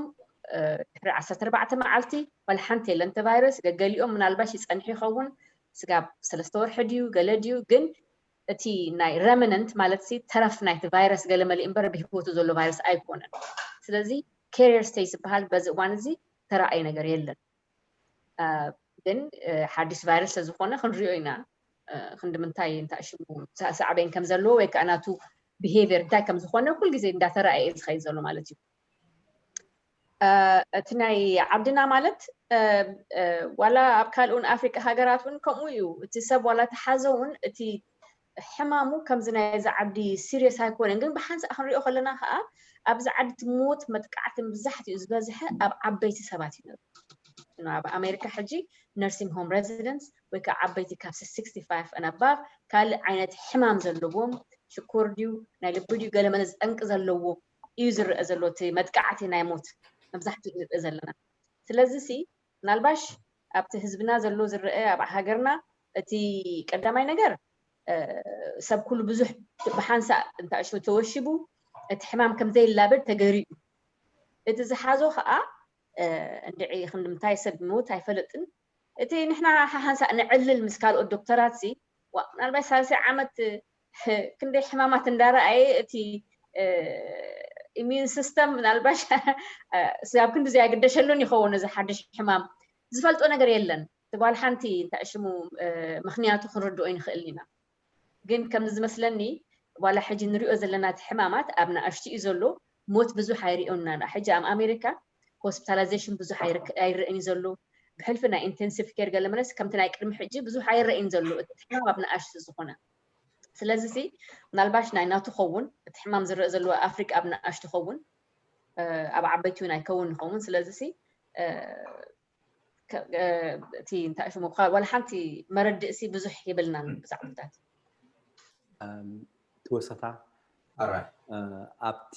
ድሕሪ ዓሰርተ ኣርባዕተ መዓልቲ ዋላ ሓንቲ የለን እቲ ቫይረስ። ገገሊኦም ምናልባሽ ይፀንሑ ይኸውን ስጋብ ሰለስተ ወርሒ ድዩ ገለ ድዩ ግን እቲ ናይ ረመነንት ማለት ሲ ተረፍ ናይቲ ቫይረስ ገለ መሊእ እምበር ብህይወቱ ዘሎ ቫይረስ ኣይኮነን። ስለዚ ካሪየር ስቴጅ ዝበሃል በዚ እዋን እዚ ተረኣየ ነገር የለን። ግን ሓድሽ ቫይረስ ስለዝኾነ ክንሪኦ ኢና ክንዲ ምንታይ እንታይ ሽሙ ሳዕቤን ከም ዘለዎ ወይ ከዓ ናቱ ቢሄቪየር እንታይ ከም ዝኾነ ኩል ግዜ እንዳተረኣየ እዩ ዝኸይድ ዘሎ ማለት እዩ። እቲ ናይ ዓድና ማለት ዋላ ኣብ ካልእ እውን ኣፍሪቃ ሃገራት እውን ከምኡ እዩ። እቲ ሰብ ዋላ ተሓዘ እውን እቲ ሕማሙ ከምዚ ናይዚ ዓዲ ሲሪየስ ኣይኮነን፣ ግን ብሓንሳእ ክንሪኦ ከለና ከዓ ኣብዚ ዓዲ እቲ ሞት መጥቃዕቲ መብዛሕትኡ ዝበዝሐ ኣብ ዓበይቲ ሰባት እዩ ነሩ። ኣብ ኣሜሪካ ሕጂ nursing home residents ወይ ከዓ ዓበይቲ ካብ sixty five and above ካልእ ዓይነት ሕማም ዘለዎም ሽኮር ድዩ ናይ ልቢ ድዩ ገለመለ ዝጠንቂ ዘለዎ እዩ ዝረአ ዘሎ እቲ መጥቃዕቲ ናይ ሞት መብዛሕትኡ ንርኢ ዘለና። ስለዚ ሲ ምናልባሽ ኣብቲ ህዝብና ዘሎ ዝረአ ኣብ ሃገርና እቲ ቀዳማይ ነገር ሰብ ኩሉ ብዙሕ ብሓንሳእ እንታሽሙ ተወሺቡ እቲ ሕማም ከም ዘይላበድ ተገሪኡ እቲ ዝሓዞ ከዓ እንድዒ ክንዲ ምንታይ ሰብ ምውት ኣይፈልጥን። እቲ ንሕና ሓሓንሳእ ንዕልል ምስ ካልኦት ዶክተራት ሲ ምናልባት ሳልሰይ ዓመት ክንደይ ሕማማት እንዳረኣየ እቲ immune system ምናልባሽ ኣብ ክንዲ ዘይግደሸሉን ይኸውን እዚ ሓድሽ ሕማም ዝፈልጦ ነገር የለን። ትባል ሓንቲ እንታይ ሽሙ ምክንያቱ ክንርድኦ ይንኽእል ኢና። ግን ከም ዝመስለኒ ዋላ ሕጂ ንሪኦ ዘለና እቲ ሕማማት ኣብ ንኣሽቱ እዩ ዘሎ። ሞት ብዙሕ ኣይሪኦና። ሕጂ ኣብ ኣሜሪካ hospitalization ብዙሕ ኣይርአን እዩ ዘሎ። ብሕልፊ ናይ intensive care ገለ መለስ ከምቲ ናይ ቅድሚ ሕጂ ብዙሕ ኣይረእን ዘሎ እቲ ሕማም ኣብ ንኣሽቱ ዝኾነ። ስለዚ ሲ ምናልባሽ ናይ ናቱ ኸውን እቲ ሕማም ዝረአ ዘለዎ ኣፍሪቃ ኣብ ንኣሽቱ ኸውን ኣብ ዓበይቲ እውን ኣይከውን ይኸውን። ስለዚ ሲ እቲ እንታይ ሽሙ ዋላ ሓንቲ መረድእ ሲ ብዙሕ የብልናን ብዛዕባታት ትወሰታ ኣብቲ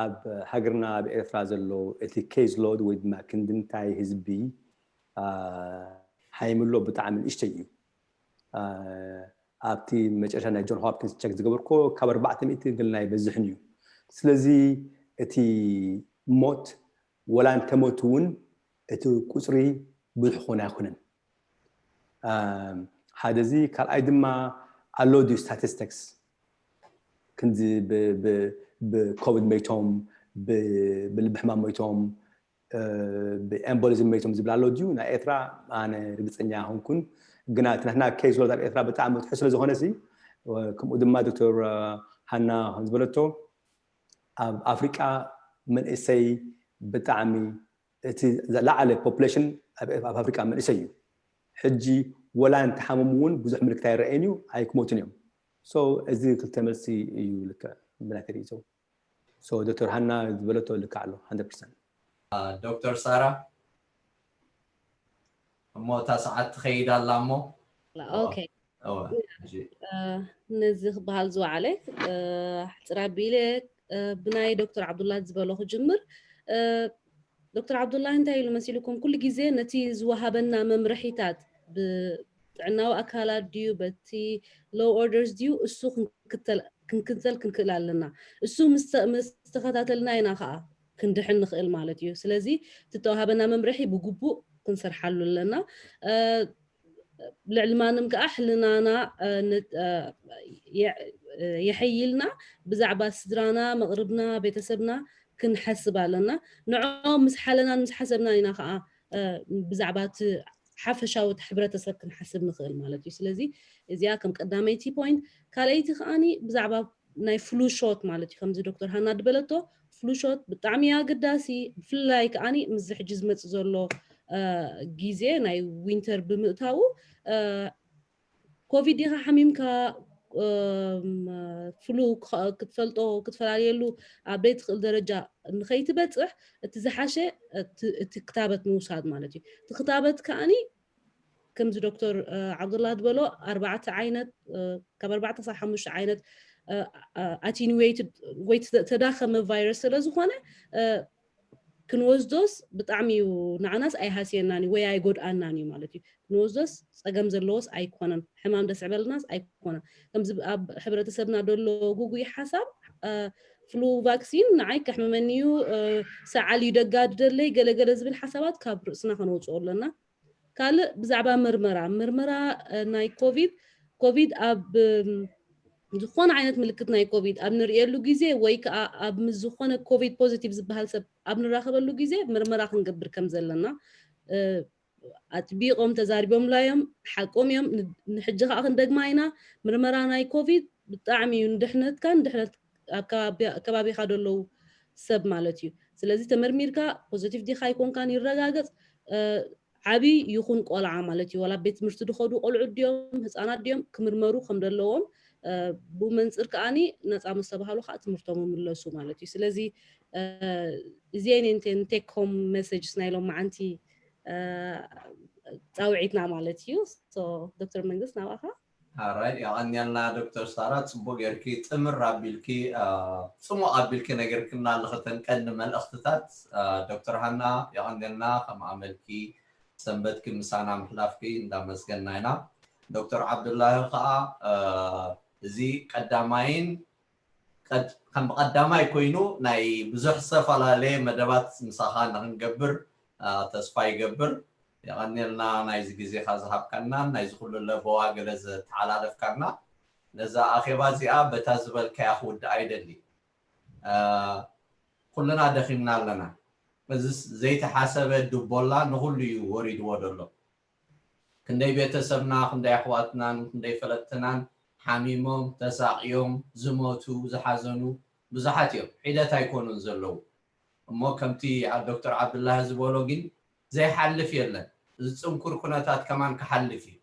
ኣብ ሃገርና ኣብ ኤርትራ ዘሎ እቲ case load ወይ ድማ ክንዲ ምንታይ ህዝቢ ሃይምሎ ብጣዕሚ ንእሽተይ እዩ። ኣብቲ መጨረሻ ናይ ጆን ሆፕኪንስ ቸክ ዝገበርኮ ካብ ኣርባዕተ ሚእቲ ገለ ናይ በዝሕን እዩ። ስለዚ እቲ ሞት ወላ እንተሞት እውን እቲ ቁፅሪ ብዙሕ ክኾን ኣይኮነን። ሓደ እዚ ካልኣይ ድማ ኣሎ ድዩ statistics ክንዚ ብኮቪድ መይቶም ብልቢ ሕማም መይቶም ብኤምቦሊዝም መይቶም ዝብል ኣሎ ድዩ? ናይ ኤርትራ ኣነ ርግፀኛ ሆንኩን ግና እቲ ናትና case load ኣብ ኤርትራ ብጣዕሚ ትሑ ስለ ዝኾነ ሲ ከምኡ ድማ ዶክተር ሃና ዝበለቶ ኣብ ኣፍሪቃ መንእሰይ ብጣዕሚ እቲ ዝለዓለ population ኣብ ኣፍሪቃ መንእሰይ እዩ። ሕጂ ወላ እንተሓመሙ እውን ብዙሕ ምልክት ኣይረኣየን እዩ፣ ኣይክሞቱን እዮም። So እዚ ክልተ መልሲ እዩ ልክዕ ብናይ ተሪኢቶ። So ዶክተር ሃና ዝበለቶ ልክዕ ኣሎ hundred percent። ዶክተር ሳራ እሞ እታ ሰዓት ትኸይድ ኣላ እሞ okay ነዚ ክበሃል ዝወዓለ ሕፅር ኣቢለ ብናይ ዶክተር ዓብዱላ ዝበሎ ክጅምር። ዶክተር ዓብዱላ እንታይ ኢሉ መሲልኩም? ኩሉ ግዜ ነቲ ዝወሃበና መምርሒታት ብጥዕናዊ ኣካላት ድዩ በቲ low orders ድዩ እሱ ክንክተል ክንክእል ኣለና። እሱ ምስ ተኸታተልና ኢና ከዓ ክንድሕን ንኽእል ማለት እዩ። ስለዚ እቲ ተዋሃበና መምርሒ ብግቡእ ክንሰርሓሉ ኣለና። ልዕሊ ማንም ከዓ ሕልናና የሐይልና ብዛዕባ ስድራና፣ መቕርብና፣ ቤተሰብና ክንሓስብ ኣለና። ንዕኦም ምስ ሓለናን ምስ ሓሰብናን ኢና ከዓ ብዛዕባ እቲ ሓፈሻዊ እቲ ሕብረተሰብ ክንሓስብ ንኽእል ማለት እዩ። ስለዚ እዚኣ ከም ቀዳመይቲ point። ካልኣይቲ ከዓኒ ብዛዕባ ናይ flu shot ማለት እዩ። ከምዚ ዶክተር ሃና ዝበለቶ flu shot ብጣዕሚ ኣገዳሲ፣ ብፍላይ ከዓኒ ምስዚ ሕጂ ዝመፅእ ዘሎ ግዜ ናይ winter ብምእታዉ ኮቪድ ዲኻ ሓሚምካ flu ክትፈልጦ ክትፈላለየሉ ኣብ ዘይትኽእል ደረጃ ንኸይትበፅሕ እቲ ዝሓሸ እቲ ክታበት ምውሳድ ማለት እዩ። እቲ ክታበት ከዓኒ ከምዚ ዶክተር ዓብዱላ ዝበሎ ኣርባዕተ ዓይነት ካብ ኣርባዕተ ሳብ ሓሙሽተ ዓይነት attenuated ወይ ተዳኸመ ቫይረስ ስለ ዝኾነ ክንወስዶስ ብጣዕሚ እዩ ንዓናስ ኣይሃስየናን እዩ ወይ ኣይጎድኣናን እዩ ማለት እዩ። ክንወስዶስ ፀገም ዘለዎስ ኣይኮነን፣ ሕማም ደስዕበልናስ ኣይኮነን። ከምዚ ኣብ ሕብረተሰብና ደሎ ጉጉይ ሓሳብ flu vaccine ንዓይ ከሕምመኒ እዩ፣ ሰዓል እዩ ደጋድደለይ ገለገለ ዝብል ሓሳባት ካብ ርእስና ከነውፅኦ ኣለና። ካልእ ብዛዕባ ምርመራ ምርመራ ናይ ኮቪድ ኮቪድ ኣብ ዝኾነ ዓይነት ምልክት ናይ ኮቪድ ኣብ ንርእየሉ ግዜ ወይ ከዓ ኣብ ምስ ዝኾነ ኮቪድ ፖዚቲቭ ዝበሃል ሰብ ኣብ ንራኸበሉ ግዜ ምርመራ ክንገብር ከም ዘለና ኣጥቢቆም ተዛሪቦምላ እዮም። ሓቆም እዮም። ንሕጂ ከዓ ክንደግማ ኢና። ምርመራ ናይ ኮቪድ ብጣዕሚ እዩ ንድሕነትካን ድሕነት ኣብ ከባቢካ ደለዉ ሰብ ማለት እዩ። ስለዚ ተመርሚርካ ፖዚቲቭ ዲካ ኣይኮንካን ይረጋገፅ። ዓብይ ይኹን ቆልዓ ማለት እዩ ዋላ ቤት ትምህርቲ ድኸዱ ቆልዑ ድዮም ህፃናት ድዮም ክምርመሩ ከም ደለዎም ብኡ መንፅር ከዓኒ ነፃ ምስ ተባሃሉ ከዓ ትምህርቶም ይምለሱ ማለት እዩ። ስለዚ እዚአን እየን take home messages ናይ ሎም መዓንቲ ፃውዒትና ማለት እዩ። ዶክተር መንግስት ናብኣኻ። ኣራይ የቐንየልና ዶክተር ሳራ፣ ፅቡቅ ጌርኪ ጥምር ኣቢልኪ ፅሙቅ ኣቢልኪ ነጊርክና ኣለኽተን ቀንዲ መልእኽትታት። ዶክተር ሃና የቐንየልና ከም ኣመልኪ ሰንበትኪ ምሳና ምሕላፍኪ እንዳመስገንና ኢና። ዶክተር ዓብዱላሂ ከዓ እዚ ቀዳማይን ከም ቀዳማይ ኮይኑ ናይ ብዙሕ ዝተፈላለየ መደባት ምሳኻ ንክንገብር ተስፋ ይገብር። የቐንየልና ናይዚ ግዜኻ ዝሃብካና፣ ናይዚ ኩሉ ለበዋ ገለ ዘተሓላለፍካና። ነዛ ኣኼባ እዚኣ በታ ዝበልካያ ክውድኣ ይደሊ። ኩልና ደኺምና ኣለና። እዚ ዘይተሓሰበ ድቦላ ንኹሉ እዩ ወሪድዎ ዘሎ። ክንደይ ቤተሰብና፣ ክንደይ ኣሕዋትናን ክንደይ ፈለጥትናን ሓሚሞም፣ ተሳቕዮም፣ ዝሞቱ፣ ዝሓዘኑ ብዙሓት እዮም። ሒደት ኣይኮኑን ዘለዉ። እሞ ከምቲ ዶክተር ዓብዱላሂ ዝበሎ ግን ዘይሓልፍ የለን። እዚ ፅንኩር ኩነታት ከማን ክሓልፍ እዩ።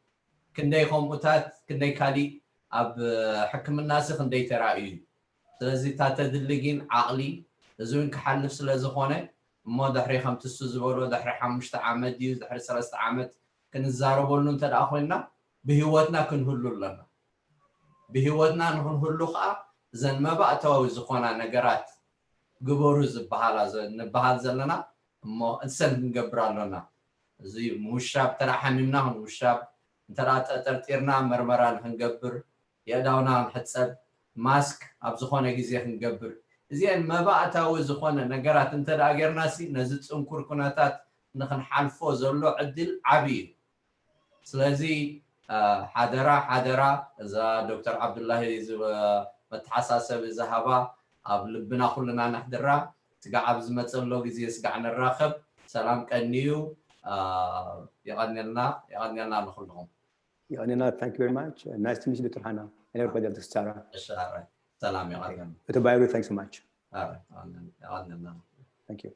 ክንደይ ከምኡታት፣ ክንደይ ካሊእ ኣብ ሕክምናሲ ክንደይ ተራእዩ እዩ። ስለዚ እታ ተድሊ ግን ዓቕሊ፣ እዚ እውን ክሓልፍ ስለ ዝኾነ እሞ ድሕሪ ከምቲ እሱ ዝበሎ ድሕሪ ሓሙሽተ ዓመት ድዩ ድሕሪ ሰለስተ ዓመት ክንዛረበሉ እንተ ደኣ ኮይንና ብህይወትና ክንህሉ ኣለና። ብህይወትና ንክንህሉ ከዓ እዘን መባእታዊ ዝኾና ነገራት ግበሩ ዝበሃላ ንበሃል ዘለና እሞ እሰን ክንገብር ኣሎና። እዚ ምውሻብ፣ እንተ ሓሚምና ክንውሻብ፣ እንተ ጠርጢርና መርመራ ንክንገብር፣ የእዳውና ክንሕፀብ፣ ማስክ ኣብ ዝኾነ ግዜ ክንገብር፣ እዚአን መባእታዊ ዝኾነ ነገራት እንተ ደኣ ጌርናሲ ነዚ ፅንኩር ኩነታት ንክንሓልፎ ዘሎ ዕድል ዓብዪ እዩ። ስለዚ ሓደራ ሓደራ እዛ ዶክተር ዓብዱላሂ መተሓሳሰቢ ዝሃባ ኣብ ልብና ኩልና ነሕድራ። ስጋዕ ኣብ ዝመፀሎ ግዜ ስጋዕ ንራኸብ። ሰላም ቀንዩ። የቐንየልና፣ የቐንየልና ንኩልኹም። የቐንየልና። Thank you very much. Nice to meet you, ዶክተር ሃና, and everybody else. ሳራ። እሺ፣ ኣረ ሰላም፣ የቐንየልና። እቶ ባይሩ፣ thanks so much. ኣረ የቐንየልና። Thank you.